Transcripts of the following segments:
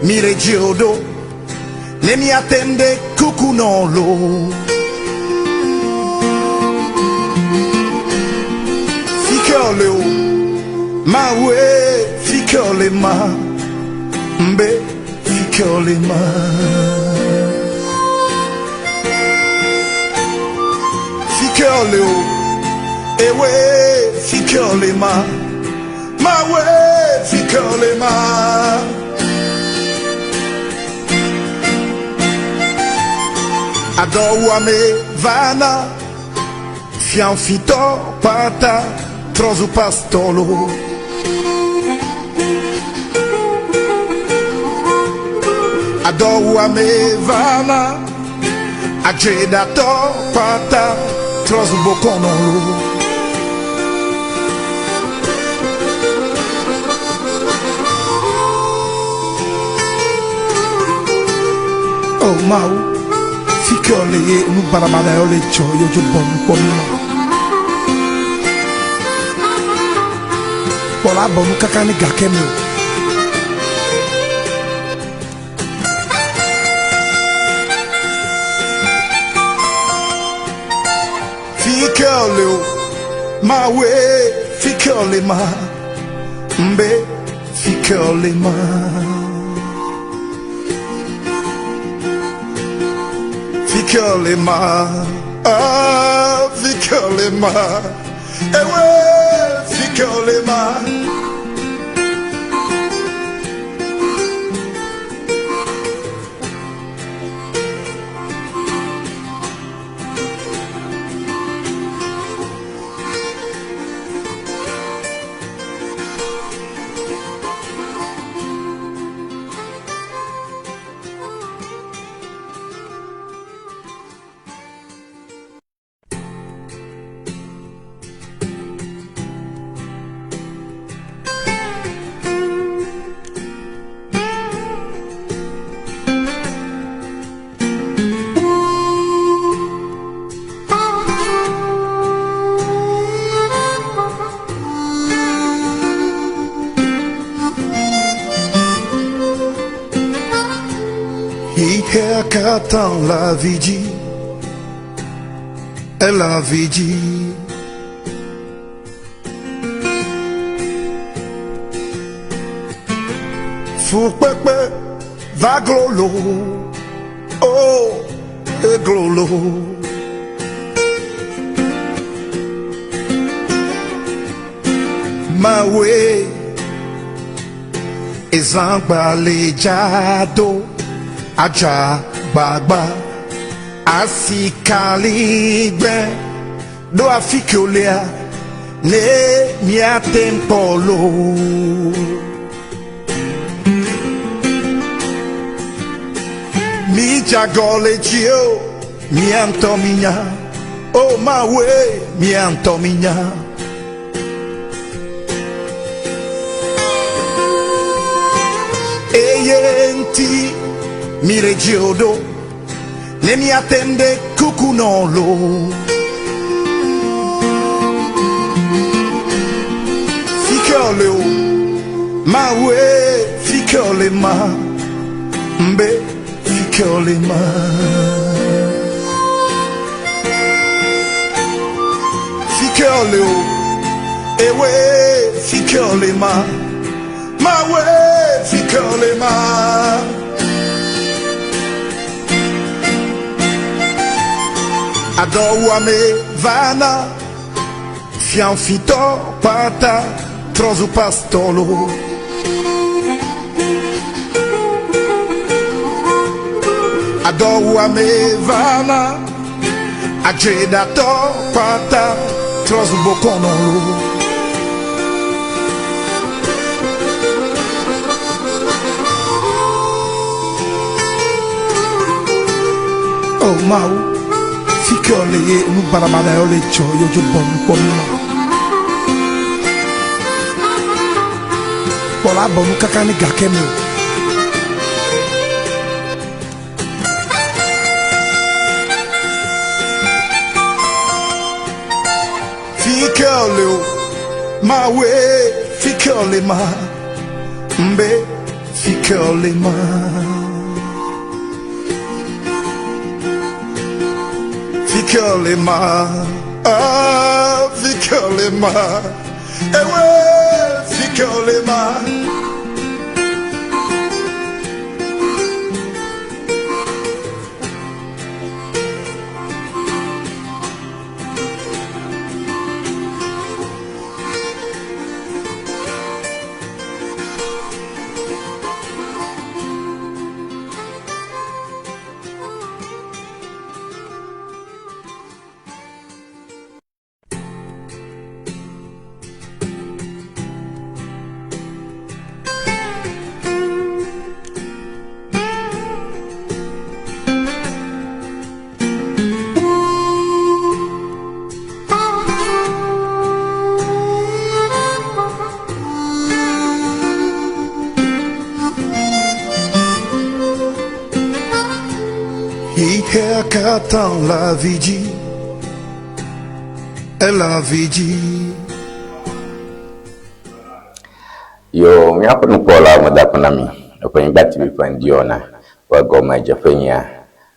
Mi le dzio ɖo ne miate ɖe kuku nɔ lo. Fi ke wòle o, Mawue, fi ke wòle ma, mbe fi ke wòle ma. Fi ke wòle o, ewe fi ke wòle ma, Mawue fi ke wòle ma. Adɔwɔame vana, fiafitɔ kpata trɔ zu pastɔlo. Adɔwɔame vana, adzedatɔ kpata trɔ zu bokɔnɔlo. Oh Mawu, fi ke wòle ye nu baɖabaɖa yawo le dzɔ ye wodzo bɔ nu kpɔ mí ma. Kpɔ la bɔ nu kaka ne gake me o. Fi ke wòle o, Mawue, fi ke wòle ma, mbe fi ke wòle ma. Fi ke wòle ma, ah, fi ke wòle ma, ewe, fi ke wòle ma. Xexea katã le avi dzi, ele avi dzi. Fukpekpe va glolo, oh, eglolo. Mawue, ezãgba le dza do, adza gbagba, asikaligbe, ɖo afi ke wolea, ne miate kpɔ lo. Mi dzagɔ le dzi o, mia ŋutɔ minya, o Mawue, mia ŋutɔ minya. Eye ŋuti mi le dzi o ɖo, ne miate ɖe kuku nɔ lo. Fi ke wòle o, Mawue, fi ke wòle ma, mbe fi ke wòle ma. Fi ke wòle o, ewe, fi ke wòle ma, Mawue, fi ke wòle ma. Adɔwɔame vana, fiafitɔ kpata trɔ zu pastɔlo. Adɔwɔame vana, adzedatɔ kpata trɔ zu bokɔnɔlo. Oh Mawu, fi ke wòle ye nu baɖabaɖa yawo le dzɔ ye wodzo bɔ nu kpɔ mí ma. Kpɔ la bɔ nu kaka ne gake me o. Fi ke wòle o, Mawue, fi ke wòle ma, mbe fi. Fikelema. Fikelema. Ah, Fikelema. Ewe, Fikelema. Ihe katã le avi dzi, ele avi dzi. Yo, míaƒe nukpɔlawo meda akpe na mi le ƒe Anyigba TV ƒe ŋdiwɔna ƒe gɔmedzeƒe nyia.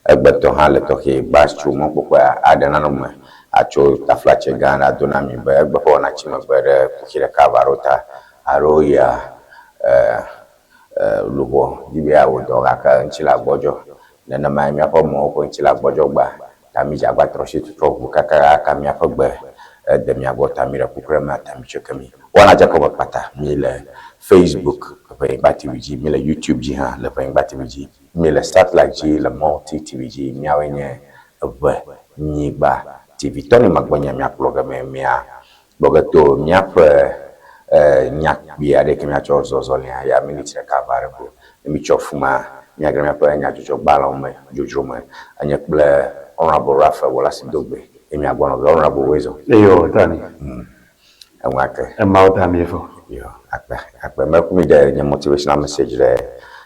Egbetɔ hã le tɔxɛ bas tso mɔkpɔkpɔ aɖe nanɔ me atso taflatse gã aɖe ado na mi be egbe ƒe wɔna tsi megbe ɖe kuxi ɖeka va ɖo ta alo ya e e luʋɔ di be yeawɔ dɔ gake ŋutilã gbɔdzɔ. Nenemae míaƒe mɔwo ƒe ŋutilã gbɔdzɔ gbea ta mídze agba trɔ asi trɔ ʋu kakaka míaƒe gbe ede mía gbɔ ta míɖe kuku ɖe mía ta mítso ke mí. Wɔna dze egɔme kpata. Mí le Facebook Ʋenyigba TV dzi, mí le YouTube dzi hã le Ʋenyigba TV dzi, mí le Satellite dzi le Multi TV dzi. Míawoe nye Ʋenyigba TV. Tɔni Magbɔnye míakplɔ ge me mía gbɔ ge to míaƒe nya kpui aɖe ke míatsɔ zɔ zɔlia ya miniti ɖeka va ɖe ko. Ne mítsɔ fuma míage ɖe míaƒe nyadzɔdzɔgbalẽwo me dzodzro me. Enye kple Honourable Raphael Wolasi Dogbe ye míagbɔ nɔ ge. Honourable Woezɔ. Eyo, Tani. Eŋua ke. Emawo ta mi fɔ. Yo, akpe, akpe. Meku mi ɖe nye motivational message ɖe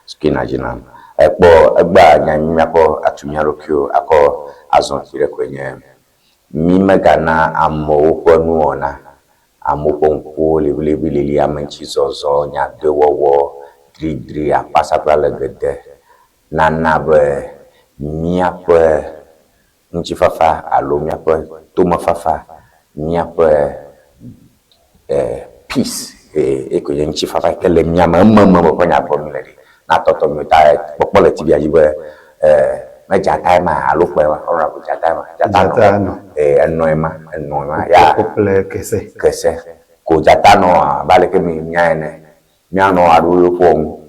screen dzi nam. Ekpɔ egbea nya mi míakɔ atu mía ɖokuiwo akɔ azɔ kpui ɖe koe nye mi megana amewo ƒe nuwɔna, amewo ƒe ŋkuwo liʋiliʋilili, ame ŋuti zɔzɔ, nyadɔewɔwɔ, dridri, akpasakpla le gede nana be míaƒe ŋutifafa alo míaƒe tomefafa, míaƒe peace ee koe nye ŋutifafa yi ke le mía me ememe ƒe nya gblɔm míle ɖi. Natɔtɔ mi ta kpɔkpɔ le TV-a dzi be ne dzatae ma alo kpɔe ma, honourable dzatae ma, dzata nɔ ee enɔe ma, enɔe ma ya. Kple kese. Kese ko dzata nɔ abe aleke mi nya ene. Míanɔ aɖo yewo ŋu.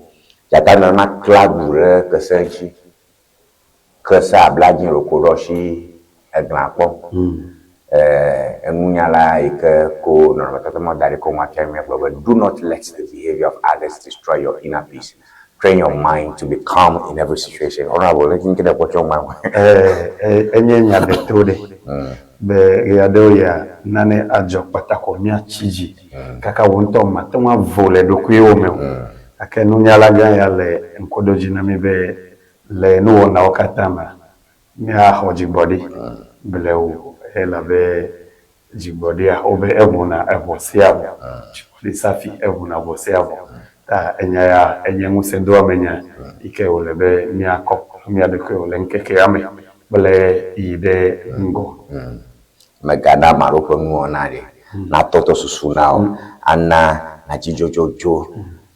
Dzata nɔ ema kla ɖu ɖe kese ŋuti. Kese abladzi ɖeko ɖɔ shi eglã kpɔ. Enunyala yi ke ko nɔnɔmetata ma da ɖi ko ŋua fia mí gblɔ be, Do not let the behavior of others destroy your inner peace. Train your mind to be calm in every situation. Honourable, leke ŋke ɖe kpɔ tso ŋua ŋu? Enye nya deto ɖe be ɣeaɖewoɣia nane adzɔ kpata ko míatsi dzi kaka wò ŋutɔ màte ŋu avo le ɖokuiwò me o. Gake nunyalagã ya le ŋkuɖodzi na mí be Le nuwɔnawo katã mea, míaxɔ dzigbɔɖi blewu elabe dzigbɔɖia wobe eʋuna eʋɔ sia ʋɔ. Dzigbɔɖi safi eʋuna ʋɔ sia ʋɔ. Ta enya ya enye ŋusẽdoamenya yi ke wòle be míakɔ mía ɖokuiwo le ŋkekea me kple yi ɖe ŋgɔ. Mègana ame aɖewo ƒe nuwɔna ɖe natɔtɔ susu na wò, ana nàtsi dzodzodzoe,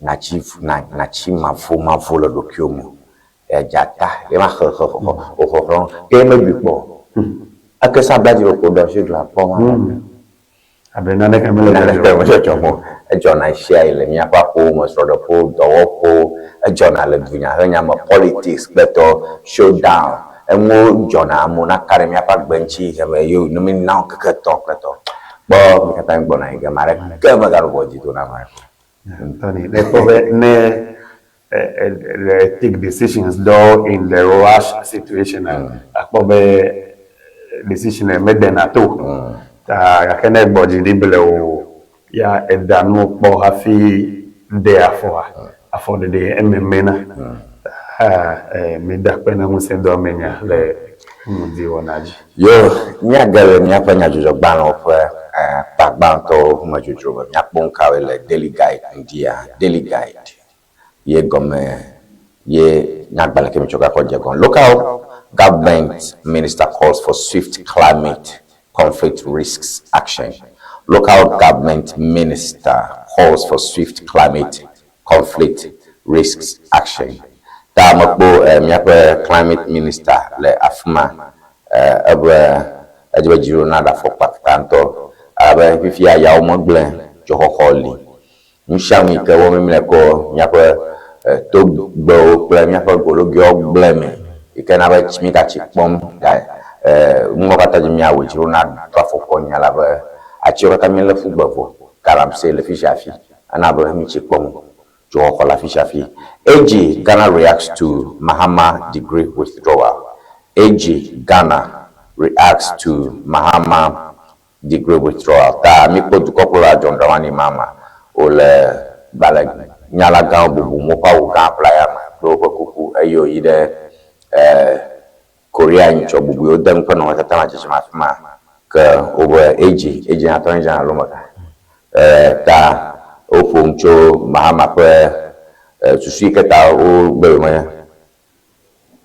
nàtsi nàtsi mavomavo le ɖokuiwò me o. Dzata ye ma xexexexɔ wòxɔxlɔ̃ ke ye meɖui kpɔ o. Eke sa bladzi ɖeko ɖɔ shi gla kpɔ ma. Abe naneke mele Naneke medzɔdzɔm o. Edzɔna ɣesiaɣi le míaƒe aƒewo me, srɔ̃ɖeƒewo, dɔwɔƒewo. Edzɔna le dunyahenya me, politics kple tɔ, showdown. Enuwo dzɔna amewo naka ɖe míaƒe agbe ŋuti heme ye ne mína wo ŋkeke etɔ̃ kple tɔ. Kpɔ mí katã mígbɔna yi ge ame aɖeke meganɔ ŋɔdzi do na ame aɖeke o. Tony, ne ekpɔ be ne take decisions ɖewo in the rush situation akpɔ be decision medena to o. Ta gake ne egbɔ dzi ɖi blewu ya eda nuwo kpɔ hafi ɖe afɔa, afɔɖeɖe ememe na. Ta mida kpe na ŋusẽdoamenya le ŋdiwɔna dzi. Yo, míage le míaƒe nyadzɔdzɔgbalẽwo ƒe akpa gbãtɔwo me dzodzro me. Míakpɔ nukawoe le Daily Guide ŋdia. Daily Guide. Ye gɔme ye nyagbalẽ ke mitsɔ gakɔ dze gɔme. Local government minister calls for swift climate conflict risks action. Local government minister calls for swift climate conflict risks action. Ta mekpɔ eh, míaƒe climate minister le afi ma eh, ebe edze be dziɖuɖu naɖe afɔkpa ŋutɔ elabe fifia yawo megblẽ dzoxɔxɔ li. Nu sia nu yi ke wɔm míele kɔ míaƒe togbewo kple míaƒe gologoewo gblẽ me yi ke na be tsi míegatsi kpɔm ga nuwo katã dzi míawɔe dzi ɖo na do afɔkua nya elabe atiwo katã míelé ƒu gbe vɔ. Galamsey le fi sia fi ena be mítsi kpɔm o. Dzoxɔxɔ le afi sia fi. AG Ghana reacts to Mahama degree withdrawal. AG Ghana reacts to Mahama degree withdrawal. Ta míkpɔ dukɔkplɔla John Dramani Mahama wòle gbalẽnyalagãwo bubum woƒe awu gã ʋlaya me kple woƒe kuku eye wòyi ɖe Korea nyitsɔ bubui wode ŋu ƒe nɔnɔmetata le dzedzem afi ma ke wobe AG, AG nye Attorney General alo meka. Ta woƒo nu tso Mahama ƒe susu yi ke ta wogbe yome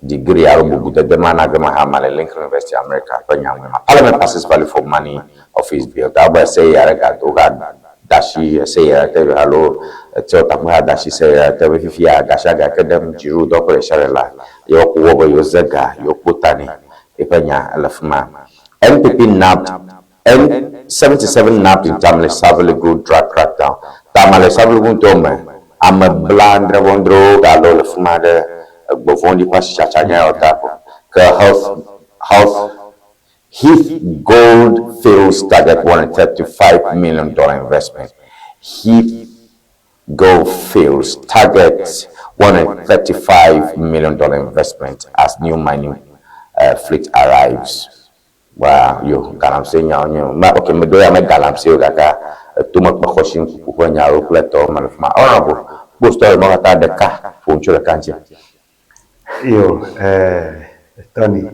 degree alo bubudede ma na ge Mahama le Lincoln University, America ƒe nya ŋue ma. Parliament passes value for money office bill. Ta wobe ese yi aɖe gado woga da asi ese yi aɖe te alo etiɔ takpe hã da asi se yi aɖe te be fifia gasiaga ke ɖem dziɖuɖudɔ ƒe ɖesiaɖe la ye woakpɔ gbɔ be yewoze ga yewokpo ta nɛ. Eƒe nya ele fi ma. NPP nabbed N77 nabbed in Tamale Savelugu drug crackdown. Tamale Savelugu ŋutɔ me ame blaadre vɔ ŋdrewo galɔ le fi ma ɖe egbe vɔ̃ɖi ƒe asitsatsa nya yawo ta ko. Ke health health Heath Gold fails target $135 million investment. Heath Gold fails target $135 million investment as new mining fleet arrives. Wa yo galamsey nyawo nye ma ok meɖo ya me galamsey o gake etomekpexɔsi ŋkuku ƒe nyawo kple etɔwo me le fi ma. Honorable kpo story ma katã ɖeka ƒo nu tso ɖeka ŋuti. Yo Tony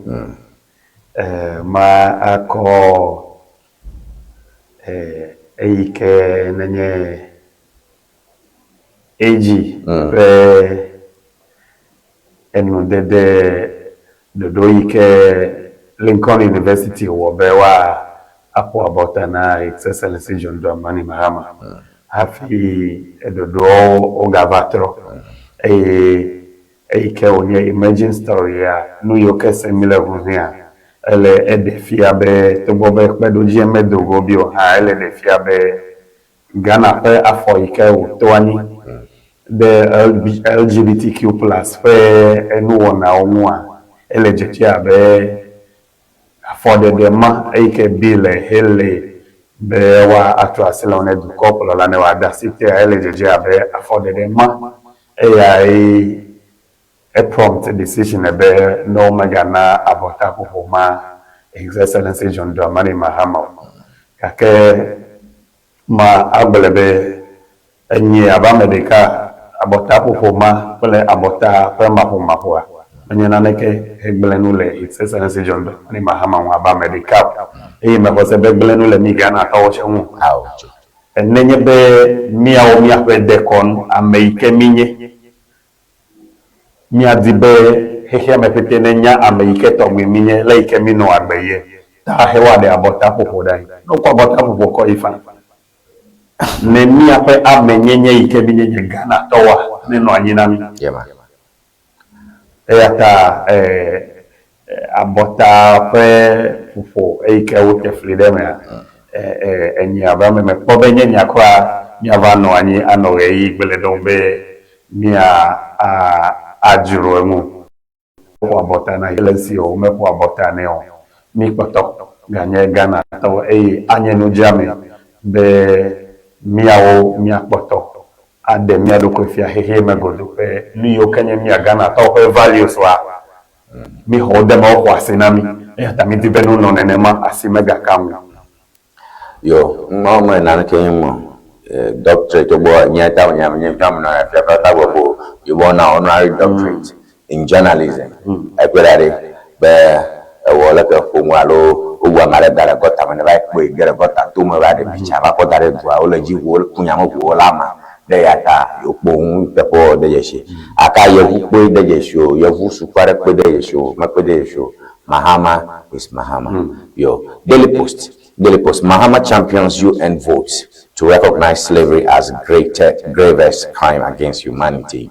ma akɔ eyi ke nenye AG ƒe enudede ɖoɖo yi ke Lincoln University wɔ be woa aƒo abɔta na His Excellency John Dramani Mahama hafi ɖoɖoawo wogava trɔ eye eyi ke wònye emerging story ya nu yiwo ke sem míle ŋu hĩa ele eɖe fia be togbɔ be kpeɖodzie medo go bi o hã ele ɖe fia be Ghana ƒe afɔ yi ke wòto anyi ɖe LGBTQ plus ƒe enuwɔnawo ŋua ele dzedze abe afɔɖeɖe ma eyi ke bi le hele be woa atrɔ asi le wo ne dukɔkplɔla ne wòade asi tea ele dzedze abe afɔɖeɖe ma eyae e prompt decision be ne womegana abɔtaƒoƒo ma His Excellency John Dramani Mahama o. Gake ma agblɔe be enye abe ame ɖeka abɔtaƒoƒo ma kple abɔta ƒe maƒomaƒoa menye naneke hegblẽ nu le His Excellency John Dramani Mahama ŋu abe ame ɖeka o. Eye mexɔ se be gblẽ nu le mí Ghanatɔwo tsɛ ŋu o. Ao tso. Nenye be míawo míaƒe dekɔnu ame yi ke mínye míadi be xexea me ƒete nenya ame yi ke tɔgbi mínye le yi ke mínɔ agbe ye ta he woaɖe abɔtaƒoƒo ɖe anyi. Ne wokɔ abɔtaƒoƒo kɔ yi fa. Ne míaƒe amenyenye yi ke mínye nye Ghanatɔwoa nenɔ anyi na mí. Ye ma. Eya ta abɔta ƒe ƒoƒo eyi ke wote fli ɖe emea enye abe ame mekpɔ be nye nya kura míava nɔ anyi anɔ ɣeyiɣi gblẽ ɖom be mía adzro eŋu. Ƒo abɔta na le esi o womeƒo abɔta nɛ o. Mí kpɔtɔ ganye Ghanatɔwo eye anye nudzeame be míawo míakpɔtɔ aɖe mía ɖokui fia xexea me godoo be nu yiwo ke nye mía Ghanatɔwo ƒe values wa míxɔ wo de eme woxɔ asi na mí eya ta mídi be nonɔ nenema asi megaka ŋu. Yo, ŋmɔ me naneke nye ŋmɔ. Doctorate togbɔ nye ta nye nye ŋutɔ menɔ fiafia ta gbɔ ko yewɔ na honorary doctorate in journalism. Ekpe ɖa ɖe be ewɔ leke ƒo nu alo wowu ame aɖe da ɖe gɔta me ne va kpɔe ge ɖe gɔta tome va ɖe picha va kɔ da ɖe dua wole dzi ʋu wole ku nyame ʋu wo la ama. Ɖe ya ta yewo nuteƒewɔwɔ de dzesi. Aka yevu kpoe de dzesi o, yevu suku aɖe kpoe de dzesi o, mekpoe de dzesi o. Mahama is Mahama. Yo, Daily Post. Daily Post. Mahama champions UN votes to recognize slavery as greater, gravest crime against humanity.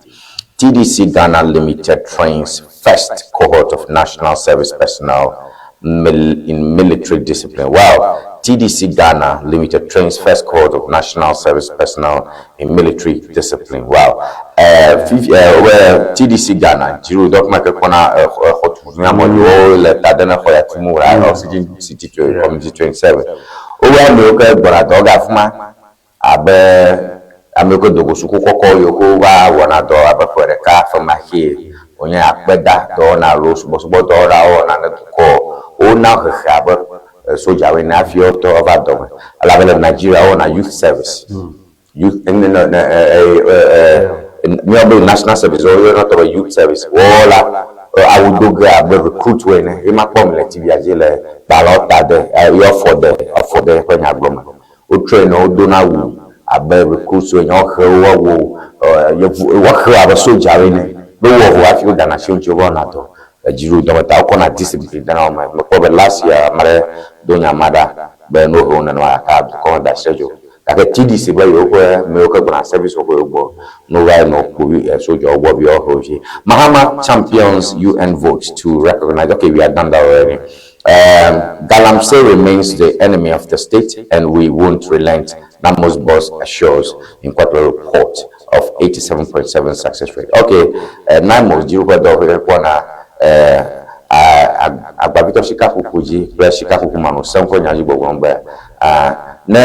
TDC Ghana Limited trains first cohort of national service personnel in military discipline. Well, TDC Ghana Limited trains first cohort of national service personnel in military discipline. Well, well, TDC Ghana, Jiru document kona le tadena khoya tumu Oxygen City to Community 27. Owa mi o ke gbɔna dɔ ga fuma abe ame yiwo ke do go suku kɔkɔ yiwo ke wova wɔna dɔ abe ƒe ɖeka femaxee wonye akpeda dɔwɔna alo subɔsubɔ dɔwɔlawo wɔna ne dukɔ wona hehe abe sodzawo ene hafi woatɔ ava dɔme elabe le Nigeria wowɔna youth service youth míawo be national service woyɔna tɔ be youth service wɔwɔ la awu do ge abe recruit wo ene ye ma kpɔm le TV dzi le gbalẽwo ta de ye afɔ de afɔ de ƒe nyagblɔ me wotrɔe ne wodona awu abe recruits wo ene wohe woawo yevu woahe abe sodzawo ene ne wowɔ vɔ hafi wodana asi wo ŋuti wova wɔna dɔ le dziɖuɖu ta wokɔna discipline dena wo me mekpɔ be last year ame ɖe do nya ma ɖa be ne wohe wo nenema gake dukɔ meda asi edzi o gake TDC be yewoƒe ame yiwo ke gbɔna service wɔƒe yewo gbɔ ne wova yi nɔ kpovi sodzawo gbɔ be yewoahe wo dzi. Mahama champions UN vote to recognize. Okay, we have done that already. Galamsey remains the enemy of the state and we won't relent, NAIMOS boss assures in quarterly report of 87.7 success rate. Okay, NAIMOS, dziɖuƒe dɔwɔƒe kpɔna agbavitɔ sikakuku dzi kple sikakuku manɔsem ƒe nya dzi gbɔgblɔm be ne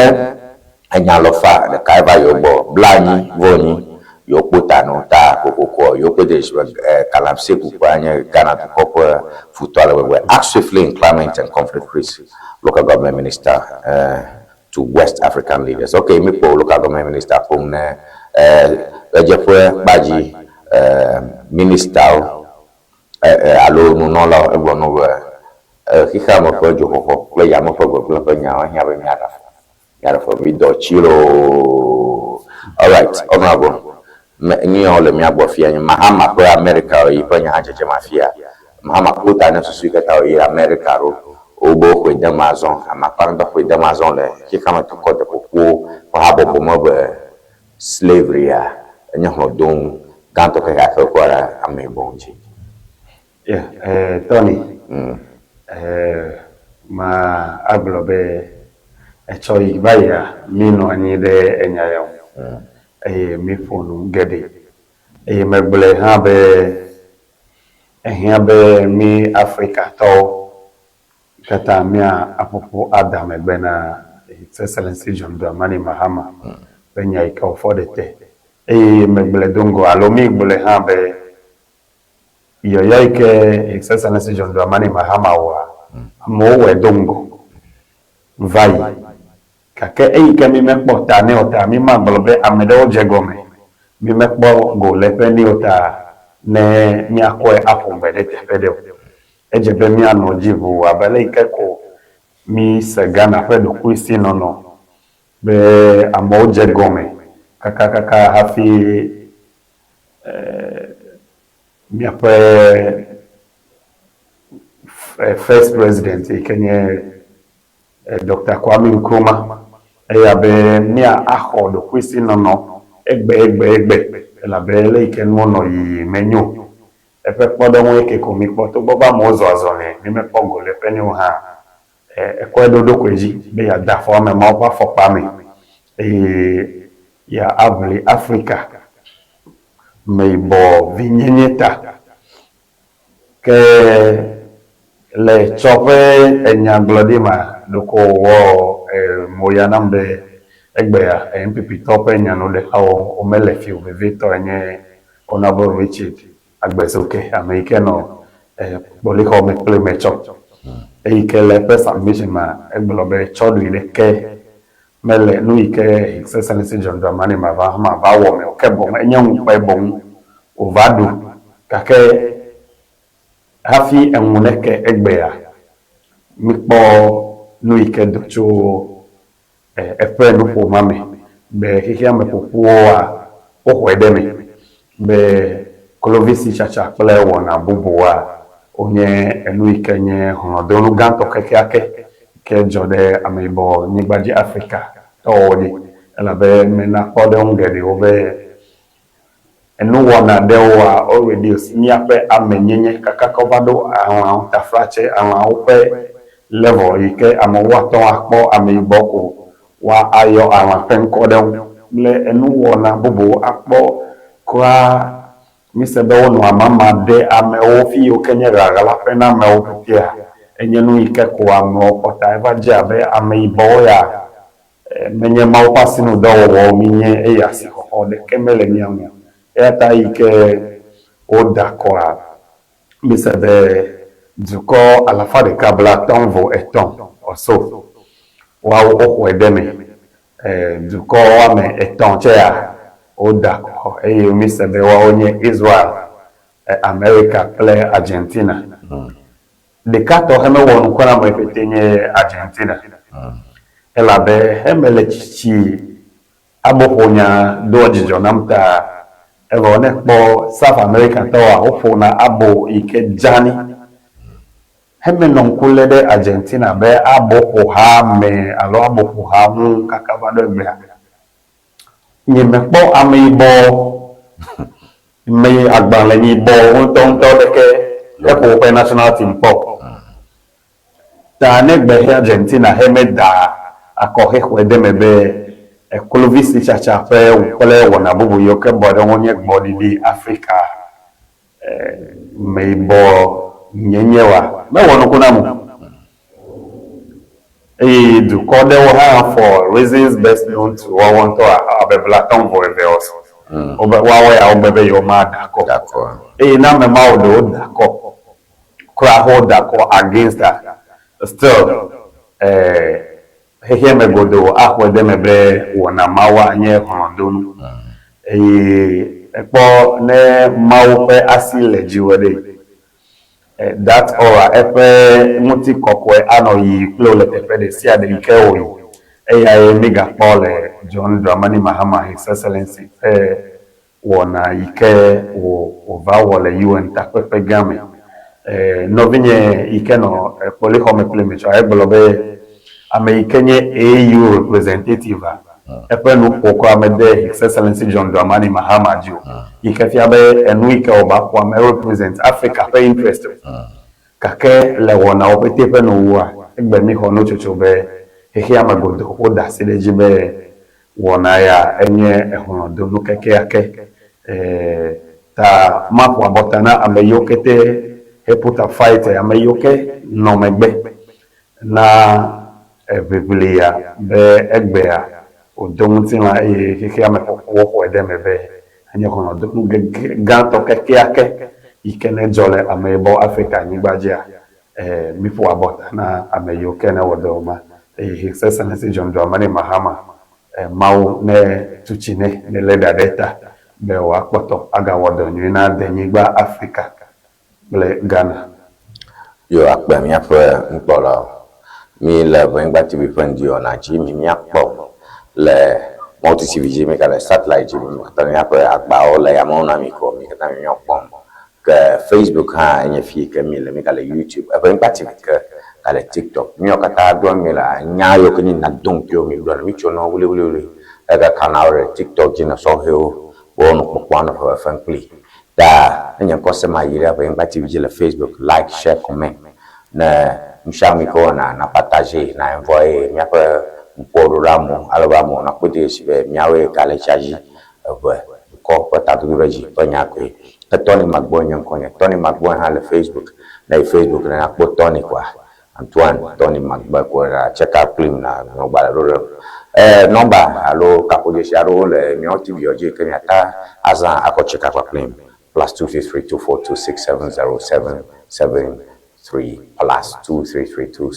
enya lɔfa ɖeka va yewo gbɔ blanyi vɔ nyi yewo kpo ta no ta kokoko yewo kpe de be galamsey kukua nye Ghana dukɔ ƒe futɔ ale gbegbe. Act swiftly in climate and conflict risk, local government minister to West African leaders. Okay, mi kpɔ local government minister ƒom ne ɣedzeƒe kpadzi ministawo alo nunɔlawo egblɔ no be xexea me ƒe dzoxɔxɔ kple yame ƒe gbegblẽ ƒe nyawo ehiã be míaɖe afɔ míaɖe afɔ mi dɔ tsi loo. Alright, honorable, nu yawo le mía gbɔ fia nye Mahama ƒe Amerika yi ƒe nya hã dzedzem afia. Mahama kpo ta ne susu yi ke ta wòyi Amerika ɖo wobe woxɔe dem azɔ ame akpa gãtɔ xɔe dem azɔ le xexea me dukɔ deƒoƒowo ƒe habɔbɔ me be slavery-a enye hlɔ̃donu gãtɔ kekeake kɔ ɖe ameyibɔwo dzi. Yeah, Tony, ma agblɔ be etsɔ yi va yia mi nɔ anyi ɖe enya ya ŋu eye mi ƒo nu geɖe eye megblɔe hã be ehiã be mi Afrikatɔwo katã mía aƒoƒo ada megbe na His Excellency John Dramani Mahama ƒe nya yi ke wòfɔ ɖe te eye megblɔe do ŋgɔ alo mi gblɔe hã be yɔyɔ yi ke His Excellency John Dramani Mahama wɔa amewo wɔe do ŋgɔ va yi gake eyi ke mi mekpɔ ta nɛ o ta mi magblɔ be ame ɖewo dze gɔme mi mekpɔ go le ƒe nɛ o ta ne míakɔe aƒo gbe ɖe teƒe ɖe o edze be míanɔ dzi ʋuu abe ale yi ke ko mi se Ghana ƒe ɖokuisinɔnɔ be amewo dze gɔme kakakaka hafi míaƒe first president yi ke nye Dr. Kwame Nkrumah eya be mía axɔ ɖokuisinɔnɔ egbe egbe egbe elabe le yi ke nuwo nɔ yiyi menyo eƒe kpɔɖeŋu yi ke ko mi kpɔ togbɔ be amewo zɔ azɔli mi mekpɔ go le ƒe nɛ o hã ekɔe ɖo ɖokui dzi be yeade afɔ ame mawo ƒe afɔkpa me eye ya aʋli Afrika meyibɔ vinyenye ta ke le tsɔ ƒe enyagblɔɖi ma ɖeko wòwɔ moya nam be egbea NPP tɔwo ƒe nyanuɖelawo womele fi o vevietɔ nye Honourable Richard Agbezoke ame yi ke nɔ kpolixɔ me kple me tsɔ eyi ke le eƒe submission ma egblɔ be tsɔɖui ɖeke mele nu yi ke His Excellency John Dramani Mahama va wɔ me o ke boŋ enye ŋukpe boŋ wòva ɖu gake hafi eŋu neke egbea mikpɔ nu yi ke do tso eƒe nuƒoma me. be xexea me ƒoƒuwoa, woxɔe ɖe eme be klovisi tsatsa kple wɔna bubuwoa, wonye enu yi ke nye hlɔ̃donu gãtɔ kekeake yi ke dzɔ ɖe ameyibɔ nyigba dzi Afrika tɔwo dzi elabe mena kpɔɖeŋu geɖewo be enuwɔna ɖewoa, wo reduce míaƒe amenyenye kakaka wova ɖo alãwo taflatse alãwo ƒe level yi ke amewo ate ŋu akpɔ ameyibɔ ko woa ayɔ alã ƒe ŋkɔ ɖe ŋu kple enuwɔna bubuwo akpɔ kura mise be wonɔ amama ɖe amewo fi yiwo ke nye ɣaɣlaƒe na amewo ƒetea enye nu yi ke ko amewo kpɔ ta eva dze abe ameyibɔwo ya menye Mawu ƒe asinudɔwɔwɔwo míenye eye asixɔxɔ ɖeke mele mía ŋu o. Eya ta eyi ke woda akɔa, mise be dukɔ alafa ɖeka blaatɔ̃ vo etɔ̃ or so woawo woxɔe ɖe eme. Dukɔ woame etɔ̃ tsɛa, woda akɔ eye mise be woawo nye Israel, Amerika kple Argentina. Ɖeka tɔxɛ mewɔ nuku na ame ƒete nye Argentina. Elabe heme le tsitsi aboƒonya doa dzidzɔ nam ta evɔ ne kpɔ South America tɔwoa woƒona abo yi ke dzani. Heme nɔ ŋku lé ɖe Argentina be aboƒoha me alo aboƒoha ŋu kaka va ɖo egbea. Nye mekpɔ ameyibɔ me agbalẽ yibɔ ŋutɔŋutɔ ɖeke eƒo woƒe national team kpɔ o. Ta ne gbe he Argentina he meda akɔ hexɔe de eme be kluvisitsatsa ƒe kple wɔna bubu yiwo ke bɔ ɖe ŋu nye gbɔɖiɖi Afrika meyibɔ nyenye oa, mewɔ nuku nam o. Eye dukɔ ɖewo hã for reasons best known to woawo ŋutɔ abe blatɔ̃ vɔ eve or so. Wobe woawo ya wogbe be yewomada akɔ. Eye ne ame mawo ɖewo da akɔ kura hafi woda akɔ against a, still xexea me godoo axɔe ɖe eme be wɔna mawo anye hlɔ̃donu. Eye ekpɔ ne Mawu ƒe asi le dziwò ɖe, that aura, eƒe ŋutikɔkɔe anɔ yiyim kple wò le teƒe ɖe sia ɖe yi ke wòyi. Eyae mígakpɔ le John Dramani Mahama His Excellency ƒe wɔna yi ke wòva wɔ le UN takpekpe gã me. Nɔvinye yi ke nɔ kpolixɔme kpli mi tsɔ egblɔ be ame yi ke nye AU representative a, eƒe nuƒo kura mede His Excellency John Dramani Mahama dzi o. Yi ke fia be enu yi ke wòva ƒoa me represent Africa ƒe interest o. Gake le wɔnawo ƒete ƒe nuwuwua, egbe míxɔ nutsotso be xexea me godoo woda asi ɖe edzi be wɔna ya enye ehlɔ̃donu kekeake. Ta maƒo abɔta na ame yiwo kete he put up fight, ame yiwo ke nɔ megbe na eʋiʋlia be egbea wòdo ŋutilã eye xexea me ƒoƒuwo xɔe ɖe eme be enye hlɔ̃donu gãtɔ kekeake yi ke ne dzɔ le ameyibɔ Afrika nyigba dzia. Míƒo abɔta na ame yiwo ke ne wɔ dɔ ma eye His Excellency John Dramani Mahama Mawu ne tu tsi nɛ ne lé ɖa ɖe ta be wòakpɔtɔ agawɔ dɔ nyui na denyigba Afrika kple Ghana. Yo akpe míaƒe nukpɔlawo. Mi le Ʋenyigba TV ƒe ŋdi wɔna dzi mi míakpɔ le Multi TV dzi, mi gale satellite dzi, mi katã míaƒe agbawo le yamewo na mi ko mi katã mi míɔ kpɔm. Ke Facebook hã enye fi yi ke mi le, mi gale YouTube, Ʋenyigba TV ke gale TikTok. Míɔ katã doa mi le nya yiwo ke nye nya doŋkuiwo mi gblɔna, mi tsonɔ wliwliwli egaka na wo ɖe TikTok dzi ne sɔhɛwo be woanɔ kpɔkpɔm anɔ fefefem kpli. Ta ne nye ŋkɔ se ma yi ɖe Ʋenyigba TV dzi le Facebook, like, share, comment ne nusianu yi ke wɔna na partager na envoyer míaƒe ŋkuwo ɖo ɖe amewo ale be amewo nakpɔe de dzesi be míawoe gale tsia dzi eʋe dukɔ ƒe tadodoɖedzi ƒe nya koe. Ke Tony Magboe nye ŋkɔnye. Tony Magboe hã le Facebook. Ne yi Facebook ne nakpɔ Tony koa, Antoine Tony Magboe koe na check out kplim na ŋlɔ gbalẽ ɖo ɖem. Nɔmba alo kaƒodzesi aɖewo le míawo TV dzi yi ke miata azã akɔ check out kpakplim +233 24 26 70 7 7 3 +233 2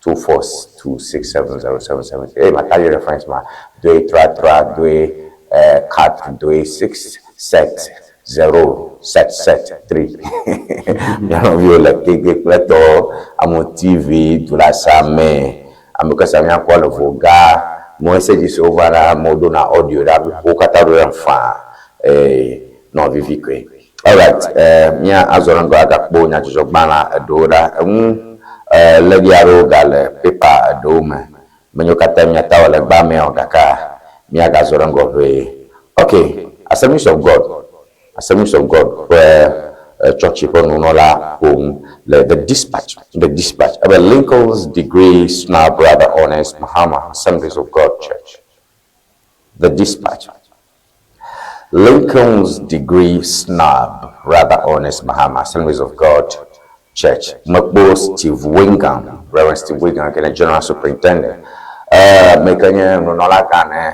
24 2 6 7 0 7 7 3. Eye mata yɔ reference ma 2 3 3 2 4 2 6 7 0 7 7 3. Mía nɔviwo le Kege kple tɔwo, Amo TV, Dulasa me, ame ke sia míakpɔ le Voga, Messages wo vana, amewo ɖona audio ɖa, wo katã ɖo ɖem faa eye nɔ vivi koe. Alright, eh, mía azɔ ɖe ŋgɔ agakpɔ nyadzɔdzɔgbalẽa eɖewo ɖa. Eŋu eh, lɛɖi aɖewo gale pepa eɖewo me. Menye wo katãe míate awɔ le egbea mea o gakea míagazɔ ɖe ŋgɔ ʋee. Ok, Assemblies of God, Assemblies of God ƒe tsɔtsi ƒe nunɔla ƒo nu le The Dispatch, The Dispatch, ebe Lincoln's Degree Snub Brother Honest Mahama Assemblies of God Church. The Dispatch. Lincoln's Degree Snub Rather Honest Mahama Assemblies of God Church. Mekpɔ Steve Wingham, Reverend Steve Wingham ke nye General Superintendent. Me ke nye nunɔla gã ne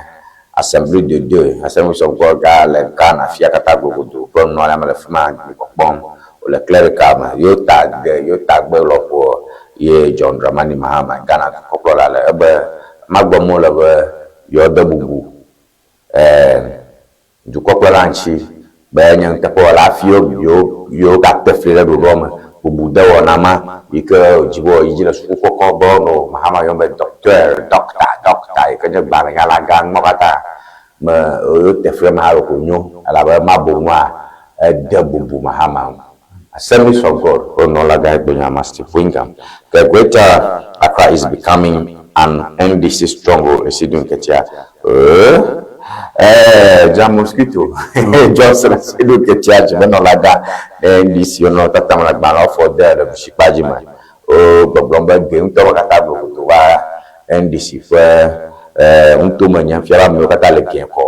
Assembly de Dieu, Assemblies of God gã le Ghana fia katã glogodo ƒe nunɔla me le fi ma kpɔkpɔm. Wòle clerical me. Yewo ta de, yewo ta gbe lɔƒoa ye John Dramani Mahama, Ghana dukɔkplɔla le ebe magbe mɔ le be yewoade bubu eh, dukɔkplɔla ŋuti be enye nuteƒewɔla hafi yewo, yewo, yewo gate fli ɖe ɖoɖoa me. Bubudewɔna ma yi ke wòdi be wòayi dzi le suku kɔkɔ be woanɔ Mahama yɔm be docteur, ɖɔkta, ɖɔkta yi ke nye gbalẽnyalagã numawo katã me yewote fli ɖe eme hafi ko nyo elabe ema boŋua ede bubu Mahama ŋu. Assemblies of God ƒe nunɔlagãe gblɔ nya ma Steve Wingham. The Greater Accra is becoming an NDC stronghold Esidu Nketia Eh, Jean Mosquito Johnson Esidu Nketia dzimenɔlagã ne NDC wonɔ tatam le agbalẽwo fɔ de le ɖusikpa dzi me. Wo gbɔgblɔm be gɛ ŋutɔ be katã gblɔ godo va NDC ƒe eh, ŋutome nye fia be amewo katã le gɛ kɔ.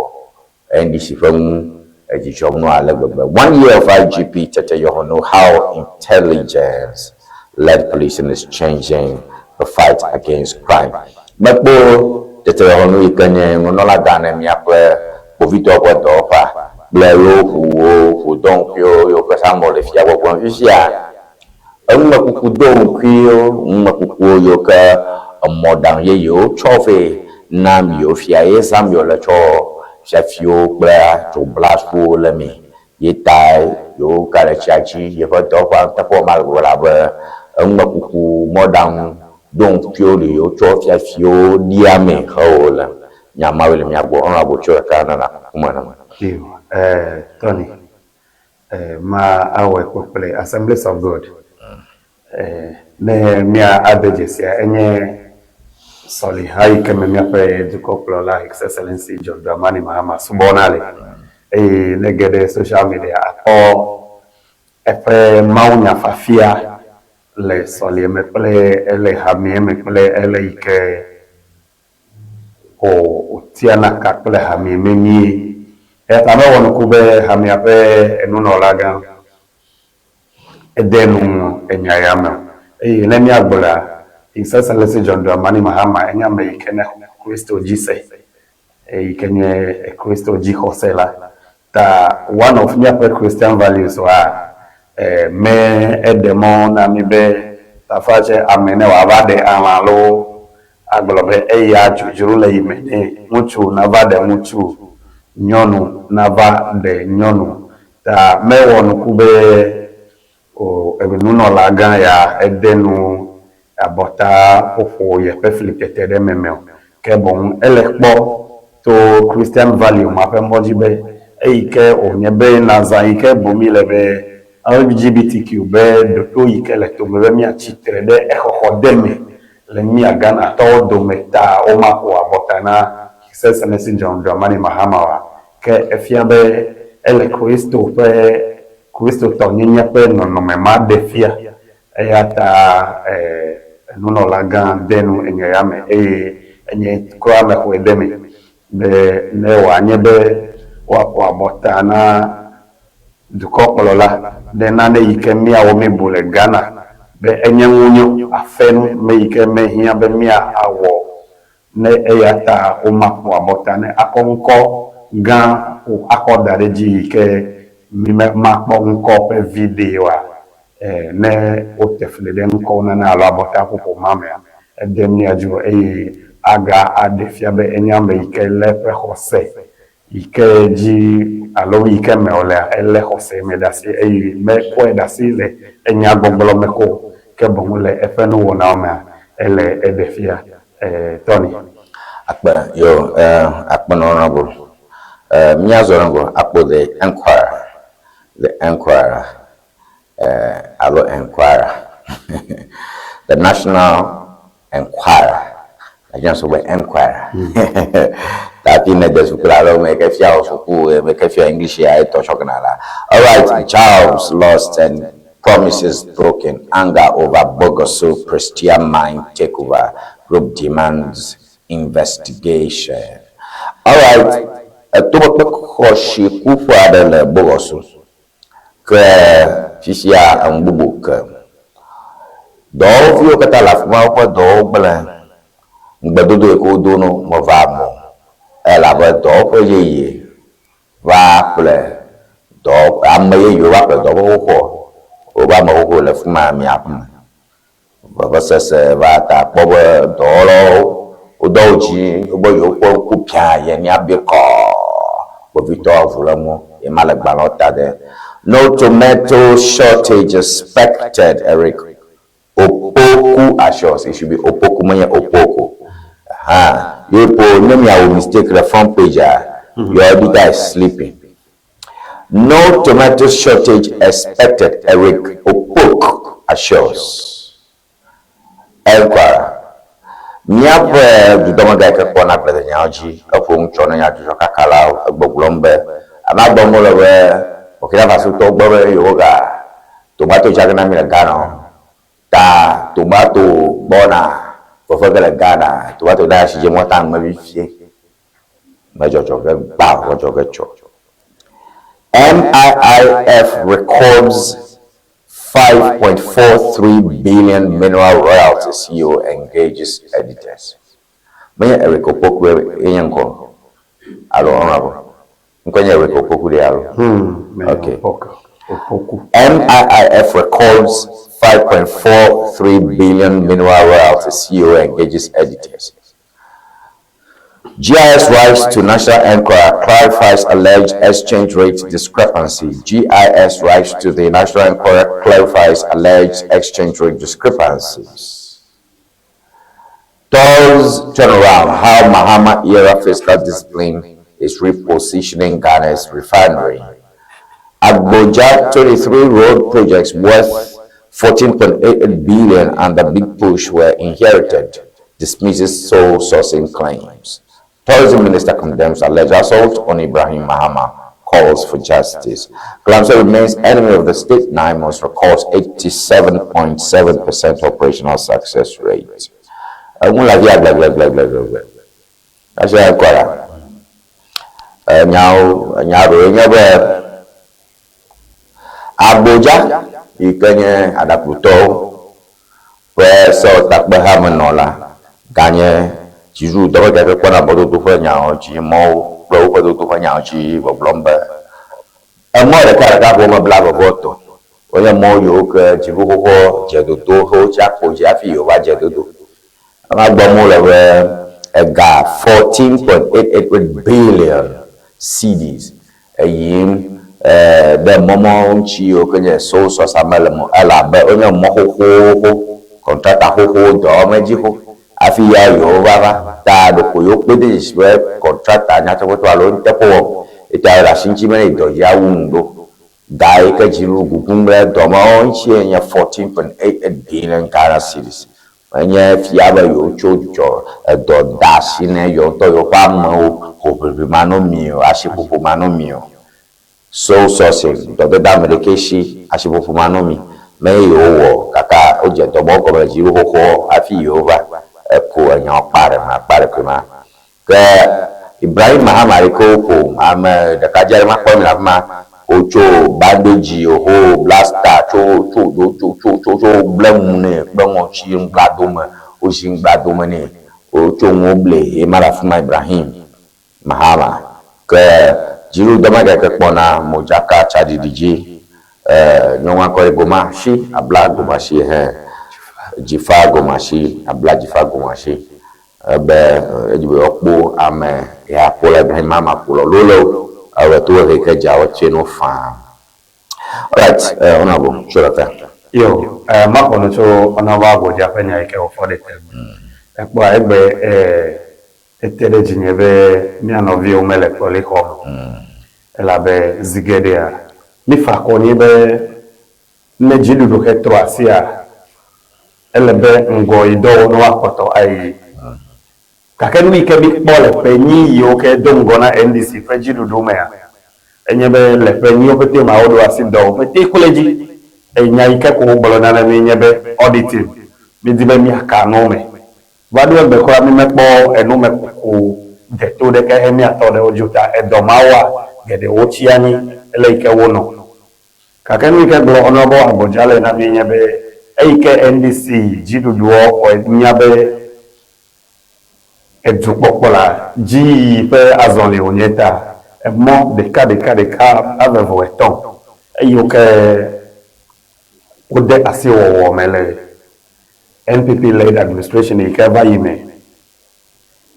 NDC ƒe ŋu edzidzɔm nɔ ale gbegbe. One year of IGP Tete Yohuno, how intelligence led policing is changing the fight against crime. Mekpɔ Tete Yohuno yi ke nye nunɔlagã ne míaƒe kpovitɔwo ƒe dɔwɔƒea kple yewo ʋuwo, ʋudɔŋkuiwo, yewoƒe samɔ le fia gbɔgblɔm fifia. Enumekuku do ŋkuiwo, numekukuwo yiwo ke emɔɖaŋu yeyewo tsɔ vɛ na miwo fia ye zãm yewo le tsɔ fiafiwo kple dzoblasuwo le mɛ. Ye tae yewo ka ɖe tsia dzi yeƒe dɔwɔƒea nuteƒewɔwɔ ma gbegbe elabe enumekuku mɔɖaŋu do ŋkuiwo li yewo tsɔ fiafiwo ɖia mɛ hewɔ le. Nya mawoe le mía gbɔ. Honourable tso ɖeka nana kuku me nam. Yo, eh, Tony, Ma awɔe kpɔkplɔe, Assemblies of God. Ne mía ade dzesia, enye sɔliha yi ke me míaƒe dukɔkplɔla His Excellency John Dramani Mahama subɔna le. Eye ne ge ɖe social media akpɔ eƒe mawunyafafia le sɔlieme kple ele hamea me kple ele yi ke O, wòtiana ka kple hamea memie. Eya ta mewɔ nuku be hamea ƒe nunɔlagã ede nu enya ya me o. Eye ne míagblɔea, His Excellency John Dramani Mahama enye ame yi ke ne Kristo dzi se, eyi ke nye Kristo dzixɔsela. Ta one of míaƒe Christian values oa, me eɖe mɔ na mí be taflatse ame ne wòava ɖe alã alo agblɔ be eya dzodzro le yi me nɛ, ŋutsu nava ɖe ŋutsu, nyɔnu nava ɖe nyɔnu. Ta mewɔ nuku be o nunɔlagã ya ede nu abɔta ƒoƒo yeƒe flitete ɖe eme me o. Ke boŋ ele kpɔ to Christian value ma ƒe mɔ dzi be eyi ke wònye be nazã yi ke bu mí le be LGBTQ be ɖoɖo yi ke le tome be míatsi tre ɖe exɔxɔ de me le mía Ghanatɔwo dome ta womaƒo abɔta na His Excellency John Dramani Mahama oa, ke efia be ele Kristo ƒe Kristotɔnyenye ƒe nɔnɔme ma ɖe fia. Eya ta nunɔlagã de nu enya ya me eye enye kura mexɔe de eme be ne wòanye be woaƒo abɔta na dukɔkplɔla ɖe nane yi ke míawo míbu le Ghana be enye ŋunyo, afenu me yi ke mehiã be míawɔ ne eya ta womaƒo abɔta ne akɔ ŋkɔ gã o akɔ da ɖe edzi yi ke mímakpɔ ŋkɔ ƒe viɖe oa, ne wote fli ɖe ŋkɔwo nana alo abɔta ƒoƒo ma mea, ede mía dzi o eye aga aɖe fia be enye ame yi ke lé eƒe xɔse yi ke dzi alo yi ke me wòlea, elé xɔse me ɖe asi eye mekɔe ɖe asi le enyagbɔgblɔ me ko o, ke boŋ le eƒe nuwɔnawo mea, ele eɖe fia. Tony. Akpe yo eh, akpe na honorable. Eh, míazɔ ɖe ŋgɔ akpɔ the enquirer, the enquirer, eh, alo enquirer, the national enquirer. Nigerian so be enquirer. Tapi ne de suku la alo me ke fia wò suku, me ke fia English ya etɔ tsɔ gena la. Alright, jobs lost and promises broken, anger over Bogoso Prestea mine takeover, group demands investigation. Alright, etogbekpe xɔ si kuƒe aɖe le Bogoso ke fifia enu bubu ke. Dɔwɔviwo katã le afi ma woƒe dɔwo gblẽ. Ŋugbedodo yi ke wodo no meva eme o elabe dɔwɔƒe yeye va ƒle dɔ ame yeyewo va ƒle dɔwɔƒe xoxoa. Wobe ame xoxo le fi ma miaƒe me. Vevesese va ta kpɔ be dɔwɔlawo wodɔ wo dzi wobe yewoƒe ŋku biã ye míabiɛ kɔɔ. Kpovitɔ avu le ŋu ye ma le gbalẽwo ta de. No tomato shortage expected, Eric Opoku assures. It should be Opoku, menye Opoku. Aha. Yepo, ne miawɔ mistake le front page a, your editor is sleeping. No tomato shortage expected, Eric Opoku assures. Enquirer. Míaƒe dudɔmegã yi ke kpɔna agbledenyawo dzi eƒo nu tsɔ ne nyadzɔdzɔkakalawo egbɔgblɔm be ame gbɔm wole be Burkina Faso tɔwo gbɔ be yewoga tomato dzra ge na mí le Ghana o. Ta tomato gbɔna fefe ge le Ghana. Tomato ɖe asi dzi mɔta ŋme vivie. Medzɔdzɔ ge gbã o, medzɔ ge tsɔ. MIIF records 5.43 billion mineral royalty CEO engages editors. Menye Eric Opoku ye nye ŋkɔ alo honorable. Ŋkɔ nye Eric Opoku ɖe alo? Okay. Opoku. MIIF records 5.43 billion mineral royalty CEO engages editors. GIS writes to National Enquirer, clarifies alleged exchange rate discrepancy. GIS writes to the National Enquirer, clarifies alleged exchange rate discrepancies. Does turnaround how Mahama era fiscal discipline is repositioning Ghana's refinery. Agbodza 23 road projects worth 14.88 billion and the big push were inherited, dismisses sole sourcing claims. Tourism minister condemns alleged assault on Ibrahim Mahama, calls for justice. Galamsey remains enemy of the state. NAIMOS records 87.7% operational success rate. Eŋu le afia gblegbegblegbe. Ase ekɔla. Enyawo enya ɖewo nye be Agbodza yi ke nye aɖaplutɔwo ƒe sewɔtakpehamenɔla ganye dziɖuɖudɔwɔgã yi ke kpɔna mɔdodo ƒe nyawo dzi, mɔwo kple woƒe dodo ƒe nyawo dzi gbɔgblɔm be emɔ ɖekaɖeka ƒe wome blaeve-vɔ-etɔ̃ wonye mɔ yiwo ke dziɖuxoxoa dze dodo hewotsi akpo dzi hafi yewova dze dodo. Ema gblɔm wole be ega 14.88 billion cedis eyim ɖe mɔmɔ ŋuti yiwo ke nye sole source ame le mo elabe wonye mɔ xoxoxo, kɔntrata xoxowo dɔ wɔm edzi xo hafi ya yewo va va ta ɖeko yewo kpɔe de dzesi be kɔntrata nyateƒetɔ alo nuteƒe wɔm eta wole asi ŋuti be ne yi dɔ dzi awu nu ɖo. Ga yi ke dziɖuɖu gugum ɖe dɔ mawo ŋutie nye 14.88 billion Ghana cedis. Menye fia be yewotso dzudzɔ edɔ de asi ne yewo ŋutɔ yewoƒe amewo hoʋiʋli manɔmii o, asiƒoƒo manɔmii o. Soul sourcing, dɔdede ame ɖekɛ si, asiƒoƒo manɔmii, menye yewowɔ o gake wodze dɔ ma wo gɔme le dziɖuɖu xoxoa hafi yewova eko enyawo kpa ɖe eme akpa ɖe koe ma. Ke Ibrahim Mahama yi ke woƒo ame ɖekadze aɖe makpɔ eme le afi ma, wotso bandage ho blaster tso tso tso tso tso tso gblẽ nu nɛ kple ŋɔti ŋgbladome, wozi ŋgbladome nɛ, wotso nuwo ble ye ma le afi ma Ibrahim Mahama. Ke dziɖuɖudɔmegã yi ke kpɔna modzaka tsaɖiɖi dzi, nyɔnua ŋkɔ ye Gomasi, Abla Gomasi hẽ, Dzifa Gomasi, Abla Dzifa Gomasi. Ebe edzi be yewoakpɔ ame ya kpɔ le Ibrahim Mahama kpɔ le lolo ewɔ to he ke dza wotse no faa. Alright, honorable, tso ɖeka. Yo, maƒo nu tso honorable Agbodza ƒe nya yi ke wòfɔ ɖe te me. Ekpɔa egbe. Ete ɖe dzinye be mía nɔviwo mele kpɔlixɔ me o. Elabe zi geɖea, mífa akɔ nɛ be ne dziɖuɖu he trɔ asia, ele be ŋgɔyidɔwo ne woakpɔtɔ ayi. Gake nu yi ke míkpɔ le ƒe enyi yiwo ke do ŋgɔ na NDC ƒe dziɖuɖu mea, enye be le ƒe enyiwo ƒete mea, woɖo asi dɔwo ƒete kloe dzi. Eye nya yi ke ko wogblɔna na mí nye be auditing, mídi be míaka nu me. Va ɖo egbe kura mímekpɔ enumekuku deto ɖeke he míatɔ ɖe wo dzi o ta edɔ mawoa, geɖewo tsi anyi ele yi ke wonɔ. Gake nu yi ke gblɔ Honourable Agbodza le na mí nye be eyi ke NDC dziɖuɖuɔ xɔe nya be Edukpɔkplɔla dziyiyi ƒe azɔli wònye ta emɔ ɖeka ɖeka ɖeka blaeve-vɔ-etɔ̃ eyiwo ke wode asi wɔwɔ me le NPP led administration yi ke va yi me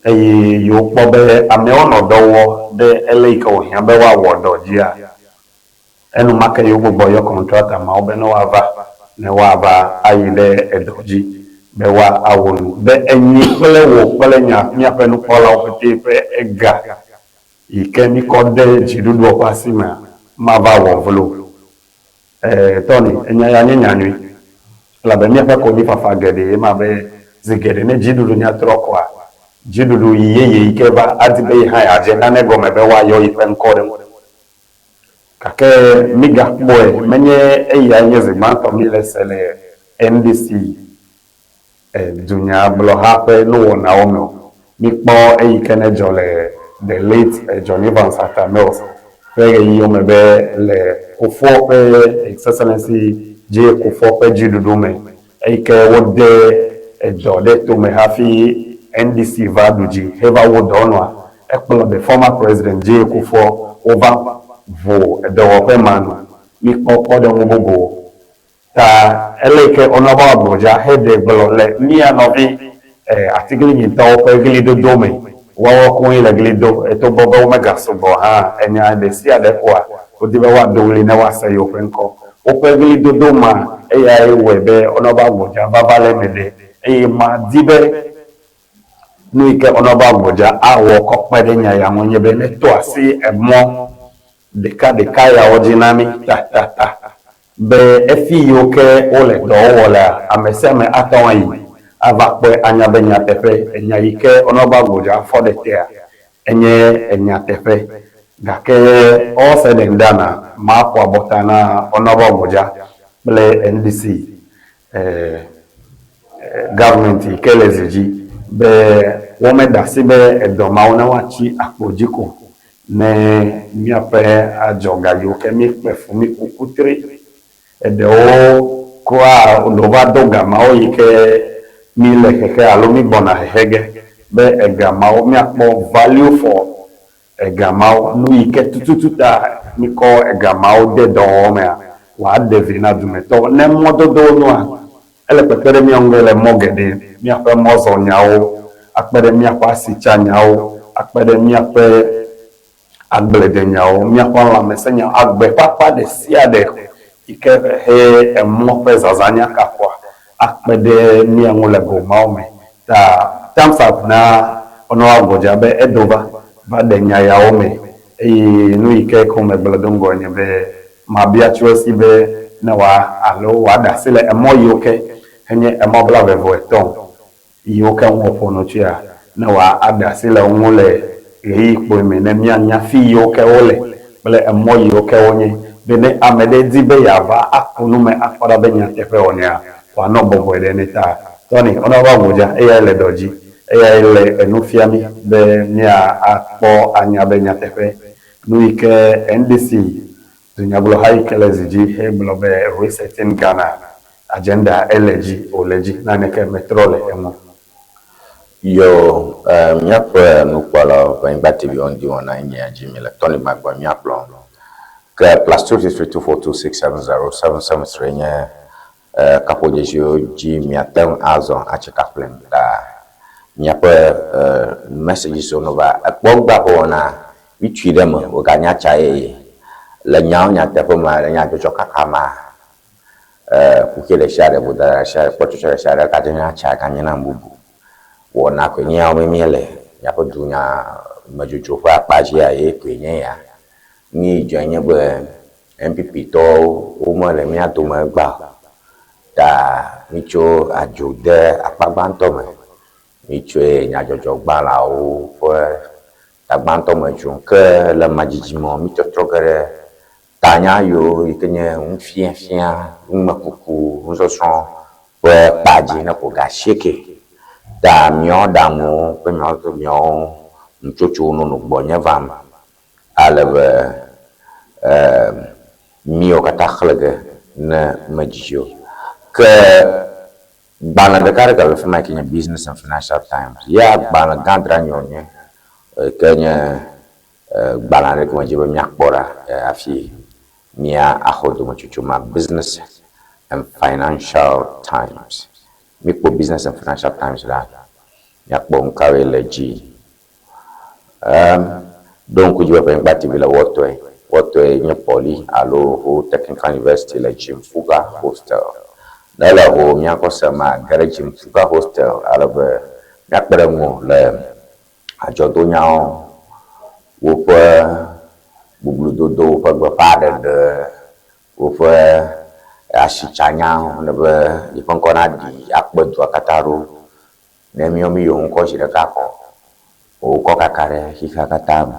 eye yewo kpɔ be amewo nɔ dɔ wɔ ɖe ele yi ke wòhiã be woawɔ dɔ dzia, Enumake yewogbugbɔ yɔ kɔntrata mawo be ne woava ne woava ayi ɖe edɔ dzi be woa awɔ nu be enyi kple wò kple nya míaƒe nukpɔlawo ƒete ƒe ega yi ke míkɔ de dziɖuɖuɔ ƒe asi mea mava wɔ vlo. Ɛɛ Tony, enya ya nye nya nyui elabe míaƒe konyifafa geɖee ma be zi geɖe ne dziɖuɖu nya trɔ koa, dziɖuɖu yi yeye yi ke va adi be ye hã yeadze nane gɔme be woayɔ yiƒe ŋkɔ ɖe ŋu. Gake mígakpɔe, menye eyae nye zi gbãtɔ míele se le NDC dunyagblɔha ƒe nuwɔnawo me o. Míkpɔ eyi ke nedzɔ le the late John Evans Atta Mills ƒe ɣeyiɣiwo me be le Kufuor ƒe His Excellency J. Kufuor ƒe dziɖuɖu me, eyi ke wode edɔ ɖe tome hafi NDC va ɖu dzi heva wu dɔ nua, ekplɔ the former president J. Kufuor wova ʋu edɔwɔƒe ma nu. Míkpɔ kpɔɖeŋu bubu ta ele yi ke Honourable Agbodza heɖe gblɔ le mía nɔvi atiglinyitɔwo ƒe ɣlidodo me. Woawo koŋue le ɣli do togbɔ be womegasɔgbɔ hã. Enya ɖesiaɖe koa, wodi be woado ɣli ne woase yewoƒe ŋkɔ. Woƒe ɣlidodo ma eyae wɔe be Honourable Agbodza va va le eme ɖe eye madi be Nu yi ke Honourable Agbodza awɔ kɔ kpe ɖe nya ya ŋue nye be neto asi emɔ ɖekaɖeka yawo dzi na mí tatata be efi yiwo ke wole dɔwo wɔ lea, ame sia ame ate ŋu ayi ava kpɔe anya be nyateƒe enya yi ke Honourable Agbodza fɔ ɖe tea enye nyateƒe. Gake all said and done a, maƒo abɔta na Honourable Agbodza kple NDC Government yi ke le zi dzi be womeda asi be edɔ mawo ne woatsi akpo dzi ko ne míaƒe adzɔga yiwo ke míkpe fu míku kutri. Eɖewo kura ɖewo va do ga mawo yi ke míle xexe alo mígbɔna xexe ge be ega mawo míakpɔ value for Ega mawo, nu yi ke tututu ta míkɔ ega mawo de dɔwɔwɔ mea, wòaɖe vi na dumetɔwo. Ne mɔdodowo nyoa, ele kpekpe ɖe mía ŋu le mɔ geɖe, míaƒe mɔzɔnyawo, akpe ɖe míaƒe asitsanyawo, akpe ɖe míaƒe agbledenyawo, míaƒe lãmesẽnyawo, agbe ƒe akpa ɖe sia ɖe yi ke he emɔ ƒe zazã nya kakɔa, akpe ɖe mía ŋu le go mawo me. Ta thumbs up na Honourable Gbodza be edo va va ɖe nya yawo me eye nu yi ke ko megblɔ do ŋgɔe nye be mabia tso esi be ne wòa alo wòaɖe asi le emɔ yiwo ke henye emɔ blaeve-vɔ-etɔ̃ yiwo ke ŋu wòƒo nu tsoea, ne wòa aɖe asi le wo ŋu le ɣeyiɣi kpui me ne míanya fi yiwo ke wole kple emɔ yiwo ke wonye be ne ame ɖe di be yeava aku nu me akpɔ ɖa be nyateƒe wònyea, wòanɔ bɔbɔe ɖe nɛ ta. Tony, Honourable Agbodza, eyae le dɔ dzi. Eyae le enu fia mí be mía akpɔ anya be nyateƒe nu yi ke NDC dunyagblɔha yi ke le zi dzi he gblɔ be Resetting Ghana agenda ele dzi o le dzi naneke metrɔ le eŋu. Yo, eh, míaƒe nukpɔlawo ƒe Anyigba TV wo ŋdi wɔna ye nye ya dzi mi le Tony Magbɔ míakplɔ. Ke +233 242 670 773 nye eh, kaƒodzesiwo dzi miate ŋu azɔ atsi ka ƒlem ta miaƒe eh, messages wo va ekpɔ gba ƒe wɔna mitui ɖe eme wòganya tsa yeye le nyawo nyateƒe me le nyadzɔdzɔ kaka ma Kuxi ɖe sia ɖe, vodada ɖe sia ɖe, kpɔtsɔtsɔ ɖe sia ɖe gadze na tsa ganye na nu bubu. Wɔna koe nye ya wɔm míele. míaƒe dunyamedzodzro ƒe akpa dzia ye koe nye ya. Nu yi dzɔe nye be NPP tɔwo womele mía dome egbea o. Ta mítso adzo de akpa gbãtɔ me. Mitsɔe nyadzɔdzɔgbalẽawo ƒe ta gbãtɔ me dzrom. Ke le madzidzi mea, mítɔtrɔ ge ɖe tanya yiwo yi ke nye nufiafia, numekuku, nusɔsrɔ̃ ƒe kpa dzi ne ƒo ga asieke. Ta míawo ɖaŋuwo kple míawo nutsotsowo nono gbɔnye vam ale be míawo katã xlẽ ge ne medzidzi o. Ke Gbalẽ ɖeka ɖe gale fi ma yi ke nye Business and Financial Times. Ya gbalẽ gã dranyi wònye yi ke nye gbalẽ aɖe ke medzi be míakpɔ ɖa hafi mía axɔ dometsotso ma. Business and Financial Times. Míkpɔ Business and Financial Times ɖa, míakpɔ nu kawoe le edzi. Em, ɖo ŋku dzi be Ƒenyigba TV le Wɔtɔe. Wɔtɔe nye Poly alo Ho Technical University le Jimfuga Hostel. Ne ele Ho míakɔ se ma, ge ɖe Jimfuga Hostel ale be míakpe ɖe ŋuwò le adzɔdonyawo, woƒe bubludodo, woƒe gbeƒãɖeɖe, woƒe asitsanyawo ne be yeƒe ŋkɔ naɖi akpe dua katã ɖo. Ne míawo míeyɔ ŋkɔ zi ɖeka kɔ, wokɔ kaka ɖe xexea katã me.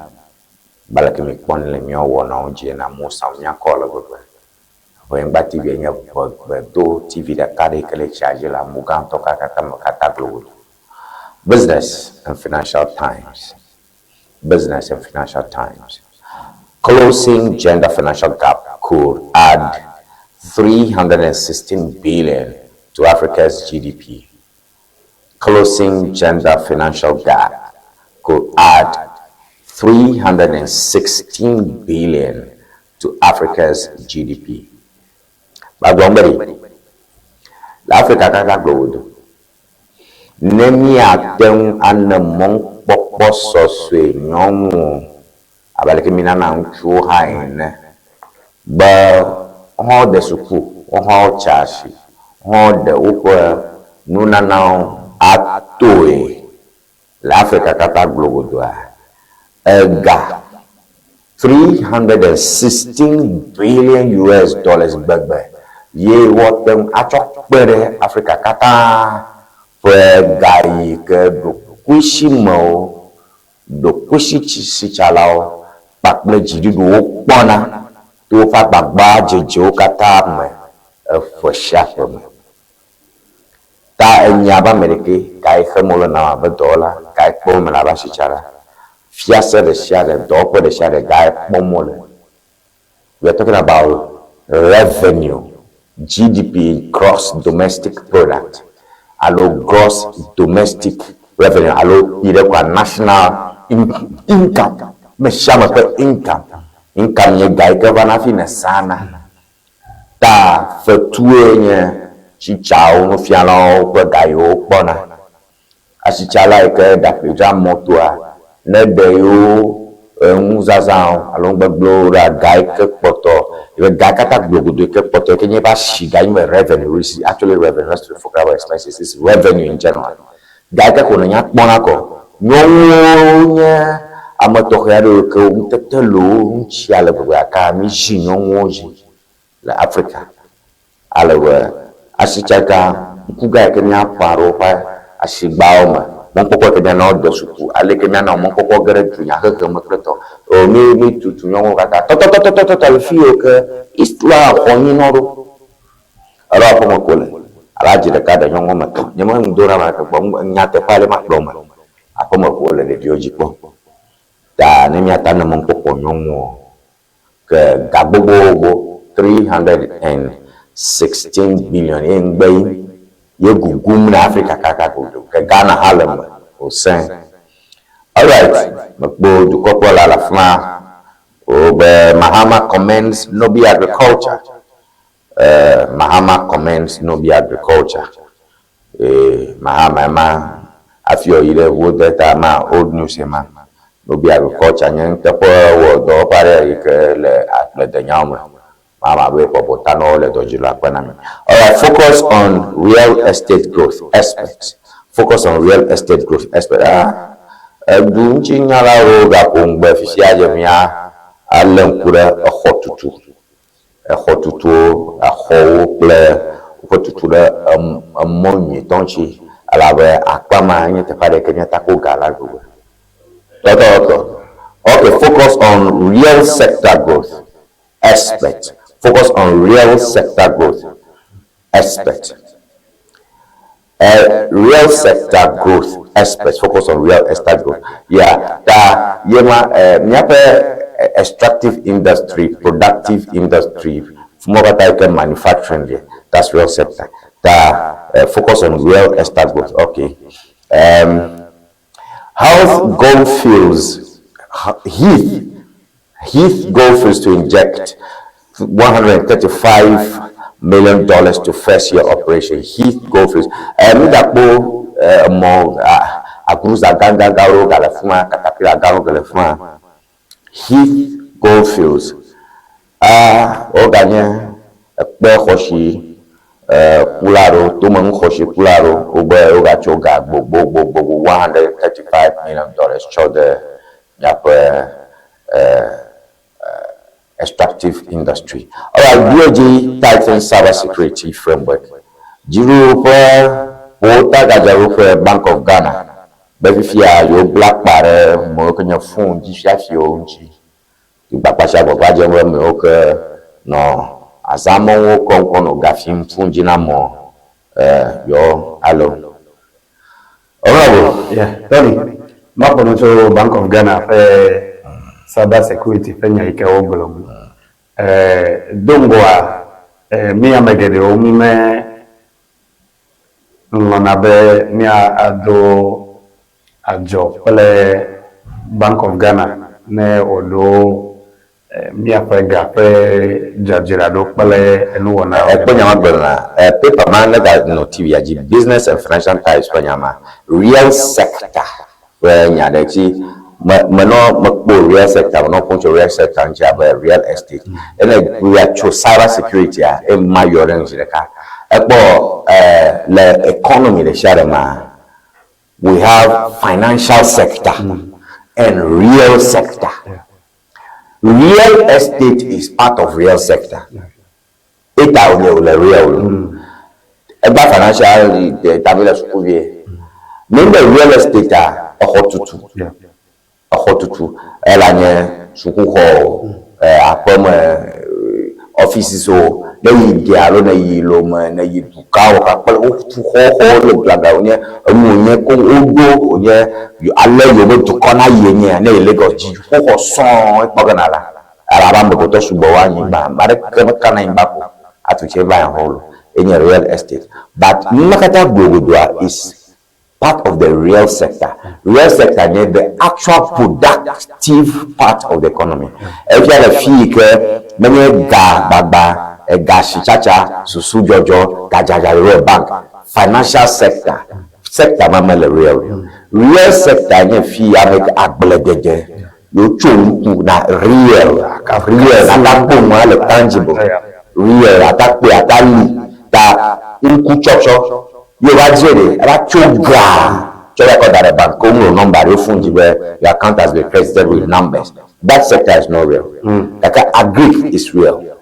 Abe aleke míekpɔnɛ le míawo wɔnawo dzi ene, amewo sa míakɔ ale gbegbe. Ʋenyigba TV nye ʋegbedo TV ɖeka ɖe yi ke le tsia dzi le amewo gãtɔ katã me katã globodo. Business and Financial Times Business and Financial Times. Closing gender financial gap could add 316 billion to Africa's GDP. Closing gender financial gap could add 316 billion to Africa's GDP. Magblɔ be ɖe, le Afrika katã gblɔ Ne míate ŋu ane mɔnukpɔkpɔ sɔsɔe nyɔnuwo abe aleke míenana ŋutsuwo hã ene be wohã de suku, wohã wotsa asi, wohã woɖe woƒe nunanawo atoe le Afrika katã globodoa, ega 316 billion US dollars gbegbe ye woate ŋu atsɔ kpe ɖe Afrika katã ƒe ga yi ke ɖokuisimewo, ɖokuisisitsalawo kpakple dziɖuɖuwo kpɔna to woƒe agbagbadzedzewo katã me eƒe sia ƒe me. Ta enye abe ame ɖekɛ, gae xem wole nam abe dɔwɔla, gae kpɔm mele abe asitsala. Fiase ɖe sia ɖe, dɔwɔƒe ɖe sia ɖe, gae kpɔm wole. We are talking about revenue, GDP, gross domestic product, alo gross domestic revenue, alo yi ɖe kɔa national income, me sia me ƒe income. Income nye ga yi ke vana hafi nèzãna. Ta fetue nye tsitsawo, nufialawo ƒe ga yi wokpɔna. Asitsala yi ke ɖaƒli dzra mɔtoa, ne ɖe yewo nuzazãwo alo nugbegblẽwo ɖa, ga yi ke kpɔtɔ, yeƒe ga katã glogodo yi ke kpɔtɔ yi ke nye eƒe asi ga yi nye be revenue, which is actually revenue, let's forget about expenses, it's revenue in general. Ga yi ke ko nènya kpɔna kɔ. Nyɔnuwo nye ame tɔxɛ aɖewo yi ke ŋutete le wo ŋuti ale gbegbe gake mízi nyɔnuwo dzi le Afrika ale be asitsatsa ŋkuga yi ke míaƒã ɖe woƒe asigbawo me, mɔkpɔkpɔ yi ke míana wode suku, ale yi ke míana mɔkpɔkpɔ ge ɖe dunyahehe me kple tɔ. O mí mítutu nyɔnuwo katã tɔtɔtɔtɔtɔtɔ le fi yiwo ke Islam xɔ nyinɔ ɖo. Alo aƒeme ko le. Alo adzi ɖeka ɖe nyɔnu woame etɔ̃. Nye me ŋdo ɖe ame ɖeke gbɔ o. Nyateƒe ale makplɔ me. Aƒeme ko le ɖeviwo dzi kpɔm. Ta ne míata ne mɔnukpɔkpɔ nyɔnuwo ke ga gbogbogbogbo 316 billion ye ŋgbe yi ye gugum ne Afrika kaka godo. Ke Ghana hã le eme wòsẽ. Alright, mekpɔ dukɔkplɔla le afima wobe Mahama commends Nobi agriculture. Mahama commends Nobi agriculture. Mahama ema hafi wòyi ɖe ʋuwo de ta ma old news ema. Nobi agriculture nye nuteƒe wɔ dɔwɔƒe aɖe yi ke le agbledenyawo me. Mahama be bɔbɔ ta na wo le dɔ dzi le akpe na mi. Alright, focus on real estate growth experts. Focus on real estate growth experts. Ah. Edu ŋutinyalawo gaƒo ŋugbe fifia dze mía alé ŋku ɖe exɔtutu, exɔtutuwo, exɔwo kple woƒe tutu ɖe emɔ nyuitɔ ŋuti elabe akpa ma nye teƒe aɖe yi ke míate akpɔ ga le gbegbe. Tɔtɔtɔ. Okay, focus on real sector growth. Expert. Focus on real sector growth. Expert. Real sector growth expert. Focus on real estate growth. Yeah, ta yema míaƒe extractive industry, productive industry, fumɔ katã yi ke manufacturing le, that's real sector. Ta focus on real estate growth. Okay. Health Goldfields, Heath Goldfields to inject $135 million to first year operation. Heath Goldfields. Mi gakpo mɔ agruza gãgãgãwo gale fi ma, katapila gãwo gale fi ma. Heath Goldfields. Ah, woganye ekpe xɔsi kula aɖewo, tomenu xɔsi kula aɖewo, wobe wogatsɔ ga gbogbogbogbo $135 million tsɔ de míaƒe extractive industry. Alright, BOG tighten cyber security framework. Dziɖuɖu ƒe wotagadzraɖoƒe Bank of Ghana be fifia yewobla akpa ɖe amewo ke nye phone dzi fiafiwo ŋuti. Gbakpa sia gbagba dzem be amewo ke nɔ azãmɔnuwo kɔm kɔ nɔ ga fim phone dzi na amewo yewo alo. Honorable. Yeah, Tony, maƒo nu tso Bank of Ghana ƒe cyber security ƒe nya yi ke wogblɔ ŋu. Do ŋgɔa, mi ame geɖewo mi me lɔ̃na be míado adzɔ kple Bank of Ghana ne wòɖo míaƒe ga ƒe dzadzraɖo kple enuwɔnawo. Ekpɔ nya ma gblɔ na paper ma ne ga nɔ TV dzi, Business and Financial Times ƒe nya ma, real sector ƒe nya ɖe tsi me menɔ mekpɔ real sector, menɔ kpɔm tso real sector ŋuti abe real estate ene ya tso cyber security a ema yɔ ɖe ŋuti ɖeka. Ekpɔ le economy ɖe sia ɖe ma, we have financial sector and real sector. Real estate is part of real sector. Eta wònye wòle real o. Egba financial tabi le sukuvie. Ne be real estate a, exɔtutu. Exɔtutu ela nye sukuxɔ o, aƒeme, offices o. Ne yi de alo ne yi lome, ne yi dukawo kpakple wotu xɔxɔwo le gblagbla wonye enu wònye ko woɖo wònye ale yiwo be dukɔ na yi nye ne yi Lagos dziƒoxɔ sɔŋ ekpɔ ge nala. Elabe amegbetɔ sugbɔ wo anyigba, ame aɖeke mekana anyigba ko atu tse va xɔ o. Enye real estate. But numa katã glogodoa is part of the real sector. Real sector nye the actual productive part of the economy. Efia le fi yi ke menye ga gbagba, ega sitsatsa, susu dzɔdzɔ, gadzadzra le bank, financial sector, sector ma mele real o. Real sector nye fi yi ame agbledede yewotso ŋku na real, real ata kpɔ nua le tangible, real ata kpɔe ata li ta ŋku tsɔtsɔ ye va dze ɖe eva tso ga tsɔ va kɔ da ɖe bank ko woŋlɔ number ɖe phone dzi be your account has been credited with numbers. That sector is not real. Gake agric is real,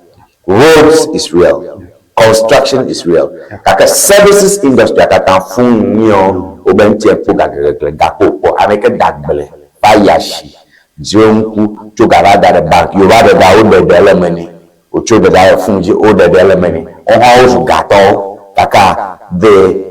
roads is real, construction is real. Gake services industry katã fún nyɔ wobe ŋuti kpɔ ga gegegle gakpo kpɔ ame ke da agble va yi asi dzro ŋku tso ga va da ɖe bank yewo va ɖe ɖa wo ɖeɖe le me nɛ wòtso ɖe ɖa le phone dzi wo ɖeɖe le me nɛ wohã wozu gatɔwo. Gake the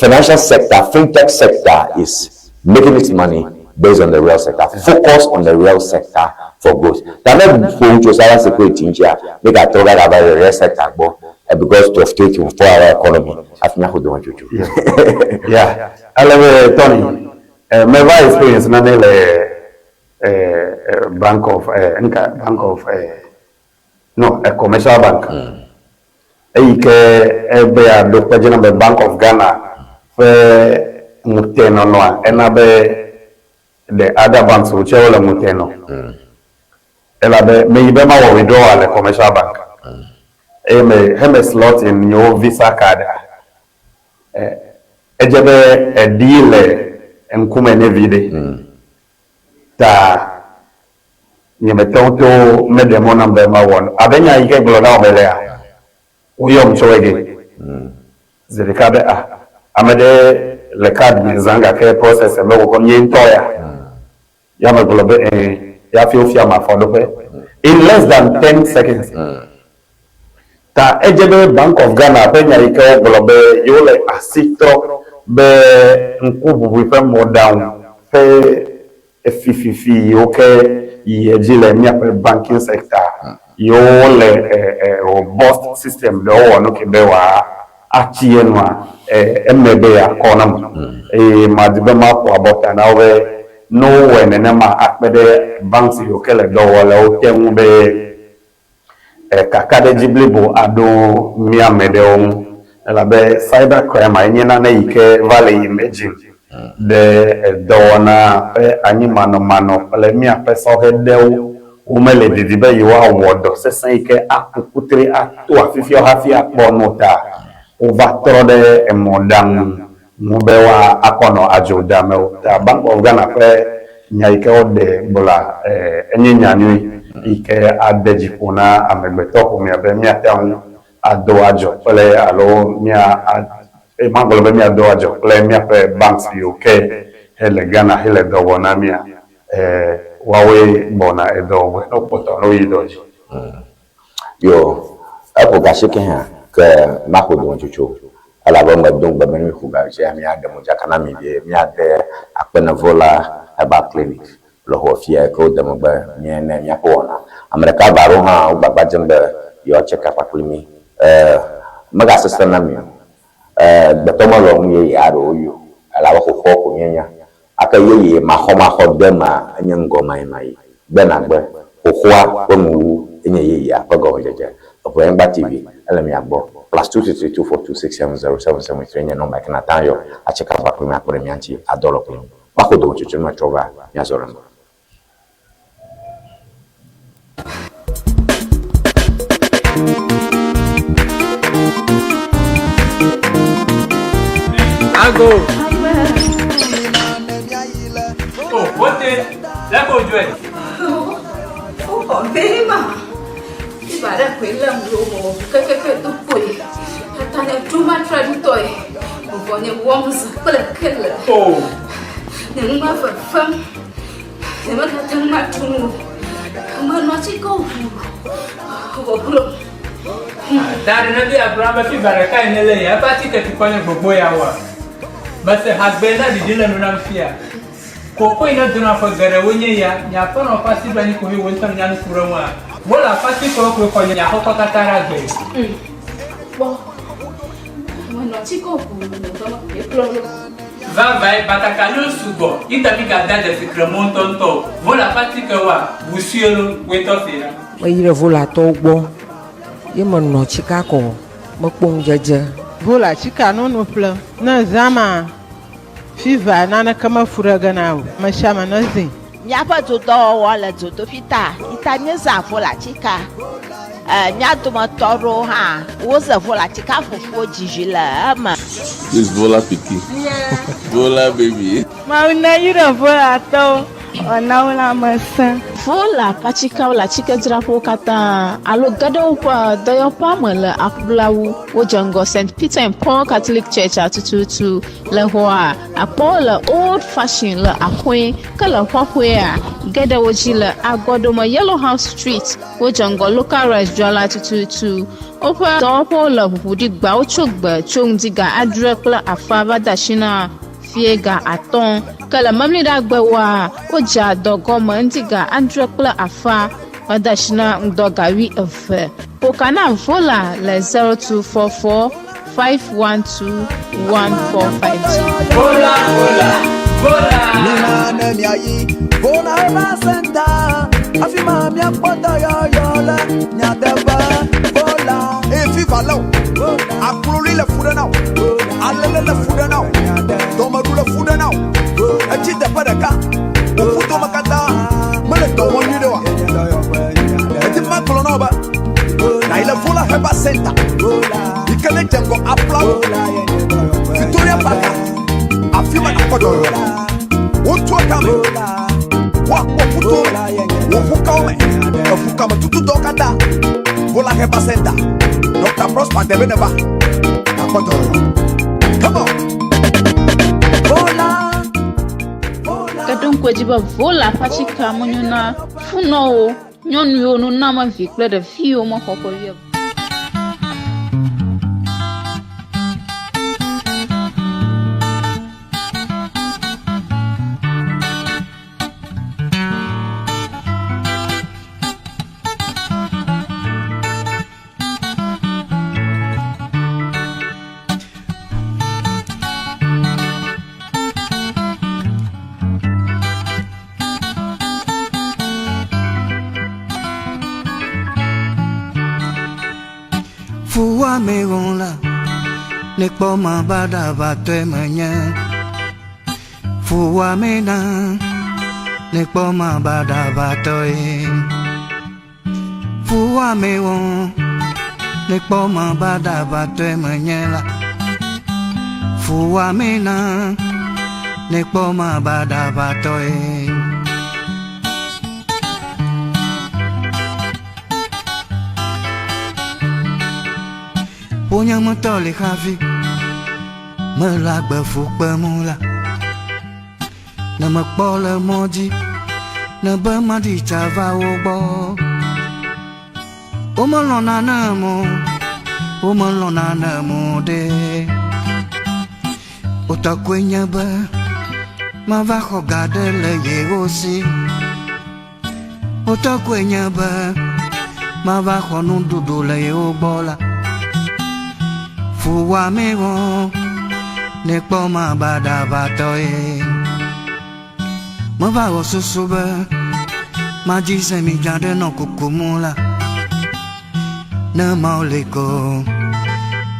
financial sector, fintech sector is making its money based on the real sector. Focus on the real sector for growth. Ta ne ƒo tso cyber security ŋutia, mi gatrɔ ɖe gava le real sector gbɔ because of 24 hour economy hafi míaƒo dome tsotso. Yeah. Ale be Tony, meva experience nane le Bank of nka Bank of no Commercial Bank. Eyi ke ebe ya ɖo kpe dzi na be Bank of Ghana ƒe ŋutenɔnɔa ena be the other banks wo tse wole ŋute nɔ. Elabe meyi be mawɔ withdrawal le Commercial Bank. Eye me heme slot in nyewo Visa card. Edze be eɖi le Eŋkume ne viɖe. Ta nyemete ŋu to meɖe mɔ nam be mawɔ nu abe nya yi ke gblɔ na wò melea, woyɔm tso ege zi ɖeka be ah, ame ɖe le card me zã gake process mewɔ nye ŋutɔ ya. Ya megblɔ be ɛ̃, ya hafi wofiam afɔɖoƒe in less than ten seconds. Ta edze be Bank of Ghana ƒe nya yi ke wogblɔ be yewole asi trɔ be ŋkuʋuʋui ƒe mɔɖaŋu ƒe efififi yiwo ke yi edzi le míaƒe banking sector yiwo le robust system ɖewo wɔ nu ke be wòa atsi enua eme be yeakɔ nam eye madi be maƒo abɔta na wo be ne wowɔe nenema akpe ɖe banks yiwo ke le dɔ wɔ le wo te ŋu be kakaɖedzi blibo aɖo mía me ɖewo ŋu elabe cyber crime enye nane yi ke va le yiyim ɖe edzi ɖe dɔwɔna ƒe anyimanɔmanɔ kple míaƒe sɔhɛ ɖewo womele didi be yewoawɔ dɔ sesẽ yi ke aku kutri ato afifiawo hafi akpɔ nu ta wova trɔ ɖe emɔɖaŋu ŋu be woakɔ nɔ adzo damewo. Ta Bank of Ghana ƒe nya yi ke woɖe gblɔa, enye nya nyui yi ke ade dzi ƒo na amegbetɔ ƒomea be míate ŋu ado adzɔ kple alo mía magblɔ be míado adzɔ kple míaƒe banks yiwo ke hele Ghana hele dɔ wɔ na mía. Woawoe gbɔna edɔ wɔe ne wokpɔtɔ ne woyi dɔ dzi. Yo, eƒo ga asieke hã ke maxo dometsotso elabe medo ŋugbe be ne míƒo ga sia míaɖe modzaka na mi vie, míade akpe ne Vola Herbal Clinic le xɔ fia yi ke wode megbe mía ne míaƒe wɔna. Ame ɖeka eve aɖewo hã wo gbagba dzem be yewoatse ka kpakple mí. E, megasesẽ na mi o. E, gbetɔ melɔ̃ nu yeye aɖewo yi o elabe xoxoa ko míenya. Gake yeye maxɔmaxɔ de ema enye ŋgɔmayimayi. Gbenagbe, xoxoa ƒe nuwuwu enye yeyea ƒe gɔmedzedze. Eʋenyigba TV ele mia gbɔ. +233 242 670 773 enye nɔmba yi ke nàte ŋu ayɔ atse kaba kple mí akpe ɖe mía ŋuti adɔ alɔ kple mí. Woaxo dometsotso ne metrɔ va míazɔ ɖe ŋgɔ. Ago. Oh, wote. Lẹ́kọ̀ọ́ ojú ẹ̀. Ó bẹ́ẹ̀ Ibàdàn pé lẹ́mu ló wọ̀ kẹ́kẹ́kẹ́ tó pò yìí. Àtàlẹ̀ dúró traditọ̀ yìí. Ọ̀bọ̀ ni wọ́n ń sàn pẹ̀lẹ́kẹ̀lẹ̀. Oh. Ní ń bá fẹ́ fẹ́. Nyemegate ŋu atu nu o. Menɔ atike ʋuu vɔvlɔ. Ta ɖe ne bia gblɔ be fiva ɖeka yi nele ya eƒe atike tukɔ nye gbogbo ya woa? Mese hagbe na ɖiɖi le nu nam fia. Koko yi ne dona ƒe geɖe wo nye ya, nye aƒenɔ ƒe asi ɖo anyi koe wo ŋutɔ nya nu ku ɖe ŋua. Wo le aƒe atikewo koe xɔ nye aƒekɔ katã ɖe agbe. Kpɔ. Menɔ atike ʋuu vɔvlɔ. Vavãe, batakaliwo sugbɔ, yi ta mígadea dzesi kremɔ ŋutɔŋutɔ o. Vola ƒe atikewoa, ʋu sue lo, woe tɔ see ɖa. Meyi ɖe Volatɔwo gbɔ ye menɔ tsika kɔ mekpɔ ŋudzedze. Vola tsika nono ƒlem. Ne zã ma, fiva naneke mefu ɖe ge na o. Amesiame nezĩ. Míaƒe dodɔwɔwɔ le dzodoƒi ta yi ta míezã volatsika. E, mía dometɔ aɖewo hã woze volatsika fufuwo dzizi le eme. This Vola pikin. Vola baby. Mawu neyra Volatɔwo wòana wo lãmesẽ. Vola ƒe atikeawo le atsikedzraƒewo katã alo ge ɖe woƒe dɔyɔƒea me le aƒlawu. Wodze ŋgɔ St. Peter and Paul Catholic Church-a tututu. Le xɔa, akpɔwo le Old Fashion le Axoe, ke le xɔxɔea, ge ɖe wo dzi le Agɔɖome Yellow House Street. Wodze ŋgɔ Local Rice dzrala tututu. Woƒe dɔwɔƒewo le ʋuʋu ɖi gbeawo tso gbe tso ŋdi ga adre kple afã va de asi na fiẽ ga atɔ̃. Ke le Memleɖagbewoa, wodzea dɔ gɔme ŋdi ga adre kple afã va de asi na ŋdɔ ga wuieve. Ƒo ka na Vola le 0244 512 145 dzi. Vola, vola, vola. Mina ne miayi Vola Herbal Center, afi ma miakpɔ dɔyɔyɔ le nyateƒe. Vola. Eye fifa lé wò, akloli le fu ɖe na wò, alele le fu ɖe na wò, dɔmeɖu le fu ɖe na wò, etsi teƒe ɖeka, wò ƒudome katã mele dɔ wɔm nyuiɖe oa? Edi be magblɔ na wò be nàyi le Vola Herbal Center yi ke ne dze ŋgɔ Aflawo, Victoria Park, afi ma nàkpɔ dɔyɔyɔ le. ƒutu kame woakpɔ ƒutu me wò ƒukawo me eƒukame tututɔ katã Vola Herbal Center Dr. Prosper debe ne va akpɔ dɔyɔyɔ come on. Vola. Ke ɖo ŋku edzi be Vola ƒe atikea menyo na funɔwo, nyɔnuwo, nunɔamevi kple ɖeviwo mexɔ ƒe wuieve. Fuwame la, ne kpɔ ma baɖaʋatɔe menye. Fuwame na, ne kpɔ ma baɖaʋatɔe. Fuwame wɔ, ne kpɔ ma baɖaʋatɔe menye la. Fuwame na, ne kpɔ ma baɖaʋatɔe. Wonye metɔ li hafi mele agbe fu kpem la. Ne mekpɔ le mɔ dzi, ne be maɖi tsa va wo gbɔ. Womelɔ̃na nam o, womelɔ̃na nam o ɖe. Wotɔ koe nye be mava xɔ ga ɖe le yewo si. Wotɔ koe nye be mava xɔ nuɖuɖu le yewo gbɔ la. Fuwame wɔ, ne kpɔ ma baɖaʋatɔe. Meva wɔ susu be madzi zemidza ɖe nɔ kukum la. Ne mawo li ko,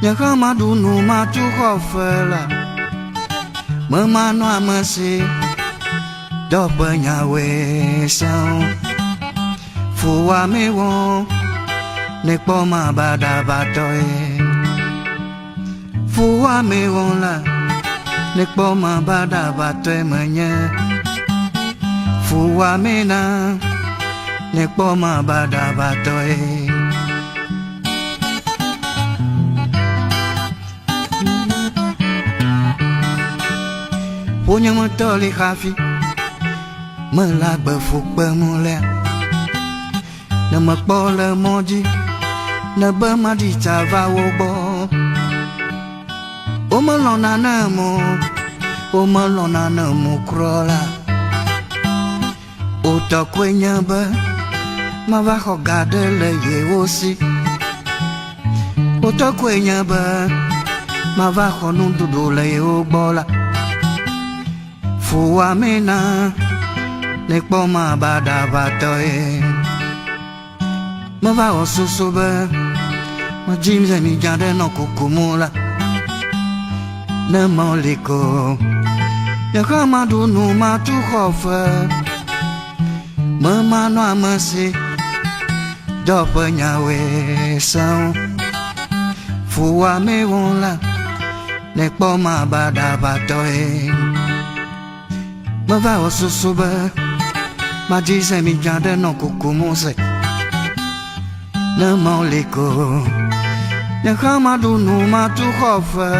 nye hã maɖu nu matu xɔ fe la. Memanɔ ame si dɔƒe nyawoe sẽo. Fuwame wɔ, ne kpɔ ma baɖaʋatɔe. Fuwame wɔ la, ne kpɔ ma baɖaʋatɔe menye. Fuwame na, ne kpɔ ma baɖaʋatɔe. Ƒonyemetɔ li hafi mele agbe fu kpem lea. Ne mekpɔ le mɔ dzi, ne be maɖi tsa va wo gbɔ. Womelɔ̃na nam o, womelɔ̃na nam o kura la. Wotɔ koe nye be mava xɔ ga ɖe le yewo si. Wotɔ koe nye be mava xɔ nuɖuɖu le yewo gbɔ la. Fuwame na, ne kpɔ ma baɖaʋatɔe. Meva wɔ susu be medzi zemidza ɖe nɔ kukum la. Ne mawo li ko, nye hã maɖu nu matu xɔ fe. Memanɔ ame si dɔƒe nyawoe sẽo. Fuwame wɔ la, ne kpɔ ma baɖaʋatɔe. Meva wɔ susu be madzi zemidza ɖe nɔ kukum se. Ne mawo li ko, nye hã maɖu nu matu xɔ fe.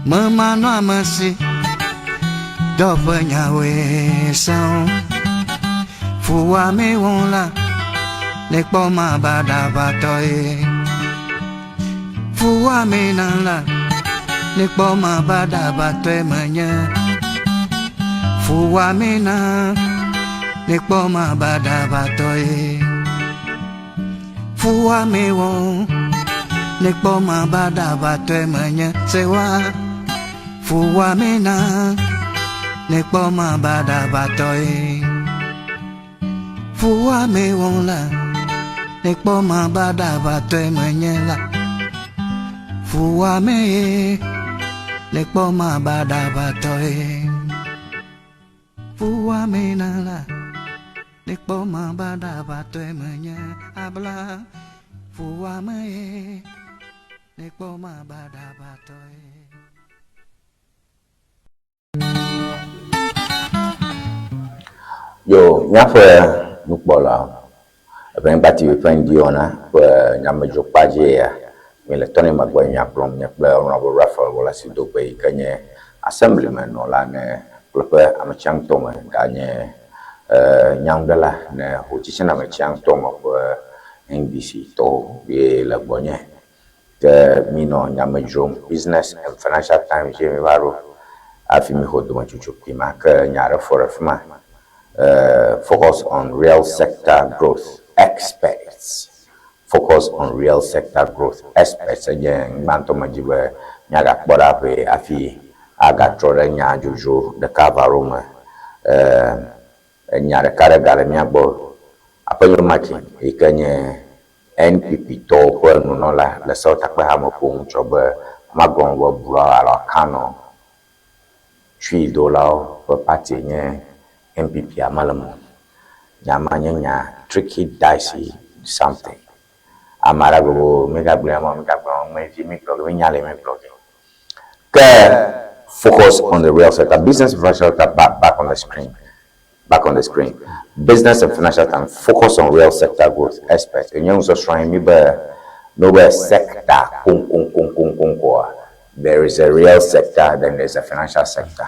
Memanɔ ame si dɔƒe nyawoe sẽo. Fuwame wɔ la, ne kpɔ ma baɖaʋatɔe. Fuwame na la, ne kpɔ ma baɖaʋatɔe menye. Fuwame na, ne kpɔ ma baɖaʋatɔe. Fuwame wɔ, ne kpɔ ma baɖaʋatɔe menye. Sewa, fuwame na, ne kpɔ ma baɖaʋatɔe. Fuwame wɔ la, ne kpɔ ma baɖaʋatɔe menye la. Fuwame ye, ne kpɔ ma baɖaʋatɔe. Fuwame na la, ne kpɔ ma baɖaʋatɔe menye abla. Fuwame ye, ne kpɔ ma baɖaʋatɔe. Yo, míaƒe nukpɔlawo, Eʋenyigba TV ƒe ŋdiwɔna ƒe nyamedzrokpa dzie ya. Míele Tony Maguire nya gblɔm nye kple Honourable Raphael Worlasi Dogbe yi ke nye Assembly me nɔla ne kple ƒe ametsiaŋutɔ me ganye nyanuɖela ne hotsitsinametsyaŋutɔ me ƒe NDC tɔwo ye le gbɔnye. Ke mínɔ nyame dzrom Business and Financial Times dzie míva ɖo hafi míxɔ dometsotso kpui ma ke nya aɖe fɔ ɖe fi ma. Focus on real sector growth experts. Focus on real sector growth experts enye ŋgbãtɔ medzi be míagakpɔ ɖa ʋɛ hafi agatrɔ ɖe nya dzodzro ɖeka va ɖo me. Enya ɖeka ɖe gale mía gbɔ. Aƒenɔ Martin yi ke nye NPP tɔwo ƒe nunɔla le Sewɔtakpeha me ƒo nu tsɔ be magblɔ be Bluawo alo Akanɔ Twi dolawo ƒe party nye NPP a mele eme o. Nya ma nye nya tricky dicey something. Ame aɖe agblɔ be oo mígagblɔe ema o, mígagblɔe ema o, mí mígblɔ ge, mínya ale mígblɔ ge. Ke focus on the real sector, business infrastructure back, back on the screen. Back on the screen. Business and financial times focus on real sector growth experts. Enye nusɔsrɔ̃ ye mi be no be sector koŋkoŋkoŋkoŋkoŋkoa, there is a real sector, then there is a financial sector.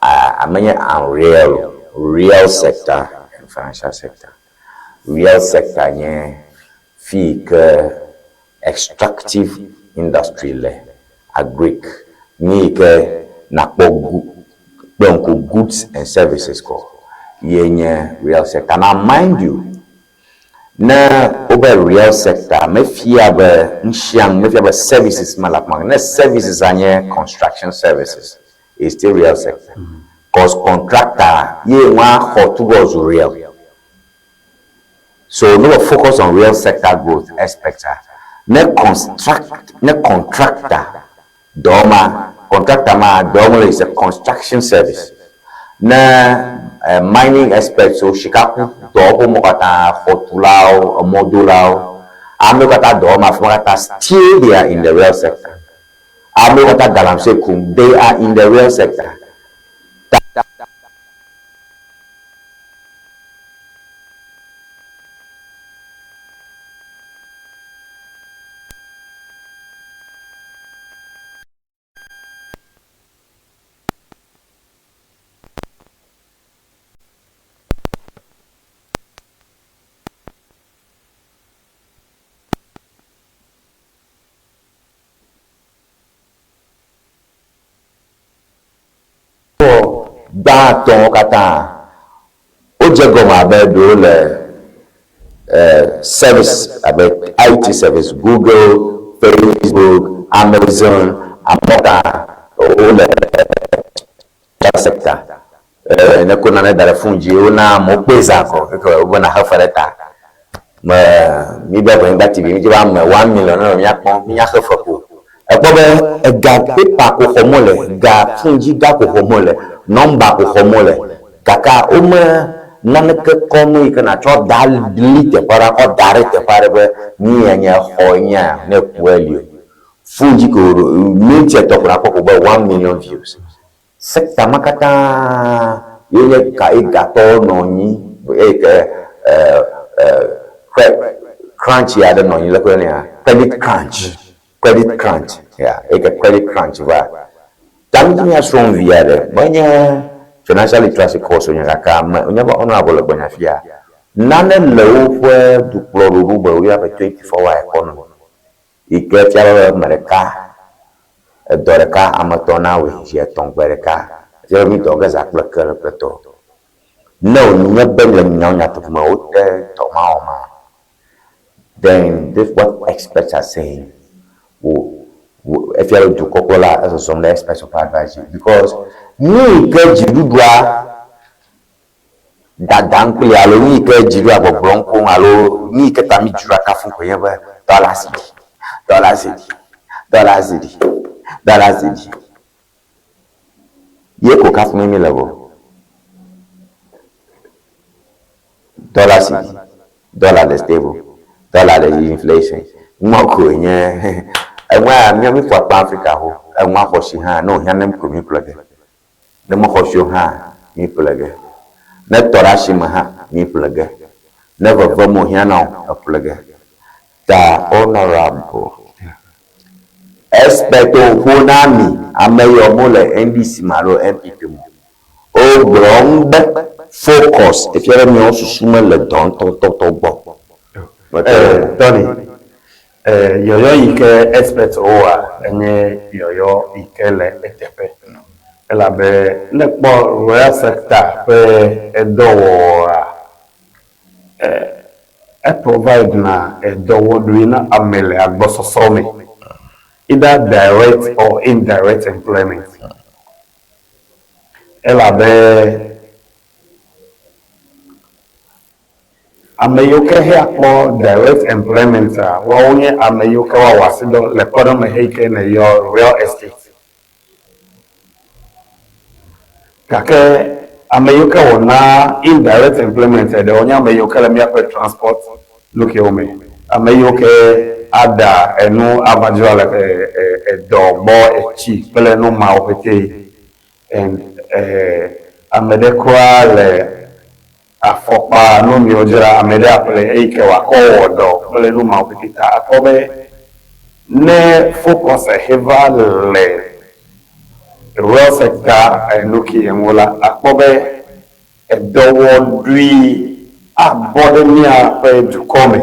Uh, amenye unreal o, real sector and financial sector. Real sector nye fi yi ke extractive industry le, agric, nu yi ke nakpɔ gu kple ŋku goods and services kɔ ye nye real sector. Now mind you, ne wobe real sector mefia be nusianu, mefia be services mele afi ma o. Ne services nye construction services, is still real sector cause contractor ye nua xɔ tu be zu real. So ne wɔ focus on real sector growth aspect a, ne construct ne contractor dɔ ma contractor ma dɔ wɔm le is a construction service. Ne mining experts wo sika ku dɔwɔƒe mo katã xɔtulawo, emɔdolawo, amewo katã dɔ wɔm afi ma katã still they are in the real sector. Amewo katã galamsey kum they are in the real sector. Gbãtɔwo katã wodze egɔme abe ɖewo le service abe IT service, Google, Facebook, Amazon, amewo katã wole sector. Ne ko nane da ɖe phone dzi wona amewo kpɔe zã kɔ eke wobe naxe fe ɖe ta. Me mi be Ʋenyigba TV mi dzi be ame 1 million ne nɔ mía kpɔm mi nya xe fe ko. Ekpɔ be ega paper ko xɔm wole, ga phone dzi ga ko xɔm wole, number ko xɔm wole gake wome naneke kɔm yi ke natsɔ da li teƒe aɖe akɔ da ɖe teƒe aɖe be nu ya nye xɔ nye ne ku eli o. Phone dzi ko minti etɔ̃ ko nakpɔ ko be 1 million views. Sector ma katã ye nye ga ye gatɔwo nɔ anyi eye ke crunch aɖe nɔ anyi le ke nea credit crunch, credit crunch ya eye ke credit crunch va. Ta mi míasrɔ̃ nu vi aɖe menye financial literacy course wonye gake ame wonye be honourable le gbɔnye afia nane le woƒe dukplɔɖoɖo me woyɔna be 24 hour economy yi ke fia be ame ɖeka edɔ ɖeka ame etɔ̃ nawɔe zi etɔ̃ gbe ɖeka. Fia be mi dɔ ge zã kple kele kple tɔ. Ne wònye be le nyawo nyateƒe me wote dɔ ma wɔ ma, then this what experts are saying wo wo efia be dukɔkplɔla ezɔzɔm ɖe experts ƒe advice dzi because nu yi ke dziɖuɖua dadam kpli alo nu yi ke dziɖuɖua gbɔgblɔm koŋ alo nu yi ke ta mi dziɖuɖua kafum koe nye be dollar cedi, dollar cedi, dollar cedi, dollar cedi. Ye ko kafum mi le vɔ. Dollar cedi, dollar le stable, dollar le inflation. Nua koe nye enua mía mi ƒo akpa Africa ho. Enua xɔ si hã ne wòhiã ne ko mi ƒle ge. Ne mexɔ si o hã mi ƒle ge. Ne tɔ ɖe asime hã, mi ƒle ge. Ne veve me wòhiã na wò, eƒle ge. Ta honorable expert wo ƒo na mi, ame yiwo mole NDC me alo NPP me o, wogblɔ be focus efia be miawo susu mele dɔ ŋutɔŋutɔtɔ gbɔ. Mete Eh, Tony, eh, yɔyɔ yi ke expert woa enye yɔyɔ yi ke le eteƒe. Elabe ne kpɔ real sector ƒe edɔwɔwɔa, eh, e provide na edɔwɔɖui na ame le agbɔsɔsɔ me. Either direct or indirect employment. Elabe ame yiwo ke hea kpɔ direct employment a, woawo nye ame yiwo ke woawɔ asi dɔ le kpɔɖeŋu me heyi ke ne yɔ real estate. Gake ame yiwo ke wɔna indirect employment eɖewo nye ame yiwo ke le míaƒe transport nu kewo me. Ame yiwo ke aɖa enu ava dzra le edɔ gbɔ, etsi kple nu mawo ƒete. And ame ɖe kura le afɔkpa nu miwo dzra, ame ɖe aƒle eyi ke wòakɔ wɔ dɔ kple nu mawo ƒete ta akpɔ be ne focus heva le real sector nu ke ŋu la, akpɔ be edɔwɔɖui abɔ ɖe míaƒe dukɔ me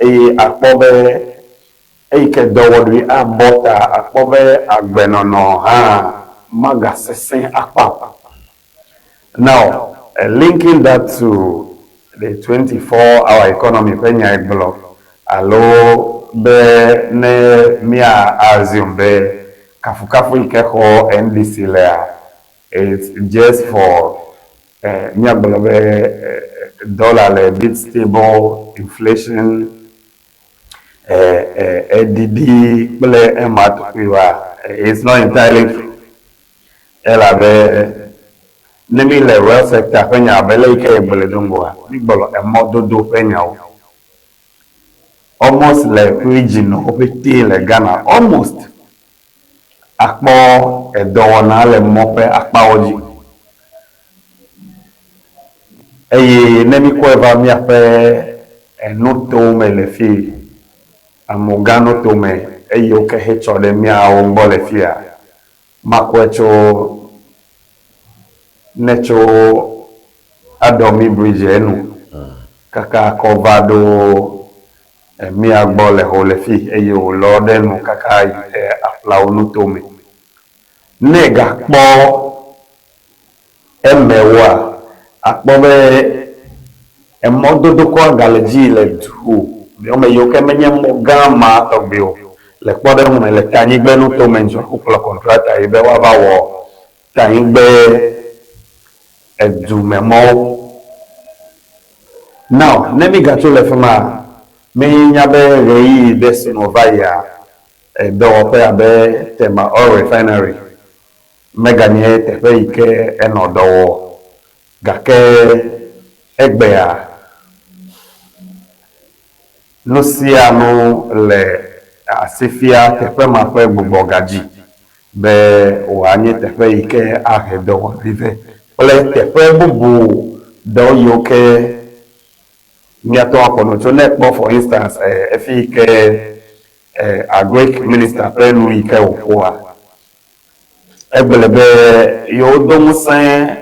eye akpɔ be eyi ke dɔwɔɖui abɔ ta akpɔ be agbenɔnɔ hã magasesẽ akpa o. Now, linking that to the 24-hour economy ƒe nyae gblɔ alo be ne mía assume be kafukafu yi ke xɔ NDC lea, it's just for míagblɔ be dollar le bit stable, inflation eɖiɖi kple ema tɔgbiwoa, it's not entirely true. Elabe ne mi le real sector ƒe nya abe le yi ke egblɔe do ŋgɔa, mi gblɔ emɔdodo ƒe nyawo. Almost le region ƒete le Ghana, almost akpɔ edɔwɔna le mɔ ƒe akpawo dzi. Eye ne mi kɔe va míaƒe enutowo me le fi, Amuga nutome eye wo ke hetsɔ ɖe míawo gbɔ le fia, makɔe tso ne tso Adomi bridge enu kaka kɔ va ɖo mía gbɔ le ho le fi eye wòlɔ ɖe nu kaka yi ɖe Aflao nutome. Ne gakpɔ emewoa, akpɔ be emɔdodo kɔa gale dzi le du ame yiwo ke menye mɔ gã ma tɔgbi o. Le kpɔɖeŋu me le Tanyigbe nutome ŋtsɔ wokplɔ contractor yi be woava wɔ Tanyigbe edumemɔwo. Now, ne mi gatso le fi ma, mi nya be ɣeyiɣi ɖe si me va yia, edɔwɔƒe abe Tema Oil Refinery meganye teƒe yi ke enɔ dɔ wɔ. Gake egbea, nu sia nu le asi fia teƒe ma ƒe gbugbɔgadzi be wòanye teƒe yi ke ahe dɔwɔɖui vɛ kple teƒe bubu ɖewo yiwo ke míate ŋu aƒo nu tso. Ne ekpɔ for instance, efi yi ke agric minister ƒe nu yi ke wòƒoa, egblɔ be yewodo ŋusẽ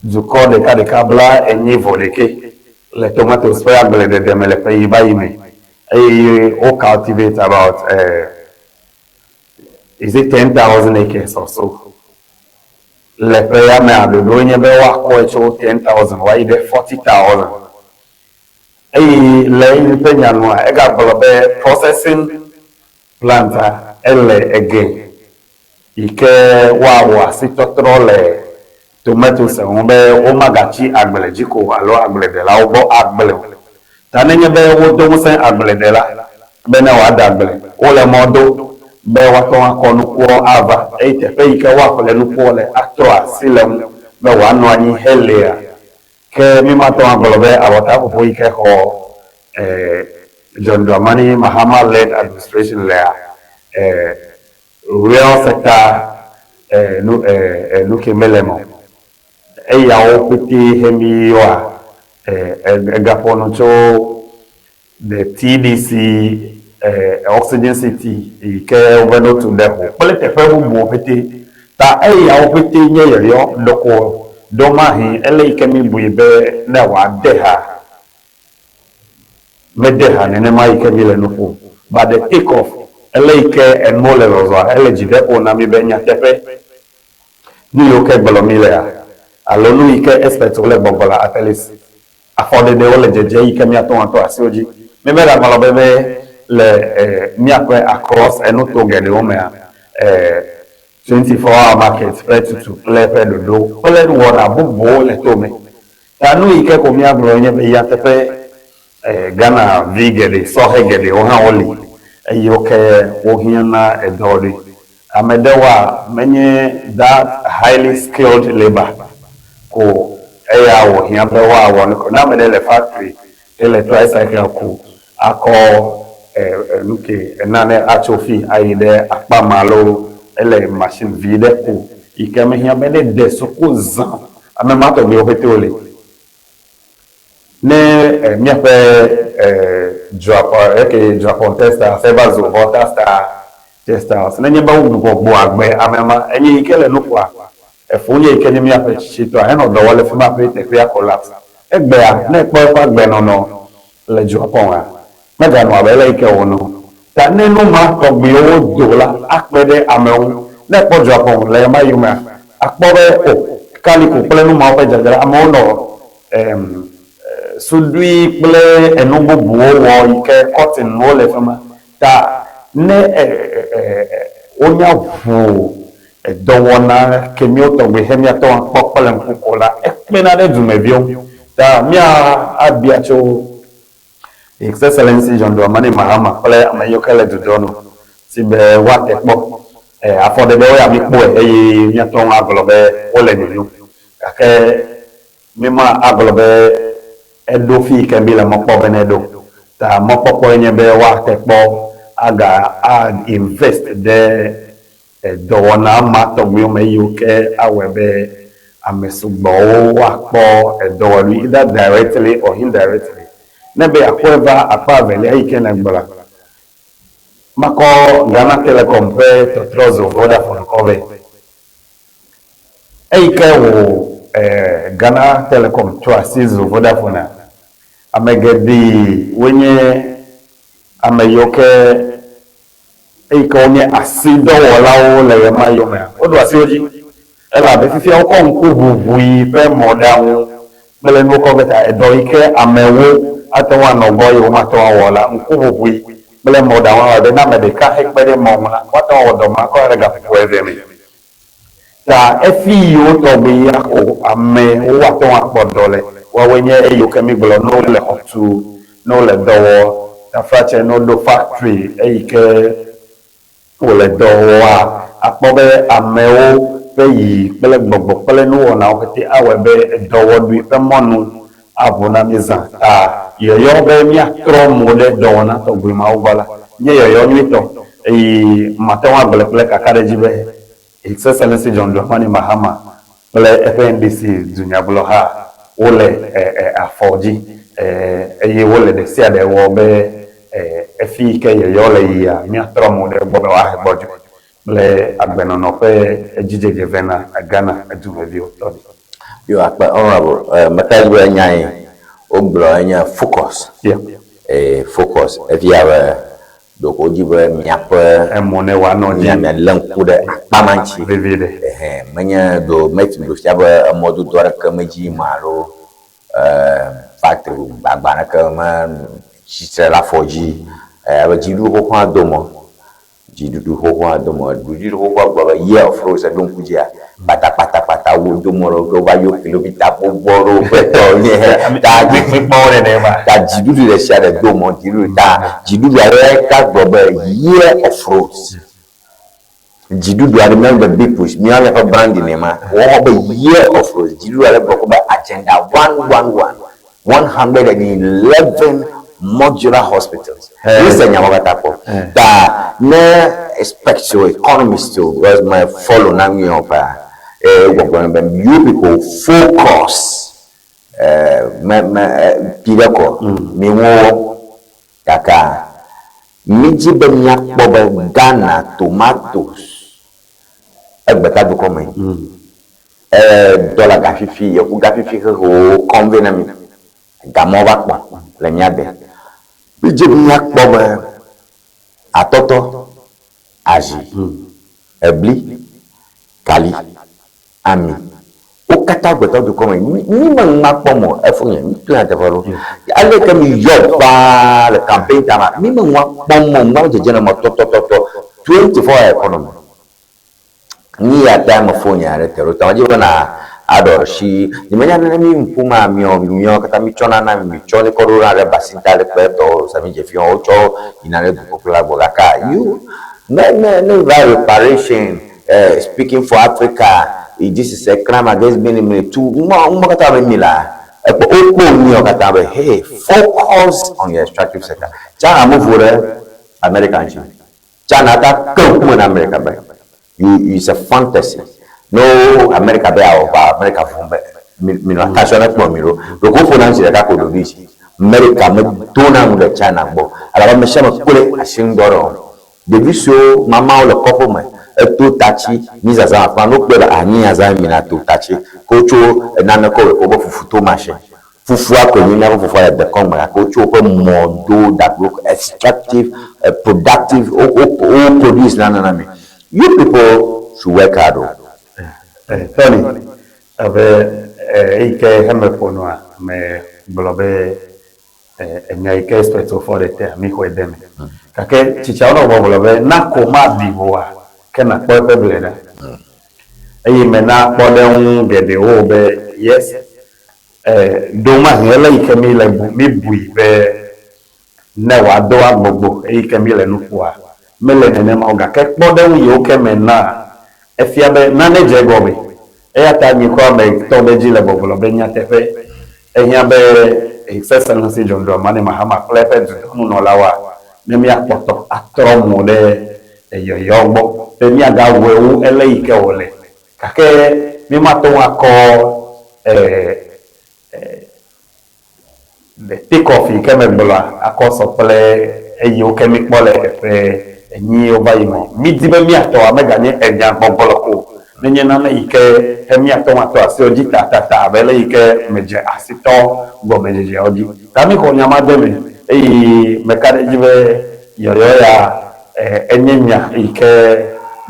dukɔ ɖekaɖeka 41 le tomatoes ƒe agbledede me le ƒe yi va yi me eye wo cultivate about is it 10,000 acres or so le ƒe ya mea, ɖoɖoe nye be woakɔe tso 10,000 woayi ɖe 40,000. Eye le eƒe nya nua, egagblɔ be processing plant a ele ege yi ke woawɔ asitɔtrɔ le tomatoes ŋu be womagatsi agble dzi ko alo agbledelawo gbɔ agble o. Ta nenye be wodo ŋusẽ agbledela be ne wòade agble, wole mɔ do be woate ŋu akɔ nukuawo ava eye teƒe yi ke woaƒle nukuawo le atrɔ asi le ŋu be wòanɔ anyi helia, ke mi mate ŋu agblɔ be awɔtaƒoƒo yi ke xɔ John Dramani Mahama led administration lea, real sector nu nu ke mele me o. Eyawo ƒete he mi yɔa, egaƒo nu tso the TDC Oxygen City yi ke wove ɖo tu ɖe ho kple teƒe bubuwo ƒete. Ta eyawo ƒete nye yɔyɔ ɖeko ɖomahi ele yi ke mi bui be ne wòade ha mede ha nenema yi ke mi le nu ƒom. But the take off ele yi ke enuwo le zɔzɔa ele dzi ɖe ƒo na mi be nyateƒe nu yiwo ke gblɔ mi lea alo nu yi ke experts wo le gbɔgblɔ at least Afɔɖeɖewo le dzedze yi ke míate ŋu ato asi wo dzi. Mímegaŋlɔ be be le míaƒe across enuto geɖewo mea, 24 hour market ƒe tutu kple eƒe ɖoɖo kple wɔna bubuwo le to me. Ta nu yi ke ko míagblɔ nye be nyateƒe Ghana vi geɖe, sɔhɛ geɖewo hã woli eye wo ke wohiã na edɔ ɖe. Ame ɖewoa, menye that highly skilled labour ko eya wòhiã be woawɔ nu ko. Ne ame ɖe le factory ele tricycle ku akɔ nuke nane atso fi ayi ɖe akpa ma alo ele machine vi ɖe ku yi ke mehiã be ne de suku zã ame ma tɔgbiwo ƒete wole. Ne míaƒe eke Juapong Textiles eva zu Volta Star Textiles, nenye be wogbugbɔ gbɔ agbe ame ma, enye yi ke le nu ƒoa, efo nye yi ke nye míaƒe tsitsitɔa henɔ dɔ wɔm le fi ma ƒe teƒea collapse. Egbea, ne èkpɔ eƒe agbenɔnɔ le Juapong-a, meganɔ abe ale yi ke wònɔ o. Ta ne nu ma tɔgbiwo do la, akpe ɖe amewo ŋu. Ne èkpɔ Juapong le ɣemaɣi mea, àkpɔ be o, kaliko kple nu mawo ƒe dzadzra, amewo nɔ em, suɖui kple enu bubuwo wɔ yi ke cotton nuwo le fi ma. Ta ne e, e, e, wonya ʋu edɔwɔna kemiwo tɔgbi he míate ŋu akpɔ kple ŋku ko la, ekpena ɖe dumeviwo ŋu. Ta mía abia tso His Excellency John Dramani Mahama kple ame yiwo ke le dudɔ nu si be woate kpɔ afɔɖeɖewo ya míkpɔe eye míate ŋu agblɔ be wole nyonyom. Gake míma agblɔ be eɖo fi yi ke míle mɔ kpɔ be neɖo. Ta mɔkpɔkpɔe nye be woate kpɔ aga a invest ɖe Edɔwɔna ma tɔgbiwo me yiwo ke awɔe be ame sugbɔwo woakpɔ edɔwɔɖui either directly or indirectly. Ne be yeakpɔe va akpa evelia yi ke nègblɔa, makɔ Ghana Telecom ƒe tɔtrɔ zu Vodafone kɔ vɛ. Eyi ke wò Ghana Telecom trɔ asi zu Vodafone-a, ame geɖe wonye ame yiwo ke Eyi ke wonye asidɔwɔlawo le ɣemaɣiwo mea, woɖo asi wo dzi, elabe fifia wokɔ ŋkuʋuʋui ƒe mɔ̃ɖaŋu kple nuwo kɔ vɛ ta edɔ yi ke amewo ate ŋu anɔ gbɔ eye womate ŋu awɔ o la, ŋkuʋuʋui kple mɔ̃ɖaŋu awɔe be ne ame ɖeka hekpe ɖe mɔ ŋu la, woate ŋu awɔ dɔ ma kɔ ɖe gaƒoƒo eve me. Ta efi yiwo tɔgbi ya ko amewo ate ŋu akpɔ dɔ le, woawoe nye eyiwo ke mígblɔ ne wole xɔ tu, ne wole dɔ wɔ, taflatse ne woɖo factory eyi ke wole dɔ wɔa, akpɔ be amewo ƒe yiyi kple gbɔgbɔ kple nuwɔnawo pɛtɛ awɔe be dɔwɔɖui ƒe mɔnu aʋu na mí zã. Ta yɔyɔ be míatrɔ mo ɖe dɔwɔna tɔgbi mawo gbɔ la nye yɔyɔ nyuitɔ eye mate ŋu agblɔe kple kakaɖedzi be His Excellency John Dramani Mahama kple eƒe NDC dunyagblɔha wole afɔ dzi eye wole ɖesiaɖe wɔ be efi yi ke yɔyɔ le yia míatrɔ mo ɖe egbɔ be wòahe gbɔdzɔe kple agbenɔnɔ ƒe dzidzedze vɛ na Ghana dumeviwo tɔ ɖi. Yo akpe honorable eh, meka dzi be nya yi wogblɔ enye focus. Yeah. Eh, focus efia be ɖeko wodzi be miaƒe Emɔ ne wòanɔ dzi. mia mialé ŋku ɖe akpa ma ŋuti. Vevi ɖe. Ehɛ, menye ɖo meti ɖo fia be emɔdodo aɖeke medzi yim alo eh, factory gbagba aɖeke me tsitre ɖe afɔ dzi eh, abe dziɖuɖu xoxoa do mɔ. Dziɖuɖu xoxoa do mɔ. Dziɖuɖu xoxoa gblɔ be year of rose eɖo ŋku dzia, kpatakpatakpata wo do mɔ ɖewo ke wova yɔ kilomita gbogbo aɖewo ƒe tɔ nye ta ta dziɖuɖu ɖe sia ɖe do mɔ dziɖuɖu ta dziɖuɖu aɖe ka gblɔ be year of rose. Dziɖuɖu aɖe míawo be big push míawo míaƒe branding ne ma wɔwɔ be year of rose. Dziɖuɖu aɖe gblɔ be agenda 111 111 modular hospitals. Wose nya ma katã kpɔ. Ta ne experts o, economists o, because me follow na nu yawo ƒea, Eye gbɔgblɔ be you people focus me me pi ɖe kɔ mi ŋuwo gaka mi dzi be miakpɔ be Ghana tomatoes egbeta dukɔ me dɔla gafifi yevu gafifi hehewo kɔm vɛ na mi gamɔ va kpɔ le mía de. Mi dzi be miakpɔ be atɔtɔ, azi, ebli, kali, ami, wo katã gbetɔ dukɔ me. Mi me ŋma kpɔm o, efonye, mi to nyateƒe ɖo. Ale ke mi yɔ paa le campaign time a, mi me ŋma kpɔm o, ŋma dzedze le me tɔtɔtɔtɔ 24 hour economy. Ni ya ta me phone ya ɖe te ɖo ta medzi be na aɖɔ si nyemenya ne mi ŋku ma miɔ miɔ katã mi tsɔna na mi tsɔ ne kɔ ɖo na ɖe basinta ɖe kpe tɔ sami dze fi wotsɔ yina ɖe dukɔkplɔla gbɔ gaka you ne ne ne va reparation speaking for Africa this is a crime against many many tu ŋmɔ ŋmɔ katã be mi la ekpɔ wokpɔ miɔ katã be hey, focus on your extractive sector. China mo vo ɖe America ŋuti. China ta ke ŋkume na America be you is a fantasy. No America be awɔ ba America vɔ̃ be mi mi nɔ attention ne kplɔ mi ɖo. Ɖeko woƒo na ŋuti ɖeka ko ɖoɖoe zi. America medona nu ɖe China gbɔ elabe ame sia ame kpɔe asi ŋudɔ ɖe wɔm. Ɖevi suewo mamawo le kɔƒe me eto tatsi mi zazã afi ma ne wokpɔe be anyi ya zã mina to tatsi ke wotso nane kɔ wɔe wobe fufu to machine. Fufua koe nye míaƒe fufua le dekɔnu me gake wotsɔ woƒe mɔ do ɖaɖo extractive, productive, wo wo wo produce nane na mi. You people should work hard o. Tony, abe eyi ke heme ƒo nua, me gblɔ be enya yi ke experts wo fɔ ɖe tea, mi xɔe de eme. Gake tsitsiawo nɔ gbɔgblɔ be na ko maɖi ʋɔa, ke nakpɔ eƒe ble ɖa. Eye mena kpɔɖeŋu geɖewo be yes, Ɖewomahi ele yi ke mi le bu, mi bui be ne wòado agbogbo eyi ke mi le nu ƒoa, mele nenema o. Gake kpɔɖeŋu yiwo ke me naa, efia be nane dze egɔme. Eya ta nye kura me tɔ ɖe edzi le gbɔgblɔ be nyateƒe, ehiã be His Excellency John Dramani Mahama kple eƒe dudɔnunɔlawoa, ne míakpɔtɔ atrɔ mo ɖe eyɔyɔ gbɔ be míagawɔe wu ele yi ke wòle. Gake mímate ŋu akɔ the take off yi ke megblɔa akɔ sɔ kple eyiwo ke míkpɔ le ƒe enyiwo va yi me o. Mídi be míatɔ meganye enyagbɔgblɔ ko nenye nane yi ke he míate ŋu atɔ asi wo dzi tatata abe ale yi ke medze asi tɔ gɔmedzedzeawo dzi. Ta míxɔ nya ma de eme eye meka ɖe edzi be yɔyɔ ya Enye nya yi ke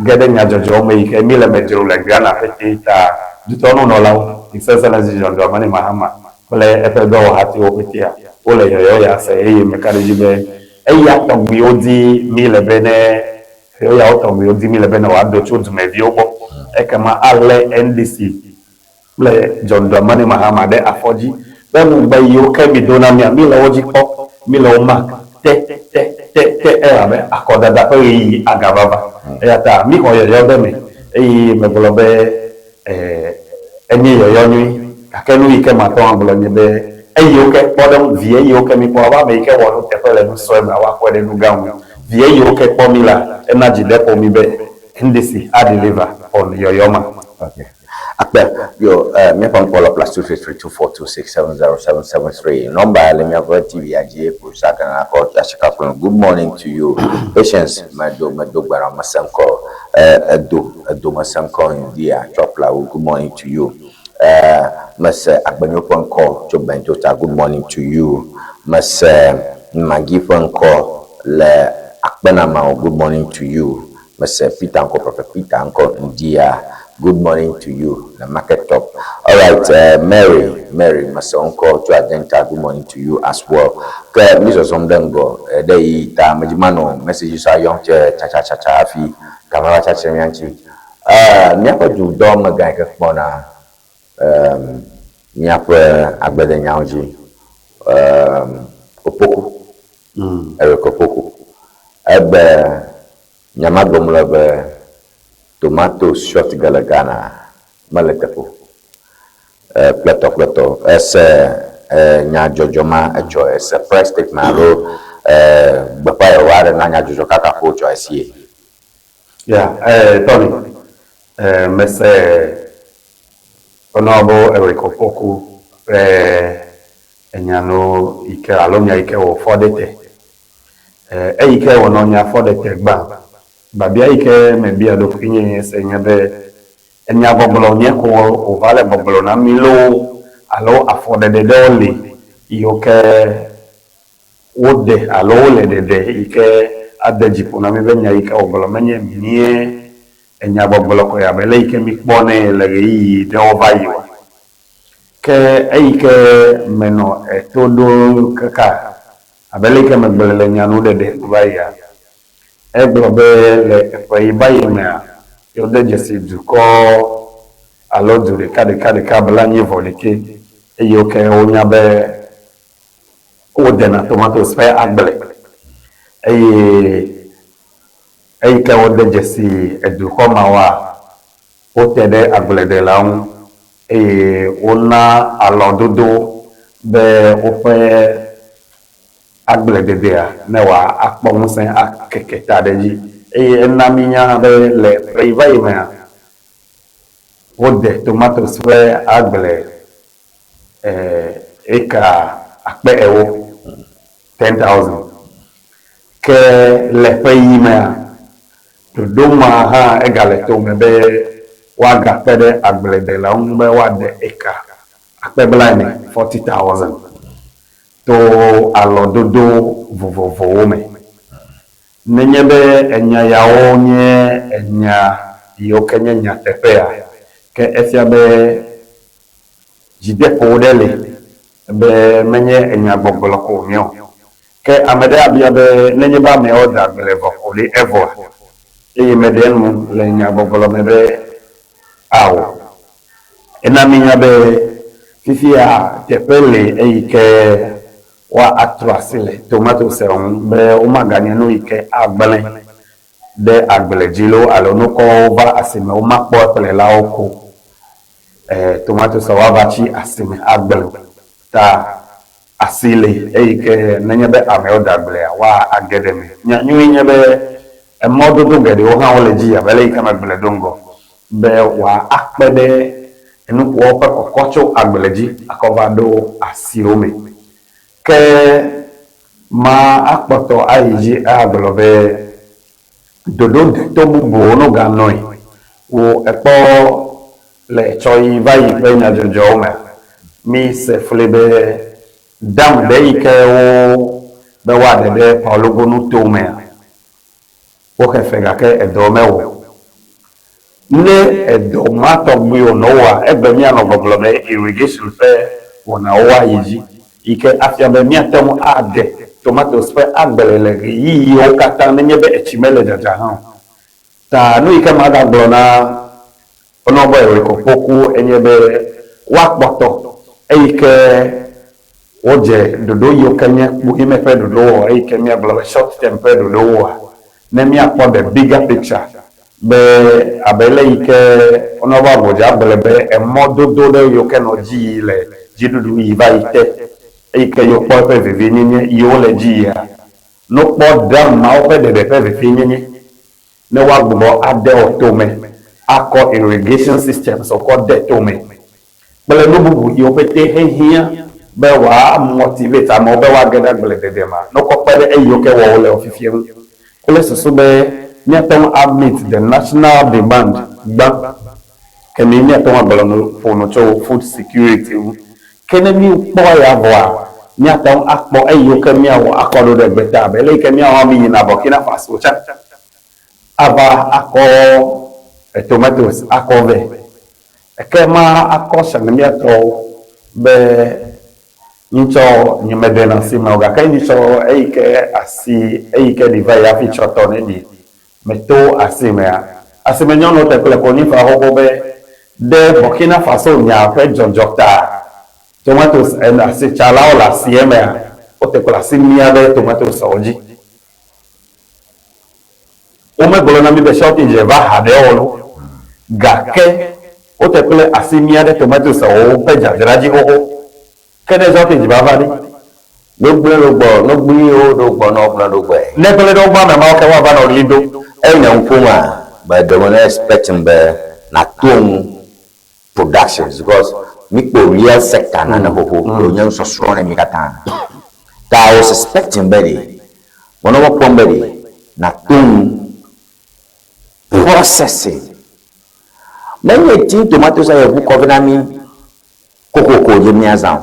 ge ɖe nyadzɔdzɔwo me yi ke míle me dzrom le Ghana ƒe ta dutɔnunɔlawo, His Excellency John Dramani Mahama kple eƒe dɔwɔhatiwo ƒetea, wole yɔyɔ ya se eye meka ɖe edzi be eya tɔgbiwo di míle be ne yɔyɔawo tɔgbiwo di míle be ne wòado tso dumeviwo gbɔ ekema alé NDC kple John Dramani Mahama ɖe afɔ dzi be ŋugbe yiwo ke mi do na mía, mi le wo dzi kpɔ, mi le wo mark te te te te elabe akɔdada ƒe ɣeyiɣi agava va. Eya ta mi xɔ yɔyɔ ɖe eme eye megblɔ be enye yɔyɔ nyui. Gake nu yi ke mate ŋu agblɔ nye be eyiwo ke kpɔɖeŋu vi eyiwo ke mi kpɔ abe ame yi ke wɔ nuteƒe le nu sue mea woakpɔe ɖe nu gã ŋu. Vi eyiwo ke kpɔ mi la ena dzi ɖe ƒo mi be NDC a deliver on yɔyɔ ma. Okay. Akpe yo míaƒe ŋkɔ le +233 242670773 nɔmba le míaƒe TV ya dzi producer kana kɔ Ashika kplɔ. Good morning to you, Patience. Medo medo gbe na mese ŋkɔ edo edo mese ŋkɔ India chɔplawo. Good morning to you. Mese Agbenyo ƒe ŋkɔ tso Bentota. Good morning to you. Mese Maggie ƒe ŋkɔ le Akpenamawo. Good morning to you. Mese Peter ŋkɔ, Prophet Peter ŋkɔ Ndia. Good morning to you le market top. Alright, Mary, Mary mese wo ŋkɔ tso Adenta. Good morning to you as well. Ke mi zɔzɔm ɖe ŋgɔ ɖe yi ta medzi manɔ messages ayɔm tse tsatsatsatsa hafi game va tsatsre mía ŋuti. Míaƒe dudɔ megã yi ke kpɔna míaƒe agbedenyawo dzi, Opoku, Eric Opoku, egbe nya ma gblɔm le be tomatoes short ge le Ghana mele teƒe o. Kple tɔ kple tɔ. Ese nyadzɔdzɔ ma etsɔ ese press statement alo gbeƒã yehowa aɖe na nyadzɔdzɔ kaka ƒo tsɔ esie. Ya, Tony, mese Honorable Eric Opoku ƒe enya nu yi ke alo nya yi ke wòfɔ ɖe te. Eyi ke wònɔ nya fɔ ɖe te gbã, biabia yi ke mebia ɖokuinye se nye be, Enyagbɔgblɔ nye ko wòva le gbɔgblɔ na mí loo alo afɔɖeɖe ɖewo li yiwo ke wode alo wole ɖeɖe yi ke ade dzi ƒo na mí be nya yi ke wògblɔ menye mía enyagbɔgblɔ koe abe le yi ke míkpɔnɛ le ɣeyiɣi ɖewo va yi oa? Ke eyi ke menɔ eto ɖom kaka abe le yi ke megblɔe le nyanuɖeɖe nu va yia, Egblɔ be le ƒe yi va yi mea, yewode dzesi dukɔ alo du ɖekaɖekaɖeka blanyi vɔ ɖekɛ eye wo ke wonya be wodena tomatoes ƒe agble eye eyi ke wode dzesi edukɔ mawoa, wote ɖe agbledelawo ŋu eye wona alɔdodo be woƒe agblededea ne wòakpɔ ŋusẽ akeke ta ɖe edzi. Eye ena mínya be le ƒe yi va yi mea, wode tomatoes ƒe agble eka 4000, 10,000. Ke le ƒe yi mea, ɖoɖo ma hã egale tome be woagakpe ɖe agbledelawo ŋu be woade eka 40,000, 40,000. to alɔdodo vovovowo me. Nenye be enya yawo nye enya yiwo ke nye nyateƒea, ke efia be dzideƒo ɖe li be menye enyagbɔgblɔ ko wònye o. Ke ame ɖe abia be, Nenye be ameawo da agble vɔ ko ɖe, evɔa? Eye meɖe enu le nyagbɔgblɔ me be, Ao. Ena mínya be fifia teƒe li eyi ke woatrɔ asi le tomatosewo ŋu be womaganye nu yi ke agblẽ ɖe agble dzi loo alo nukɔwo va asime womakpɔ eƒlelawo ko tomatosewo ava tsi asime agblẽ o. Ta asi li eyi ke nenye be amewo de agblea, woage ɖe eme. Nya nyui nye be emɔdodo geɖewo hã wole edzi abe ale yi ke megblɔe do ŋgɔ be wòakpe ɖe enuƒoawo ƒe kɔkɔ tso agble dzi akɔ va ɖo asiwo me. Ke ma akpɔtɔ ayi dzi agblɔ be ɖoɖo deto bubuwo no ganɔe wò ekpɔ le etsɔ yi va yi ƒe nyadzɔdzɔwo mea, mi se fli be dam ɖe yi ke wo be woaɖe ɖe Paologo nuto mea, woxe fe gake edɔ mewɔ o. Ne edɔ ma tɔgbi wònɔ woa, egbe míanɔ gbɔgblɔ be irrigation ƒe wɔnawo woayi dzi, yi ke afia be míate ŋu ade tomatoes ƒe agble le ɣeyiɣiwo katã nenye be etsi mele dzadza hã o. Ta nu yi ke magagblɔ na Honourable Eric Opoku enye be woakpɔtɔ eyi ke wodze ɖoɖo yiwo ke nye kpuime ƒe ɖoɖowoa, eyi ke míagblɔ be short term ƒe ɖoɖowoa, ne míakpɔ the bigger picture be abe le yi ke Honourable Agbodza gblɔe be emɔdodo ɖe yiwo ke nɔ dzi yi le dziɖuɖu yi va yi te, eyi ke yewo kpɔ eƒe vevienyenye yi wole dzi yia, no kpɔ dam mawo ƒe ɖeɖe ƒe vevienyenye ne woagbugbɔ ade wò tome akɔ irrigation systems kɔ de tome kple nu bubu yiwo pete hehiã be wòa motivate amewo be woage ɖe agbledede ma ne wokɔ kpe ɖe eyiwo ke wɔ wole fifia ŋu kple susu be míate ŋu a meet the national demand gbã kemi míate ŋu agblɔ nu ƒo nu tso food security ŋu. Ke ne míkpɔ eya vɔa, míate ŋu akpɔ eyiwo ke míawɔ akɔ ɖo ɖe gbeta abe le yi ke míawo hã míyina Burkina Faso tsã ava akɔ tomatoes akɔ vɛ. Ekema akɔ sɛn mía tɔwo be nyitsɔ nyemedena asi me o gake nyitsɔ eyi ke asi eyi ke ɖi va yi hafi tsɔ tɔ ne ɖi meto asi mea. Asime nyɔnuwo te kple konyi fa xoxo be ɖe Burkina Faso nya ƒe dzɔdzɔ ta tomatoes asitsalawo le asie mea wote kple asi mia ɖe tomatoeswo dzi. Womegblɔ na mí be shortage va haɖe o lo, gake wote kple asi mía ɖe tomatoeswo ƒe dzadzra dzi xoxo. Ke ne shortage va va ɖe? No gblẽ ɖo gbɔ, no gblẽ wo ɖo gbɔ, no gblẽ ɖo gbɔe. Ne gblẽ ɖe wo gbɔ ame mawo ke woava nɔ ɣli do. Eyi nye ŋku mea, me ɖe me ne expecting be nato ŋu. productions because míkpɔ real sector nane xoxo ye wònye nusɔsrɔ̃ ne mí katã. Ta I was expecting be ɖe menɔ mɔ kpɔm be ɖe nàto ŋu processing. Menye tin tomatoes a yevu kɔ vɛ na mí kokoko dzi míazã o.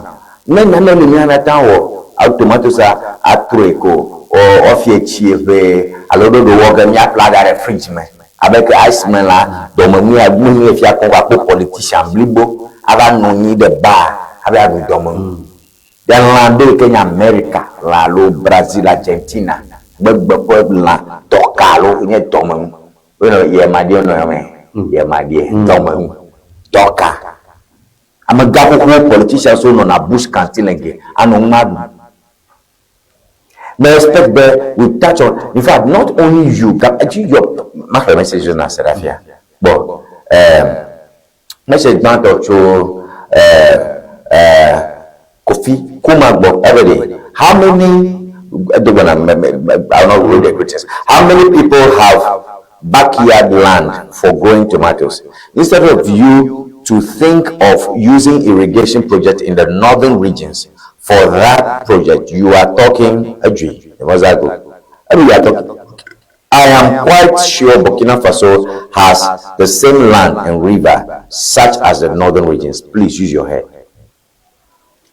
Ne nane li míate ŋu awɔ alo tomatoes a atrɔe ko woafie tsi ʋee alo ɖoɖo wɔ ge míaƒle ada ɖe fridge me abe ke ice me la dɔmenu ya nu ye fia kɔ va kpɔ politician blibo ava nɔ anyi ɖe bar hafi aɖu dɔmenu. Ya lã ɖe yi ke nye America lã alo Brazil, Argentina gbegbe ƒe lã tɔka alo nye dɔmenu. Woyɔnɛ be yemaɖie nɔ yɔmɛ, yemaɖie dɔmenu tɔka. Amegã xoxowo politicians wo nɔna bush canteen le ge anɔ nu ma ɖum. Me expect be we touch on, in fact not only you, ga edzi yɔ maxlẽ message na se ɖe afia. Kpɔ eh, message gbãtɔ tso eh, eh, Kofi Kuma gbɔ ebe ɖe how many edo gbe na me, me, me, I will not read the greetings. How many people have backyard land for growing tomatoes? Instead of you to think of using irrigation project in the northern regions for that project, you are talking Edwi, Emozago. Ebe you are talking. I am quite sure Burkina Faso has the same land and river such as the northern regions. Please use your head.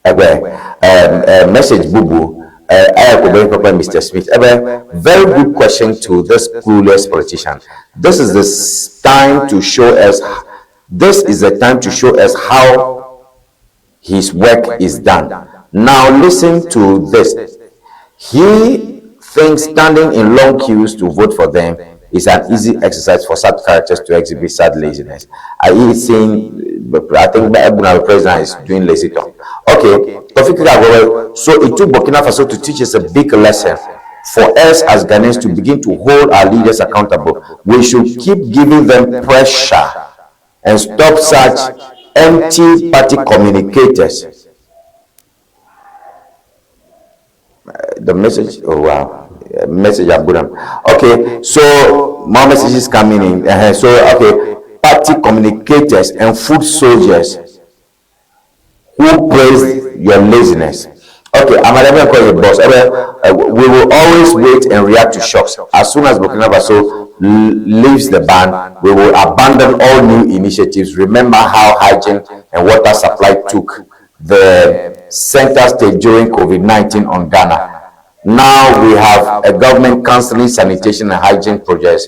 Egbe um, message bubu eya ko be papa Mr. Smith. Ebe very good question to this clueless politician. This is the time to show us this is the time to show us how his work is done. Now listen to this. He thinks standing in long queues to vote for them is an easy exercise for such characters to exhibit such laziness. Are you saying, I think the president is doing lazy talk. Okay, so it took Burkina Faso to teach us a big lesson for us as Ghanaians to begin to hold our leaders accountable. We should keep giving them pressure and stop such empty party communicators. The message, oh wow, message Aburam. Okay, so more messages coming in. So, okay, party communicators and food soldiers who praise your laziness. Okay, I'm gonna call your boss. We will always wait and react to shocks. As soon as Burkina Faso leaves the ban, we will abandon all new initiatives. Remember how hygiene and water supply took the center stage during COVID-19 on Ghana. Now we have a government canceling sanitation and hygiene projects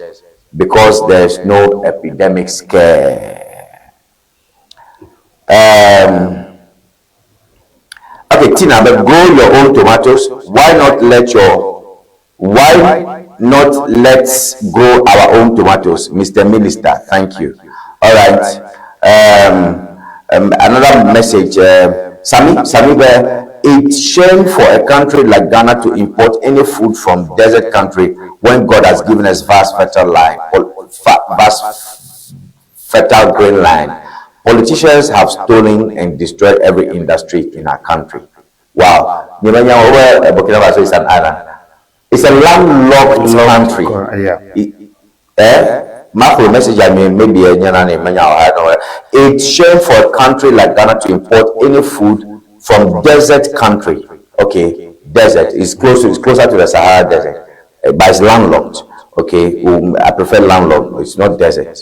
because there's no epidemic scare. Okay, Tina, but grow your own tomatoes. Why not let your, why not let's grow our own tomatoes, Mr. Minister? Thank you. All right. Another message, Sami, Sami, it's shame for a country like Ghana to import any food from desert country when God has given us vast fertile land, vast fertile grain land. Politicians have stolen and destroyed every industry in our country. Wow. Burkina Faso is an island. It's a landlocked country. Yeah. Macro message, I mean, maybe I don't know. It's shame for a country like Ghana to import any food from desert country. Okay, desert. It's close to, it's closer to the Sahara Desert, but it's landlocked. Okay, I prefer landlocked. It's not desert.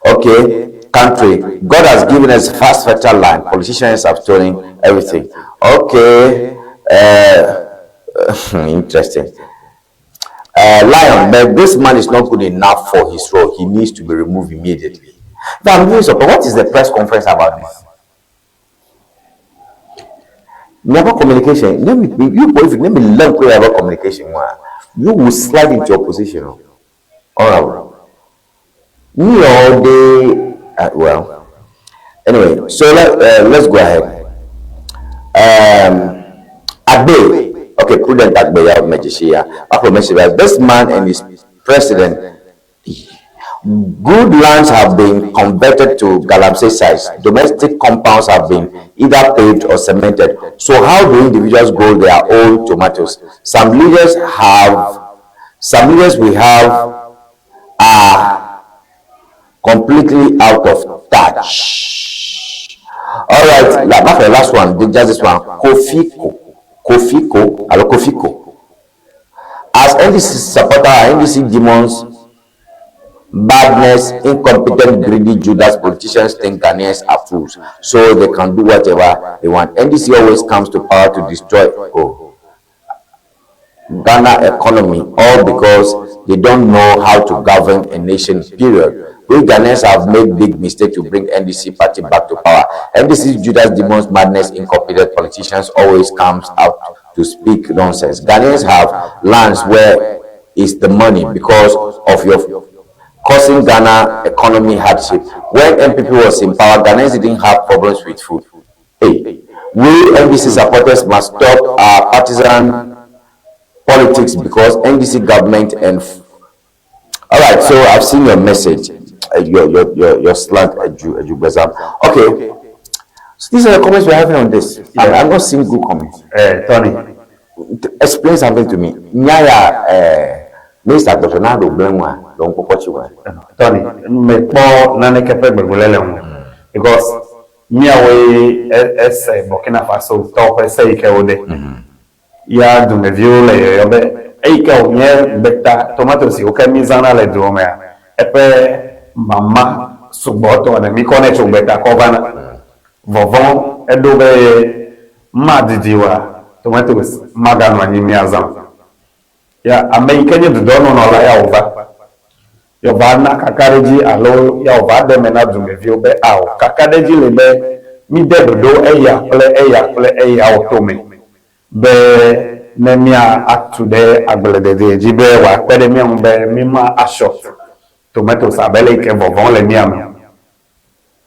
Okay, country. God has given us fast fertile land. Politicians have stolen everything. Okay, interesting. Lion, but this man is not good enough for his role. He needs to be removed immediately. Now, I'm really surprised. What is the press conference about this? Never communication. Let me, you, if you let me learn about communication, you will slide into opposition. All right. Me all day. Well, anyway, so let's go ahead. Agbe. Okay, Prudent Agbe, this man and his president, good lands have been converted to galamsey sites. Domestic compounds have been either paved or cemented. So how do individuals grow their own tomatoes? Some leaders we have are completely out of touch. All right, la, the last one, just this one. Kofiko, Kofiko, alo Kofiko. As NDC supporter, NDC demons, badness, incompetent, greedy Judas politicians think Ghanaians are fools, so they can do whatever they want. NDC always comes to power to destroy oh, Ghana economy, all because they don't know how to govern a nation, period. We Ghanaians have made big mistake to bring NDC party back to power. NDC Judas demons, madness, incompetent politicians always comes out to speak nonsense. Ghanaians have lands where is the money because of your causing Ghana economy hardship. When NPP was in power, Ghanaians didn't have problems with food. Hey, we NDC supporters must stop our partisan politics because NDC government and all right. So I've seen your message, your slant, Edu Edu. Okay, so these are the comments we're having on this. Yeah. I'm not seeing good comments. Tony, explain something to me. Nyaya, Minister Dr. Nado Blenwa, don't go Tony, mekpɔ naneke ƒe gbegblẽ le ŋu because míawoe ese Burkina Faso tɔwo ƒe se yi ke woɖe. Ya dumeviwo le yɔyɔ be eyi ke wònye gbeta tomatoes yiwo ke mízãna le dua mea, eƒe mama sugbɔtɔ ne míkɔnɛ tso gbeta kɔ vana. Vɔvɔ̃ eɖo be madidi oa, tomatoes maganɔ anyi míazã o. Ya ame yi ke nye dudɔnunɔla ya wòva. Ya wòva na kakaɖedzi alo ya wòva ɖe eme na dumeviwo be ao kakaɖedzi li be míde ɖoɖo eya kple eya kple eyawo tome be ne mía atu ɖe agbledede dzi be wòakpe ɖe mía ŋu be míma ashort tomatoes abe le yi ke vɔvɔ̃ le mía me.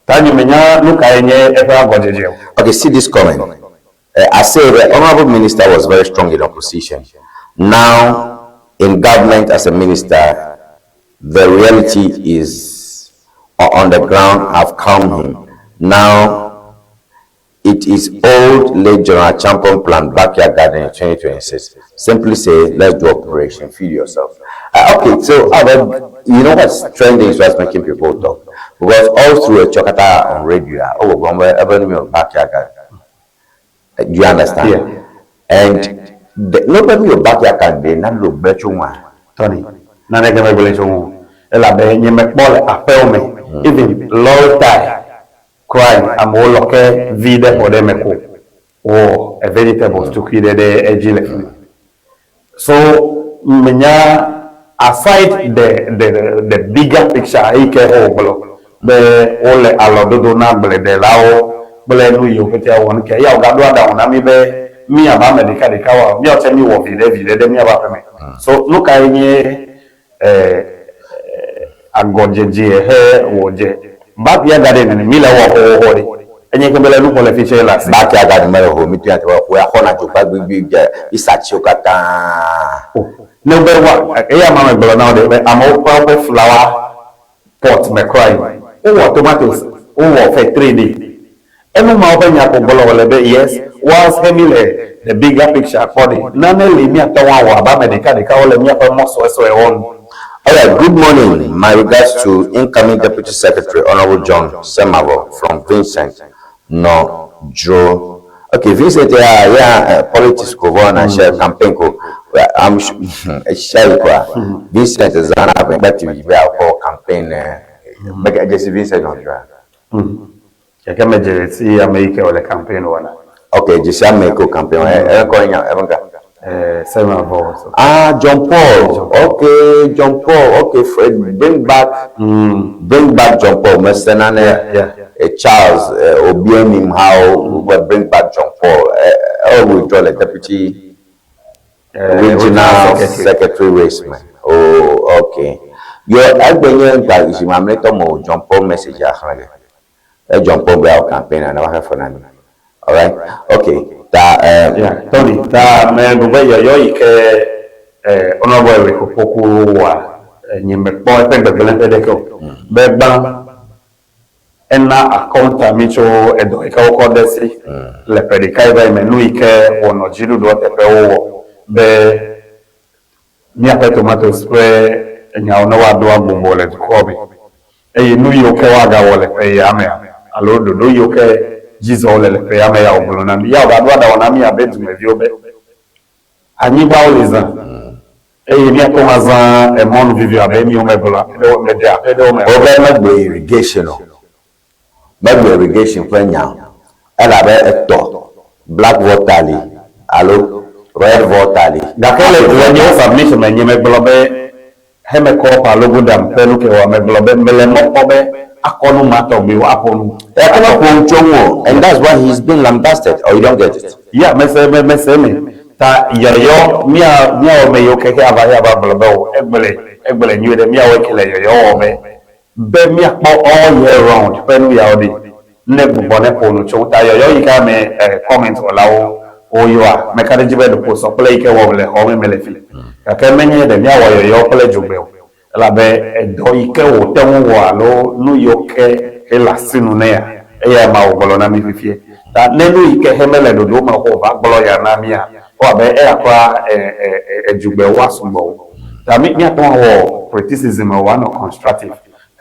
Ta nye menya nu kae nye eƒe agɔdzedze o. Okay, see this comment. I say the honorable minister was very strong in opposition. Now, in government as a minister, the reality is on the ground have calmed him. Now, it is old late General Acheampong plan backyard garden in 2026. Simply say, let's do operation, feed yourself. Okay, so you know what's trending is what's making people talk. Because all through a Chokata on radio, oh, we're backyard garden. Do you understand? Yeah. And nobody your backyard can be not look better one. Tony, naneke megblẽ tso ŋu elabe nye mekpɔ le aƒewo me even lɔri tyre kura amewo lɔ ke vi ɖe xɔ ɖe me ko wɔ vegetables tukui ɖe ɖe edzi le fi mi. So menya aside the bigger picture eyi ke wogblɔ be wole alɔdodo na agbledelawo kple nu yiwo ƒete wɔ nu ke eya wogaɖo aɖaŋu na mi be mi abe ame ɖeka ɖeka wa míawo tse mi wɔ viɖe viɖe ɖe míaƒe aƒeme. So nu kae nye agɔdzedze he wòdze backyard garden mi le wɔ xoxoxo ɖi enye ke be le nu ƒo le fi tse le asi. Backyard garden mele ho mi tu ya te wɔ xɔ na dzogba gbegbe dze isatsiwo katã. Ne be wa eya ma me gblɔ na wo ɖe be amewo ƒe woƒe flower pot me kura yi wowɔ tomatoes wowɔ fetri ɖi enu ma woƒe nya ko gblɔ wòle be yes whilst he mi le the bigger picture kpɔ ɖi nane li míate ŋu awɔ abe ame ɖeka ɖekawo le míaƒe mɔ suesuewo nu. All right, good morning. My regards to incoming Deputy Secretary Honorable John Semavo from Vincent No Joe. Okay, Vincent, yeah, politics ko go na share campaign ko. I'm sure share ko. Vincent zana ba TV be ko campaign eh. Jesse Vincent no dra. Keke me dze si ame yi ke wòle campaign wɔna. Okay, Jesse ame ko campaign eh ko nya eh banka. Semavo. So. Ah, John Paul. Okay, John Paul. Okay, Fred, bring back John Paul. Mr. Nane, Charles, Obiemi, how we bring back John Paul. Oh, withdraw the deputy regional secretary race man. Oh, okay. Your agbenye nta ishimamleto mo John Paul message ah. John Paul be campaign and I have for nani. All right. Okay. Ta yeah, Tony, ta me be yɔyɔ yi ke honorable Eric Opoku wa nye mekpɔ eƒe gbegblẽ ƒe ɖeke o. Be gbã ena akɔnta mi tso edɔ yi ke wokɔ de si le ƒe ɖeka yi va yi me nu yi ke wònɔ dziɖuɖua teƒe wowɔ be míaƒe tomatoes ƒe nyawo ne woaɖo agbogbo le dukɔ me eye nu yiwo ke woagawɔ le ƒe ya mea alo ɖoɖo yiwo ke dzi zɔm wole le ƒe ya me ya wògblɔ na mí. Ya wògaɖo aɖaŋu na mí abe dumeviwo be, Anyigbawo li zã eye míate ŋu azã emɔnu viviwo abe míwo megblɔ aƒe ɖewo meɖe aƒe ɖewo me. Wobe megblɔ irrigation o. Megblɔ irrigation ƒe nya o. Elabe etɔ Black Volta li alo Red Volta li. Gake le le nye submission me nye megblɔ be hemekɔ Palogo Dam ƒe nu ke oa, megblɔ be mele mɔ kpɔ be akɔ nu ma tɔgbiwo aƒo nu. Gake meƒo nu tso eŋu o and that's why he's been lambasted or you don't get it? Yeah, mese me mese eme. Ta yɔyɔ mía míawɔ me yiwo kexe ava xea va gblɔ be o egblɔe egblɔe nyuie ɖe míawɔe ke le yɔyɔ wɔ be Be míakpɔ all year round ƒe nu yawo ɖi, ne gbugbɔ ne ƒo nu tso ta yɔyɔ yi ke ame comment wɔlawo woyɔa, meka ɖe edzi be ɖeko sɔ kple yi ke wɔm le xɔ me mele fi. Gake menye ɖe míawɔ yɔyɔ kple dzogbe o, elabe edɔ yi ke wòte ŋu wɔ alo nu yiwo ke hele asinu nɛa, eyae ma wògblɔ na mí fifie. Ta ne nu yi ke he mele ɖoɖo me o va gblɔ ya na mía, ewɔ abe eya kura edzugbe woasugbɔ o. Ta mí míate ŋu awɔ criticism wòanɔ constructive.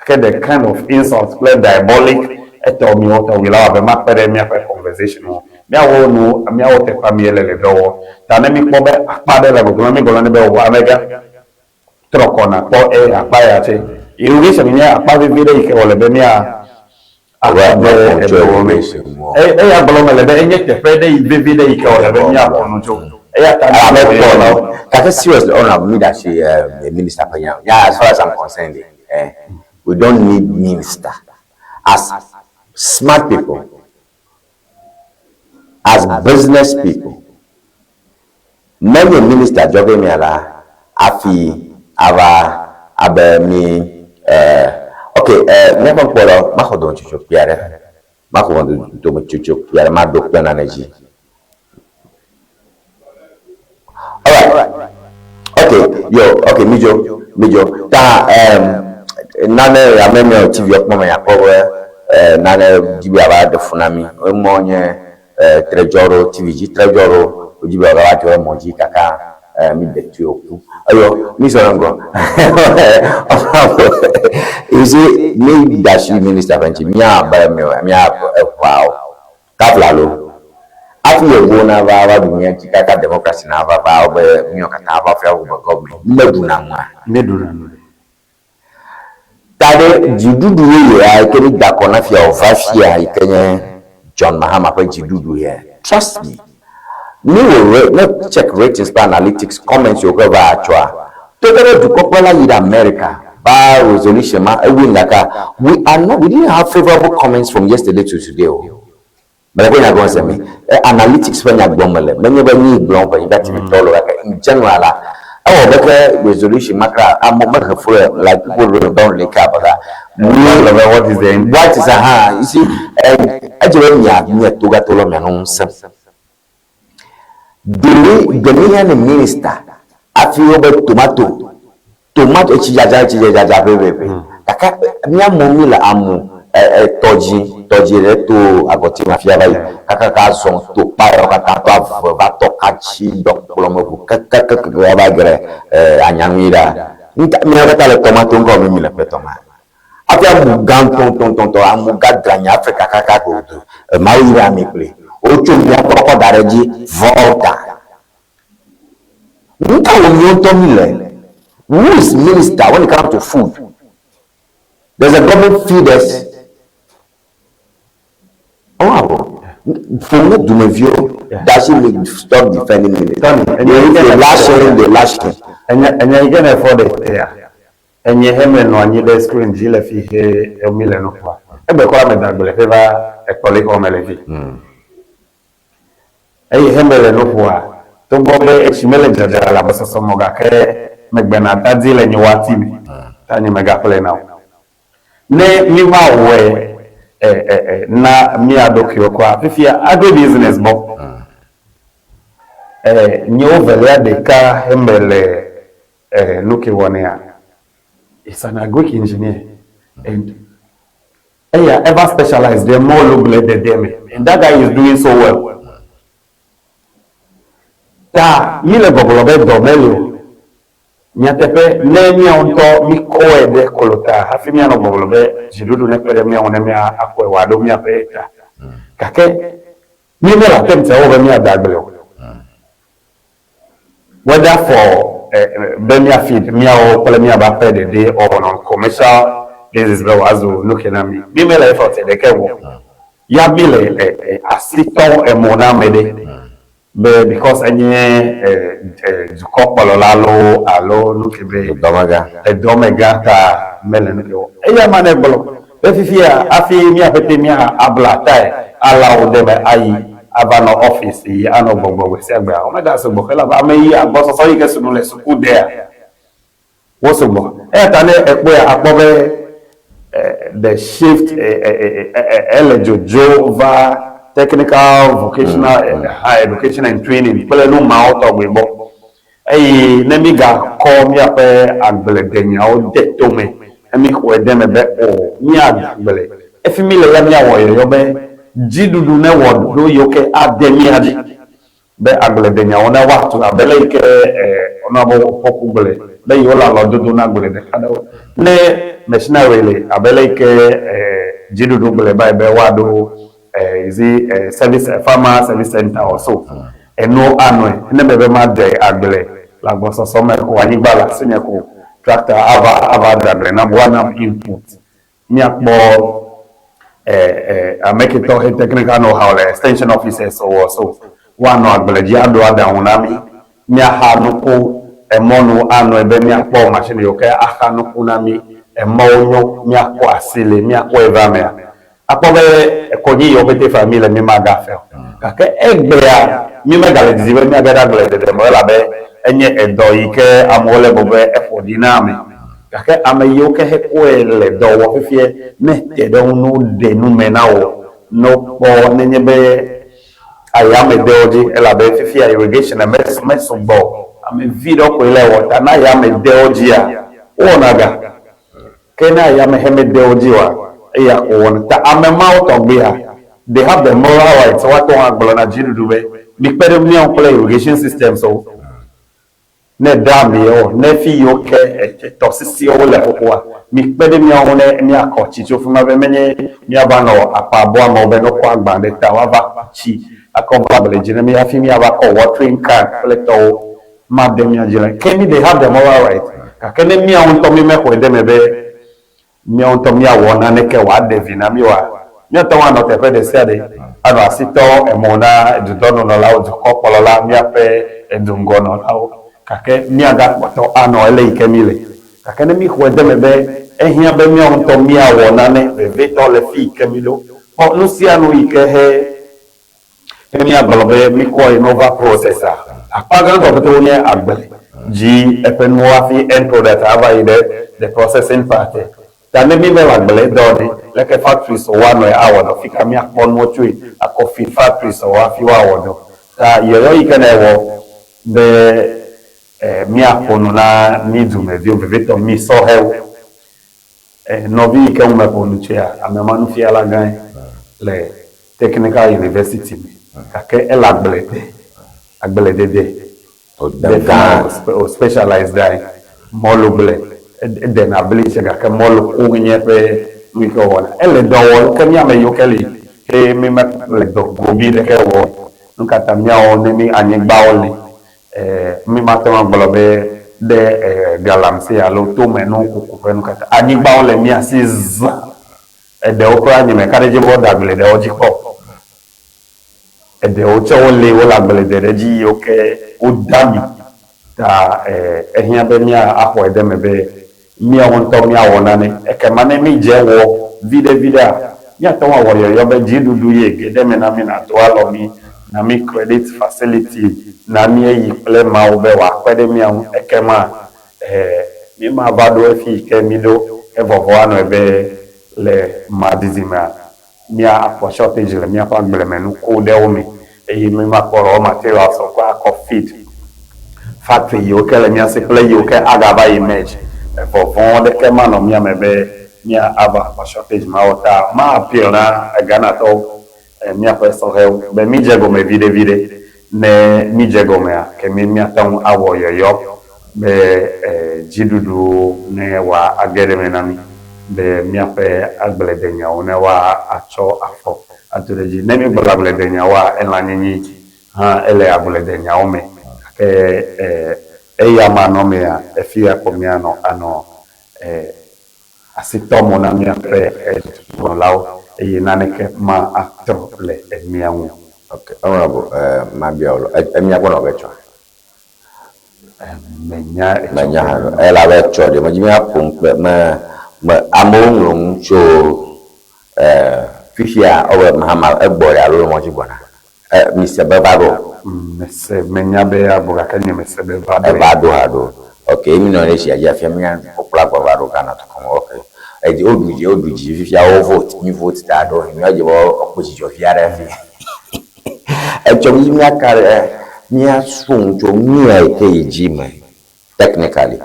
Gake the kind of insult kple diabolic etɔ miwo tɔgbi la wɔ abe makpe ɖe míaƒe conversation ŋu o. Míawɔ nu míawɔ teƒea míele le dɔ wɔm. Ta ne míkpɔ be akpa aɖe le gbɔgblɔm mígblɔ nɛ be wò amegã trɔ kɔ nàkpɔ eye akpa ya tsɛ. Irrigation nye akpa vevi ɖe yi ke wòle be mía akpɔ ɖe eɖewo me. Eya gblɔm mele be enye teƒe ɖe yi vevi ɖe yi ke wòle be míaƒo nu tso. Eya ta Ame kpɔ no. Gake seriously, honorable mi ɖe asi minister ƒe nya. Yeah, as far as I'm concerned, eh, we don't need minister. As smart people, as business people, menye minister dzɔ ge mia la afi ava abe mi eh, ok eh, míaƒe ŋkpɔlɔ maxɔ dometsotso kpui aɖe, maxɔ dometsotso kpui aɖe, maɖo kpe nane dzi. Alright, ok, yo, ok, midzo, midzo. Ta um, nane ame miawo TV kpɔ me akpɔ be eh, nane dzi be ava ɖe fu na mi. Emɔ nye eh, tredzɔ ɖo TV dzi, tredzɔ ɖo wodzi be wòava dzɔ emɔ dzi kaka eh, mi de tui oku. Eyo, mi zɔ ɖe ŋgɔ. You see, mi da asi minister ƒe ŋuti, mía abe mía eʋawo. Kafla lo, hafi yevuwo nava va ɖu mía dzi kaka democracy nava va wo be míawo katã ava fia wobe government, mímeɖuna nua? Míeɖuna nu ɖe. Ta ɖe dziɖuɖu yeyea yi ke mída kɔ na fia wòva fia yi ke nye John Mahama ƒe dziɖuɖu ye. Trust me, ne wò re, ne check ratings kple analytics comments yiwo ke va tsoa, togbɔ be dukɔkplɔla yi ɖe America va resolution ma ewin gakea, we are not, we didn't have favourable comments from yesterday to today o. Mele ƒe nya gɔme se mi. Analytics ƒe nya gblɔm mele. Menye be nyee gblɔm ƒe nyigba TV tɔwo le o gake in general la, ewɔ be ke resolution ma kura amewo mehe fu ɖe like people don't really care about that. Wogblɔ be what is the impact? What is aha, you see, edze be mia mia togatɔ lɔ mianɔ ŋusẽ. Ɖe ɖe míhiã ne minister hafi wobe tomato Tomato etsi dzadza etsi dzadza ʋɛʋɛʋɛ gake mía mo mí le amu tɔ dzi tɔ dzi ɖe to agɔti me afia va yi kakaka zɔn to kpa yawo katã to ave va tɔ katsi dɔ kplɔ me ʋu kekekeke va ge ɖe anyanui ɖa. Ŋta míawo katã le tomato ŋkɔ mi mi le ƒe tɔ ma. Hafi amu gã ŋutɔŋutɔŋutɔ amu gã dra nye Afrika kaka ko Mawu yra mi kpli. Wotso mía gbɔ kɔ da ɖe edzi Volta. Nuka wɔ míawo ŋutɔ mí le? Who is minister when it comes to food? Does the government feed us? Oh, for me, dumeviwo, does he make stop defending minister? Tony, If they lash him, they lash him. Enye enye yi ke ne fɔ ɖe tea, enye he me nɔ anyi ɖe screen dzi le fi he mi le nu ƒoa. Egbe kura me da gble ƒe va ekpɔli xɔ me le fi. Eye he mele nu ƒoa, togbɔ be etsi mele dzadza le agbɔsɔsɔ me o gake megbena atadi le nye wati me, ta nye megaƒlena o. Ne míva wɔe na mía ɖokuiwo kura, fifia agribusiness bɔ. Nyewo velia ɖeka he mele nu ke wɔnɛa, is an agric engineer and Eya eva specialize ɖe mɔlugble dede me and that guy is doing so well. Ta mi le gbɔgblɔ be dɔ meli o. Nyateƒe ne míawo ŋutɔ mi kɔe ɖe kolota hafi míanɔ gbɔgblɔ be dziɖuɖu nekpe ɖe mía ŋu ne mía akɔe wòaɖo míaƒe ta. Gake mí mele attempt wɔ be míade agble o. Whether for be mía feed míawo kple míabe aƒe ɖeɖe or on commercial basis be wòazu nu ke na mí. Mí mele effort ɖeke wɔ. Ya mí le asi tɔ emo na ame ɖe be because enye dukɔkplɔla loo alo nu ke be Edɔmegã. Edɔmegã ta mele nu ke wɔ. Eya ma ne gblɔ be fifia hafi mía ƒete mía abla tae ala wo ɖe me ayi ava nɔ office yi anɔ gbɔgbɔ gbe sia gbea womega sugbɔ elabe ame yi agbɔsɔsɔ yi ke sunu le suku dea wo sugbɔ. Eya ta ne ekpɔea akpɔ be the shift ele dzodzo va technical vocational high education and training kple nu mawo tɔgbi gbɔ. Eye ne mígakɔ míaƒe agbledenyawo de to me ne míxɔe de eme be o, míade agble, efi míle ya míawɔ yɔyɔ be dziɖuɖu newɔ ɖoɖo yiwo ke ade mía dzi be agbledenyawo ne woatu abe le yi ke Honourable Opoku gblɔe be yewole alɔ dodo na agble ɖeka ɖewo. Ne machinery li abe le yi ke dziɖuɖu gblɔe va yi be woaɖo is it service farmer service center or so enuwo anɔe ne mebe made agble le agbɔsɔsɔ me ko anyigba le asinye ko tractor ava ava de agble nam woanam input míakpɔ ame ke tɔ he technical know how le extension officers or so woanɔ agble dzi aɖo aɖaŋu na mí míaxa nuku emɔnu anɔe be míakpɔ machine yiwo ke axa nuku na mí emɔwo nyo míakɔ asi li míakɔe va mea Akpɔ be konyi yiwo pete fa mí le mí magafe o. Gake egbea mí megale didi be míage ɖe agbledede me o elabe enye edɔ yi ke amewo le bu be eƒo ɖi na ame. Gake ame yiwo ke hekpɔe le dɔ wɔ fifiɛ ne te ɖe wo ŋu ne woɖe nu me na wò ne wokpɔ nenye be ayame de wo dzi elabe fifia irrigation mesugbɔ o. Ame vi ɖewo koe le ewɔ ta ne ayame de wo dzia, wowɔna ga. Ke ne ayame he mede wo dzi oa, eya ko wɔna. Ta ame mawo tɔgbea, they have the moral right woate ŋu agblɔ na dziɖuɖu be, mikpe ɖe mía ŋu kple irrigation systems wo, ne dam yewo, ne fi yiwo ke tɔsisiwo le xoxoa, mikpe ɖe mía ŋu ne míakɔ tsi tso fi ma be menye míava nɔ akpa bɔ amewo be ne wokɔ agba ɖe ta woava tsi akɔ va agble dzi ne mí hafi míava kɔ watering can kple tɔwo made mía dzi la, ke mí they have the moral right. Gake ne míawo ŋutɔ mímexɔe de eme be míawo ŋutɔ míawɔ naneke wòaɖe vi na mí oa, míate ŋu anɔ teƒe ɖe sia ɖe anɔ asi tɔ emɔ na dudɔnunɔlawo, dukɔkplɔla, míaƒe eduŋgɔnɔlawo, gake míagakpɔtɔ anɔ ele yi ke míle. Gake ne míxɔe de eme be ehiã be míawo ŋutɔ míawɔ nane, vevitɔ le fi yi ke míɖo, kpɔ nu sia nu yi ke he Ne míagblɔ be míkɔe ne wova process-a, akpa gãtɔ pɛtɛ wonye agble dzi eƒe nuwo hafi end product ava yi ɖe the processing part. Ta ne míve le agble dɔ ɖe, leke factories woanɔe awɔ dɔ, fika míakpɔ nuwo tsoe akɔ feed factories wo hafi woawɔ dɔ. Ta yɔyɔ yi ke ne ewɔ be míaƒo nu na mí dumeviwo, vevitɔ mí sɔhɛwo, Nɔvi yi ke ŋu meƒo nu tsoea, ame ma nufiala gãe le Technical University me gake ele agble de, agbledede de fi ma wò specialize ɖe anyi. Mɔlugble, edena bli tsɛ gake mɔlu koŋ nye eƒe nu yi ke wòwɔna. Ele dɔ wɔm ke mí ame yiwo ke li he mí mele dɔ gobi ɖeke wɔm o. Nu ka ta míawo ne mí anyigbawo li Mí mate ŋu agblɔ be ɖe galamsey alo tomenukuku ƒe nu katã. Anyigbawo le mía si zã. Eɖewo kura nye meka ɖe edzi be wode agble ɖewo dzi kpɔ o. Eɖewo tsɛ woli wole agble de ɖe edzi yiwo ke wode ami. Ta ehiã be mía axɔe ɖe eme be míawo ŋutɔ míawɔ nane. Ekema ne mídze ewɔ viɖe viɖea, míate ŋu awɔ yɔyɔ be dziɖuɖu ye ge ɖe eme na mí nàdo alɔ mí, na mí credit facility, na mí eyi kple Mawu be wòakpe ɖe mía ŋu. Ekema mímava ɖo efi yi ke míɖo evɔvɔ anɔe be le madidimea, míakpɔ shortage le míaƒe agblemenuku ɖewo me eye mímakpɔ raw materials kɔ akɔ feed factory yiwo ke le mía si kple yiwo ke agava emerge. Vɔvɔ̃ ɖeke manɔ mía me be mía ava kpɔ shortage mawo ta ma appeal na Ghanatɔwo, míaƒe sɔhɛwo be mídze egɔme viɖe viɖe. Ne mídze egɔmea, ke mí míate ŋu awɔ yɔyɔ be dziɖuɖu ne wòa age ɖe eme na mí be míaƒe agbledenyawo ne woa atsɔ afɔ. ado ɖe edzi. Ne míegblɔ agbledenyawoa, elãnyinyi hã ele agbledenyawo me gake eya manɔmea, efia ko míanɔ anɔ asi tɔ mo na míaƒe dukplɔlawo eye naneke ma atrɔ le mía ŋu o. Ok, honorable, mabia wò, emia gbɔ nɔ ge tsɔa? Menya etsɔ. Menya hã ɖo. Elabe etsɔ ɖe medzi be míaƒo nu kple me me amewo ŋlɔ nu tso fifia ewɔ Mahama egbɔ ɖe alo le mɔdzi gbɔna. Mise be va ɖo. Mese menya be agbɔ gake nye mese be va ɖo. Eva ɖo hã ɖo. Ok, mi nɔ ɖe tsia dzi afia mía kpɔkplɔ agbɔ va ɖo Ghana dukɔ me. Ok. Edzi woɖu dzi woɖu dzi fifia wo vote mi vote ta ɖo mía dzi be woakpɔ dzidzɔ vi aɖe hafi. Etsɔ mi míaka ɖe míasrɔ̃ nu tso nu ya yi ke yi dzi me technically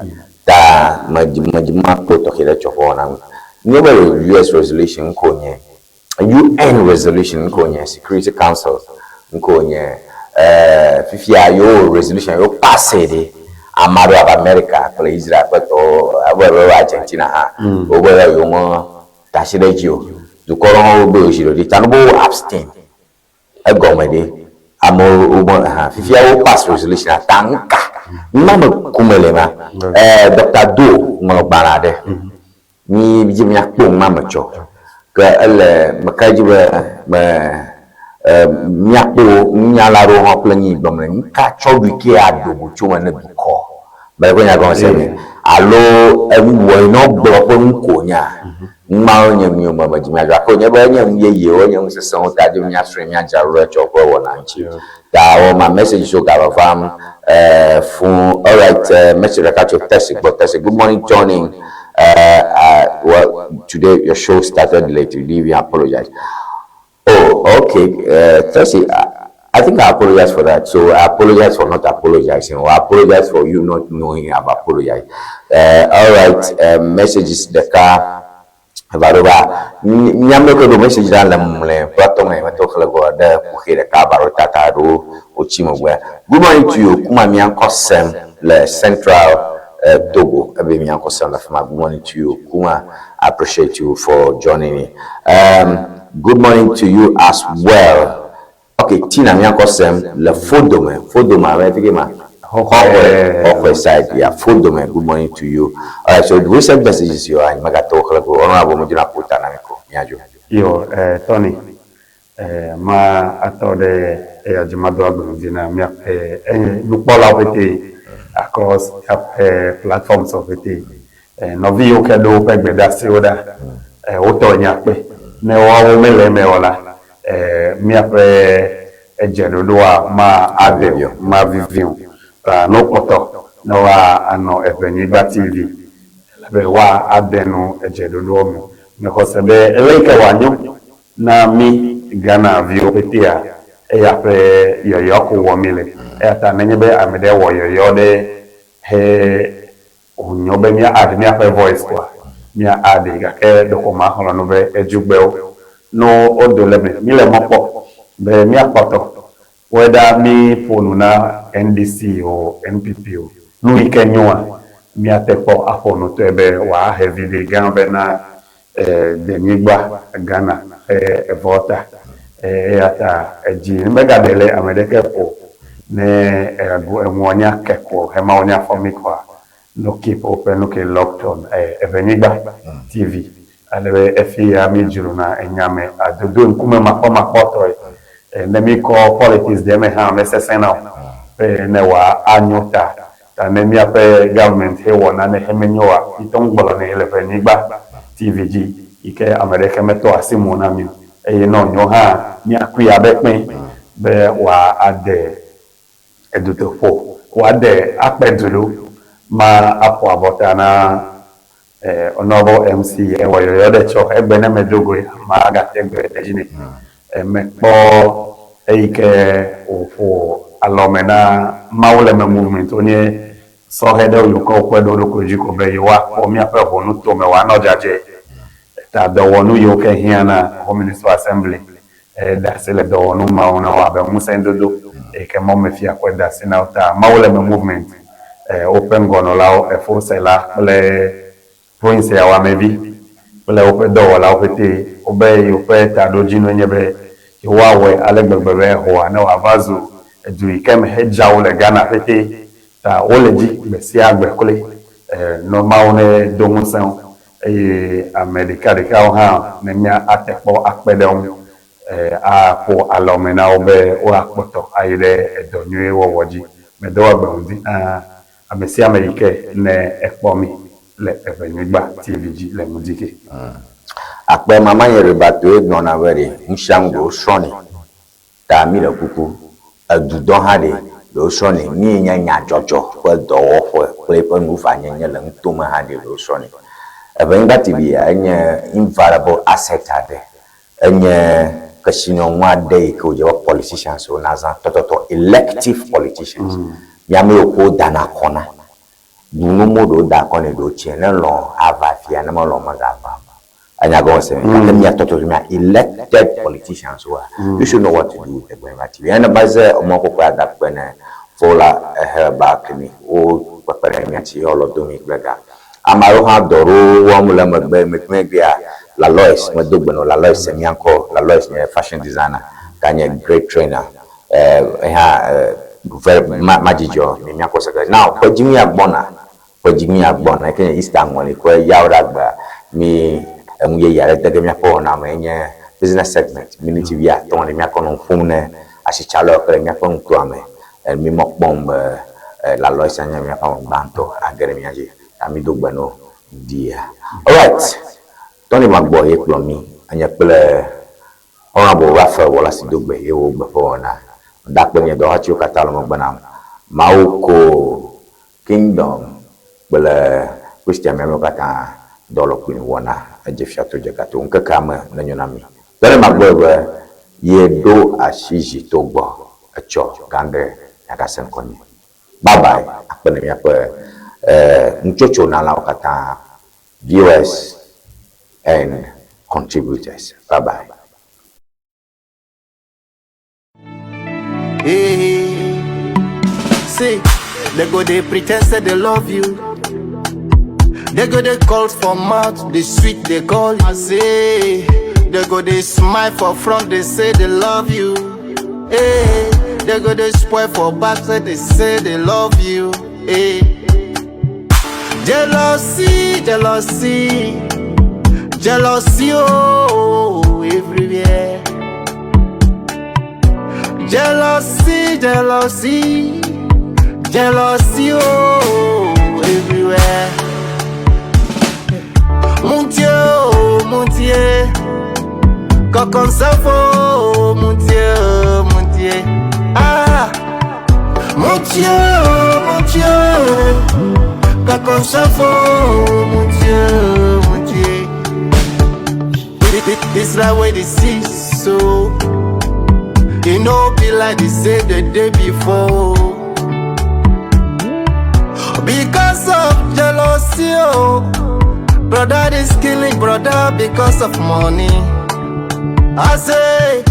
ta medzi medzi makpɔ tɔxɛ ɖe tsɔ ƒe wɔna me. Nye be US resolution ŋkɔ nye UN resolution ŋkɔ nye Security Council ŋkɔ nye fifia yewo resolution yewo pass ɖi ame aɖewo abe America kple Israel kple tɔwo abe be Argentina hã wobe yewo me da asi ɖe edzi o. Dukɔ ɖewo hã wobe yewo zi ɖoɖi ta ne wobe wo abstain egɔme ɖe amewo wobe hã fifia wo pass resolution ta ŋka numa me kum le ma. Doctor Do ŋlɔ gbalẽ aɖe mi dzi míakpɔ numa me tsɔ ke ele meka dzi be me míakpɔ nunyala aɖewo hã kple nyi gblɔm le nuka tsɔ ɖui ke ado go tso me ne dukɔ mele ƒe nya gɔme se mi alo enu wɔ yi ne wogblɔ ƒe nu ko nya numawo nye nu yiwo me medzi míadzɔ gake wònye be enye nu yeyewo enye nu sesẽwo ta dzi be míasrɔ̃e míadzra ɖo ɖe etsɔ ƒe wɔna ŋuti ta wɔ ma message so gava vam fũ alright message ɖeka tso Tesi gbɔ Tesi good morning Johnny well today your show started late you didn't even apologize oh okay Tesi I think I apologize for that. So I apologize for not apologizing, or I apologize for you not knowing I've apologized. All right, messages the car. Va ɖo va míame ke ɖo message ɖa le mle ƒe atɔ me metɔ xlẽ gɔ ɖe kuxi ɖeka va ɖo tata ɖo wotsi megbe. Good morning to you kuma mía ŋkɔ sem le Central Togo ebe mía ŋkɔ sem le afi ma. Good morning to you kuma. I appreciate you for joining me. Good morning to you as well. Ok, Tina mía ŋkɔ sem le Fodome. Fodome abe fi ke ma. Xɔxɔe, Xɔxɔe side, yeah, Fodome. Good morning to you. Alright, so recent messages yo anyi megatɔ wo xlẽ go. Honorable medina ƒo ta na mi ko míadzo. Yo, Tony, ma atɔ ɖe eya dzi mado agbe ŋdi na míaƒe nukpɔlawo ƒete across míaƒe platforms ƒete. Nɔvi yiwo ke ɖo woƒe gbedeasiwo ɖa, wotɔ nye akpe. Ne woawo mele eme o la, míaƒe edzeɖoɖoa ma ade o, ma vivi o. Ta ne wokpɔtɔ ne woanɔ Eʋenyigba TV, ele be woade nu edzeɖoɖoa me. Mexɔ se be ele yi ke wòanyo na mí Ghana viwo ƒetea, eya ƒe yɔyɔ ko wɔm míle. Eya ta nenye be ame ɖe wɔ yɔyɔ ɖe he wònyo be mía add míaƒe voice koa, mía add gake ɖeko maxlɔ̃ nu be edzugbewo ne wodo le eme. Míle mɔ kpɔ be míakpɔtɔ whether mí ƒo nu na NDC o, NPP o, nu yi ke nyoa, míate kpɔ aƒo nu tɔe be wòahe viɖe gã vɛ na denyigba Ghana ƒe Volta. Eya ta edzi megaɖe le ame ɖeke ƒo o. Ne eŋuɔ nya ke ko hema wonya fɔ mí koa, no keep woƒe nu ke locked on Eʋenyigba TV. Ale be efi ya mí dzrona enya me adodo ŋkume makpɔmakpɔtɔe. Ne mí kɔ politics ɖe eme hã mesesẽna o be ne wòa anyo ta. Ta ne míaƒe government he wɔ nane he menyo oa, mí te ŋu gblɔnɛ le Ʋenyigba TV dzi yi ke ame ɖeke metɔ asi mo na mí o. Eye ne wònyo hã, míakui abe kpẽ be wòa ade edutoƒo, wòade akpe du ɖo ma aƒo abɔta na Honourable MC. Ewɔ yɔyɔ ɖe tsɔ egbe ne medo goe, magate gbe ɖe edzi nɛ. Mekpɔ eyi ke wòƒo alɔme na Mawuleme Movement wonye sɔhɛ ɖewo yiwo ke wokɔe ɖo wo ɖokui dzi ko be yewoakpɔ míaƒe ʋɔnutome wòanɔ dzadzɛ. Ta dɔwɔnu yiwo ke hiã na Home Municipal Assembly ɖe asi le dɔwɔnu mawo na wo abe ŋusẽdodo eyi ke mɔmefia kɔe de asi na wo. Ta Mawuleme Movement woƒe ŋgɔnɔlawo, Efosela kple Prince Awamevi kple woƒe dɔwɔlawo ƒete wobe yewoƒe taɖodzinue nye be. Yewoawɔe ale gbegbe be Hoa ne wòava zu edu yi ke me hedza wu le Ghana ƒete ta wole dzi gbe sia gbe kloe. Nɔ Mawu ne do ŋusẽ wo eye ame ɖekaɖekawo hã ne mía ate kpɔ akpe ɖe wo ŋu aƒo alɔme na wo be woakpɔtɔ ayi ɖe edɔ nyui wɔwɔ dzi. Medo agbe ŋdi na ame sia ame yi ke ne ekpɔ mí le Eʋenyuigba TV dzi le ŋdi ke. Akpe mama nye Rebatoe gblɔna be ɖe nusianu ɖe wosrɔ̃nɛ ta mi ɖe kuku edudɔ hã ɖe ɖe wosrɔ̃nɛ mi nye nyadzɔdzɔ ƒe dɔwɔƒe kple eƒe nuvanyenye le nutome hã ɖe ɖe wosrɔ̃nɛ. Eʋenyigba TV ya enye invaluable asset aɖe enye kesinɔnu aɖe yi ke wòdze be politicians wo nazã tɔtɔtɔ elective politicians mía ame yiwo ke wodana kɔ na Ɖunumo ɖewo da akɔ nɛ ɖewo tsɛ ne lɔ̃ ava afia ne melɔ̃ megava o. Enya gɔme se gake mia tɔtɔ mia elected politicians woa you should know what to do with the Gbenva TV. Ene ba ze emɔ kɔkɔe ada kpe ne Fola Herbal Clinic wo kpekpe ɖe mia ŋuti yɔ lɔ do mi kple ga. Ame aɖewo hã dɔ ɖewo wɔm le emegbe megbea Lalois medo gbe nɔ Lalois se mia ŋkɔ Lalois nye fashion designer ganye great trainer Eha ve ma madzidzɔ mi míakpɔ seke. Now ƒe dziŋuia gbɔna, ƒe dziŋuia gbɔna yi ke nye Easter ŋɔli ƒe yawoɖagbea mi enu yeye aɖe de ge míaƒe wɔna me enye business segment miniti wuiatɔ̃ ɖe míakɔ nɔ nu ƒom ne asitsalawo kple míaƒe nutoa me. Mi mɔ kpɔm be lalɔ sia nye míaƒe ame gbãtɔ age ɖe mía dzi ta mi do gbe no dia. Alright, Tony Magbɔ ye kplɔ mi enye kple Honourable Raphael Worlasi Dogbe ye wò gbe ƒe wɔna. Meda akpe nye dɔwɔhatiwo katã le megbe nam. Mawu ko Kingdom kple Christian miamewo katã dɔ le kplim wɔna edze fia to dze gato. Ŋkekea me nenyo na mi. Dɔ ɖe magblɔe be ye ɖo asi zi to gbɔ etsɔ gãge miagase ŋkɔ nye. Bye bye akpe ne miaƒe nutsotso nalawo katã viewers and contributors. Bye bye. Hey, see, they go they pretend say they love you. They go they call for mouth, they sweet they call. I say, they go they smile for front, they say they love you. Hey, they go they spoil for back, say they say they love you. Hey, jealousy, jealousy, jealousy, oh, everywhere. Jealousy, jealousy, jealousy, oh, everywhere. Mon Dieu, oh, mon Dieu, quand on s'en faut, mon Dieu, mon Dieu. Ah, mon Dieu, oh, mon Dieu, quand on s'en faut, mon Dieu, mon Dieu. This life where they see so. It no be like they say the day before. Because of jealousy, oh, brother is killing brother because of money. I say,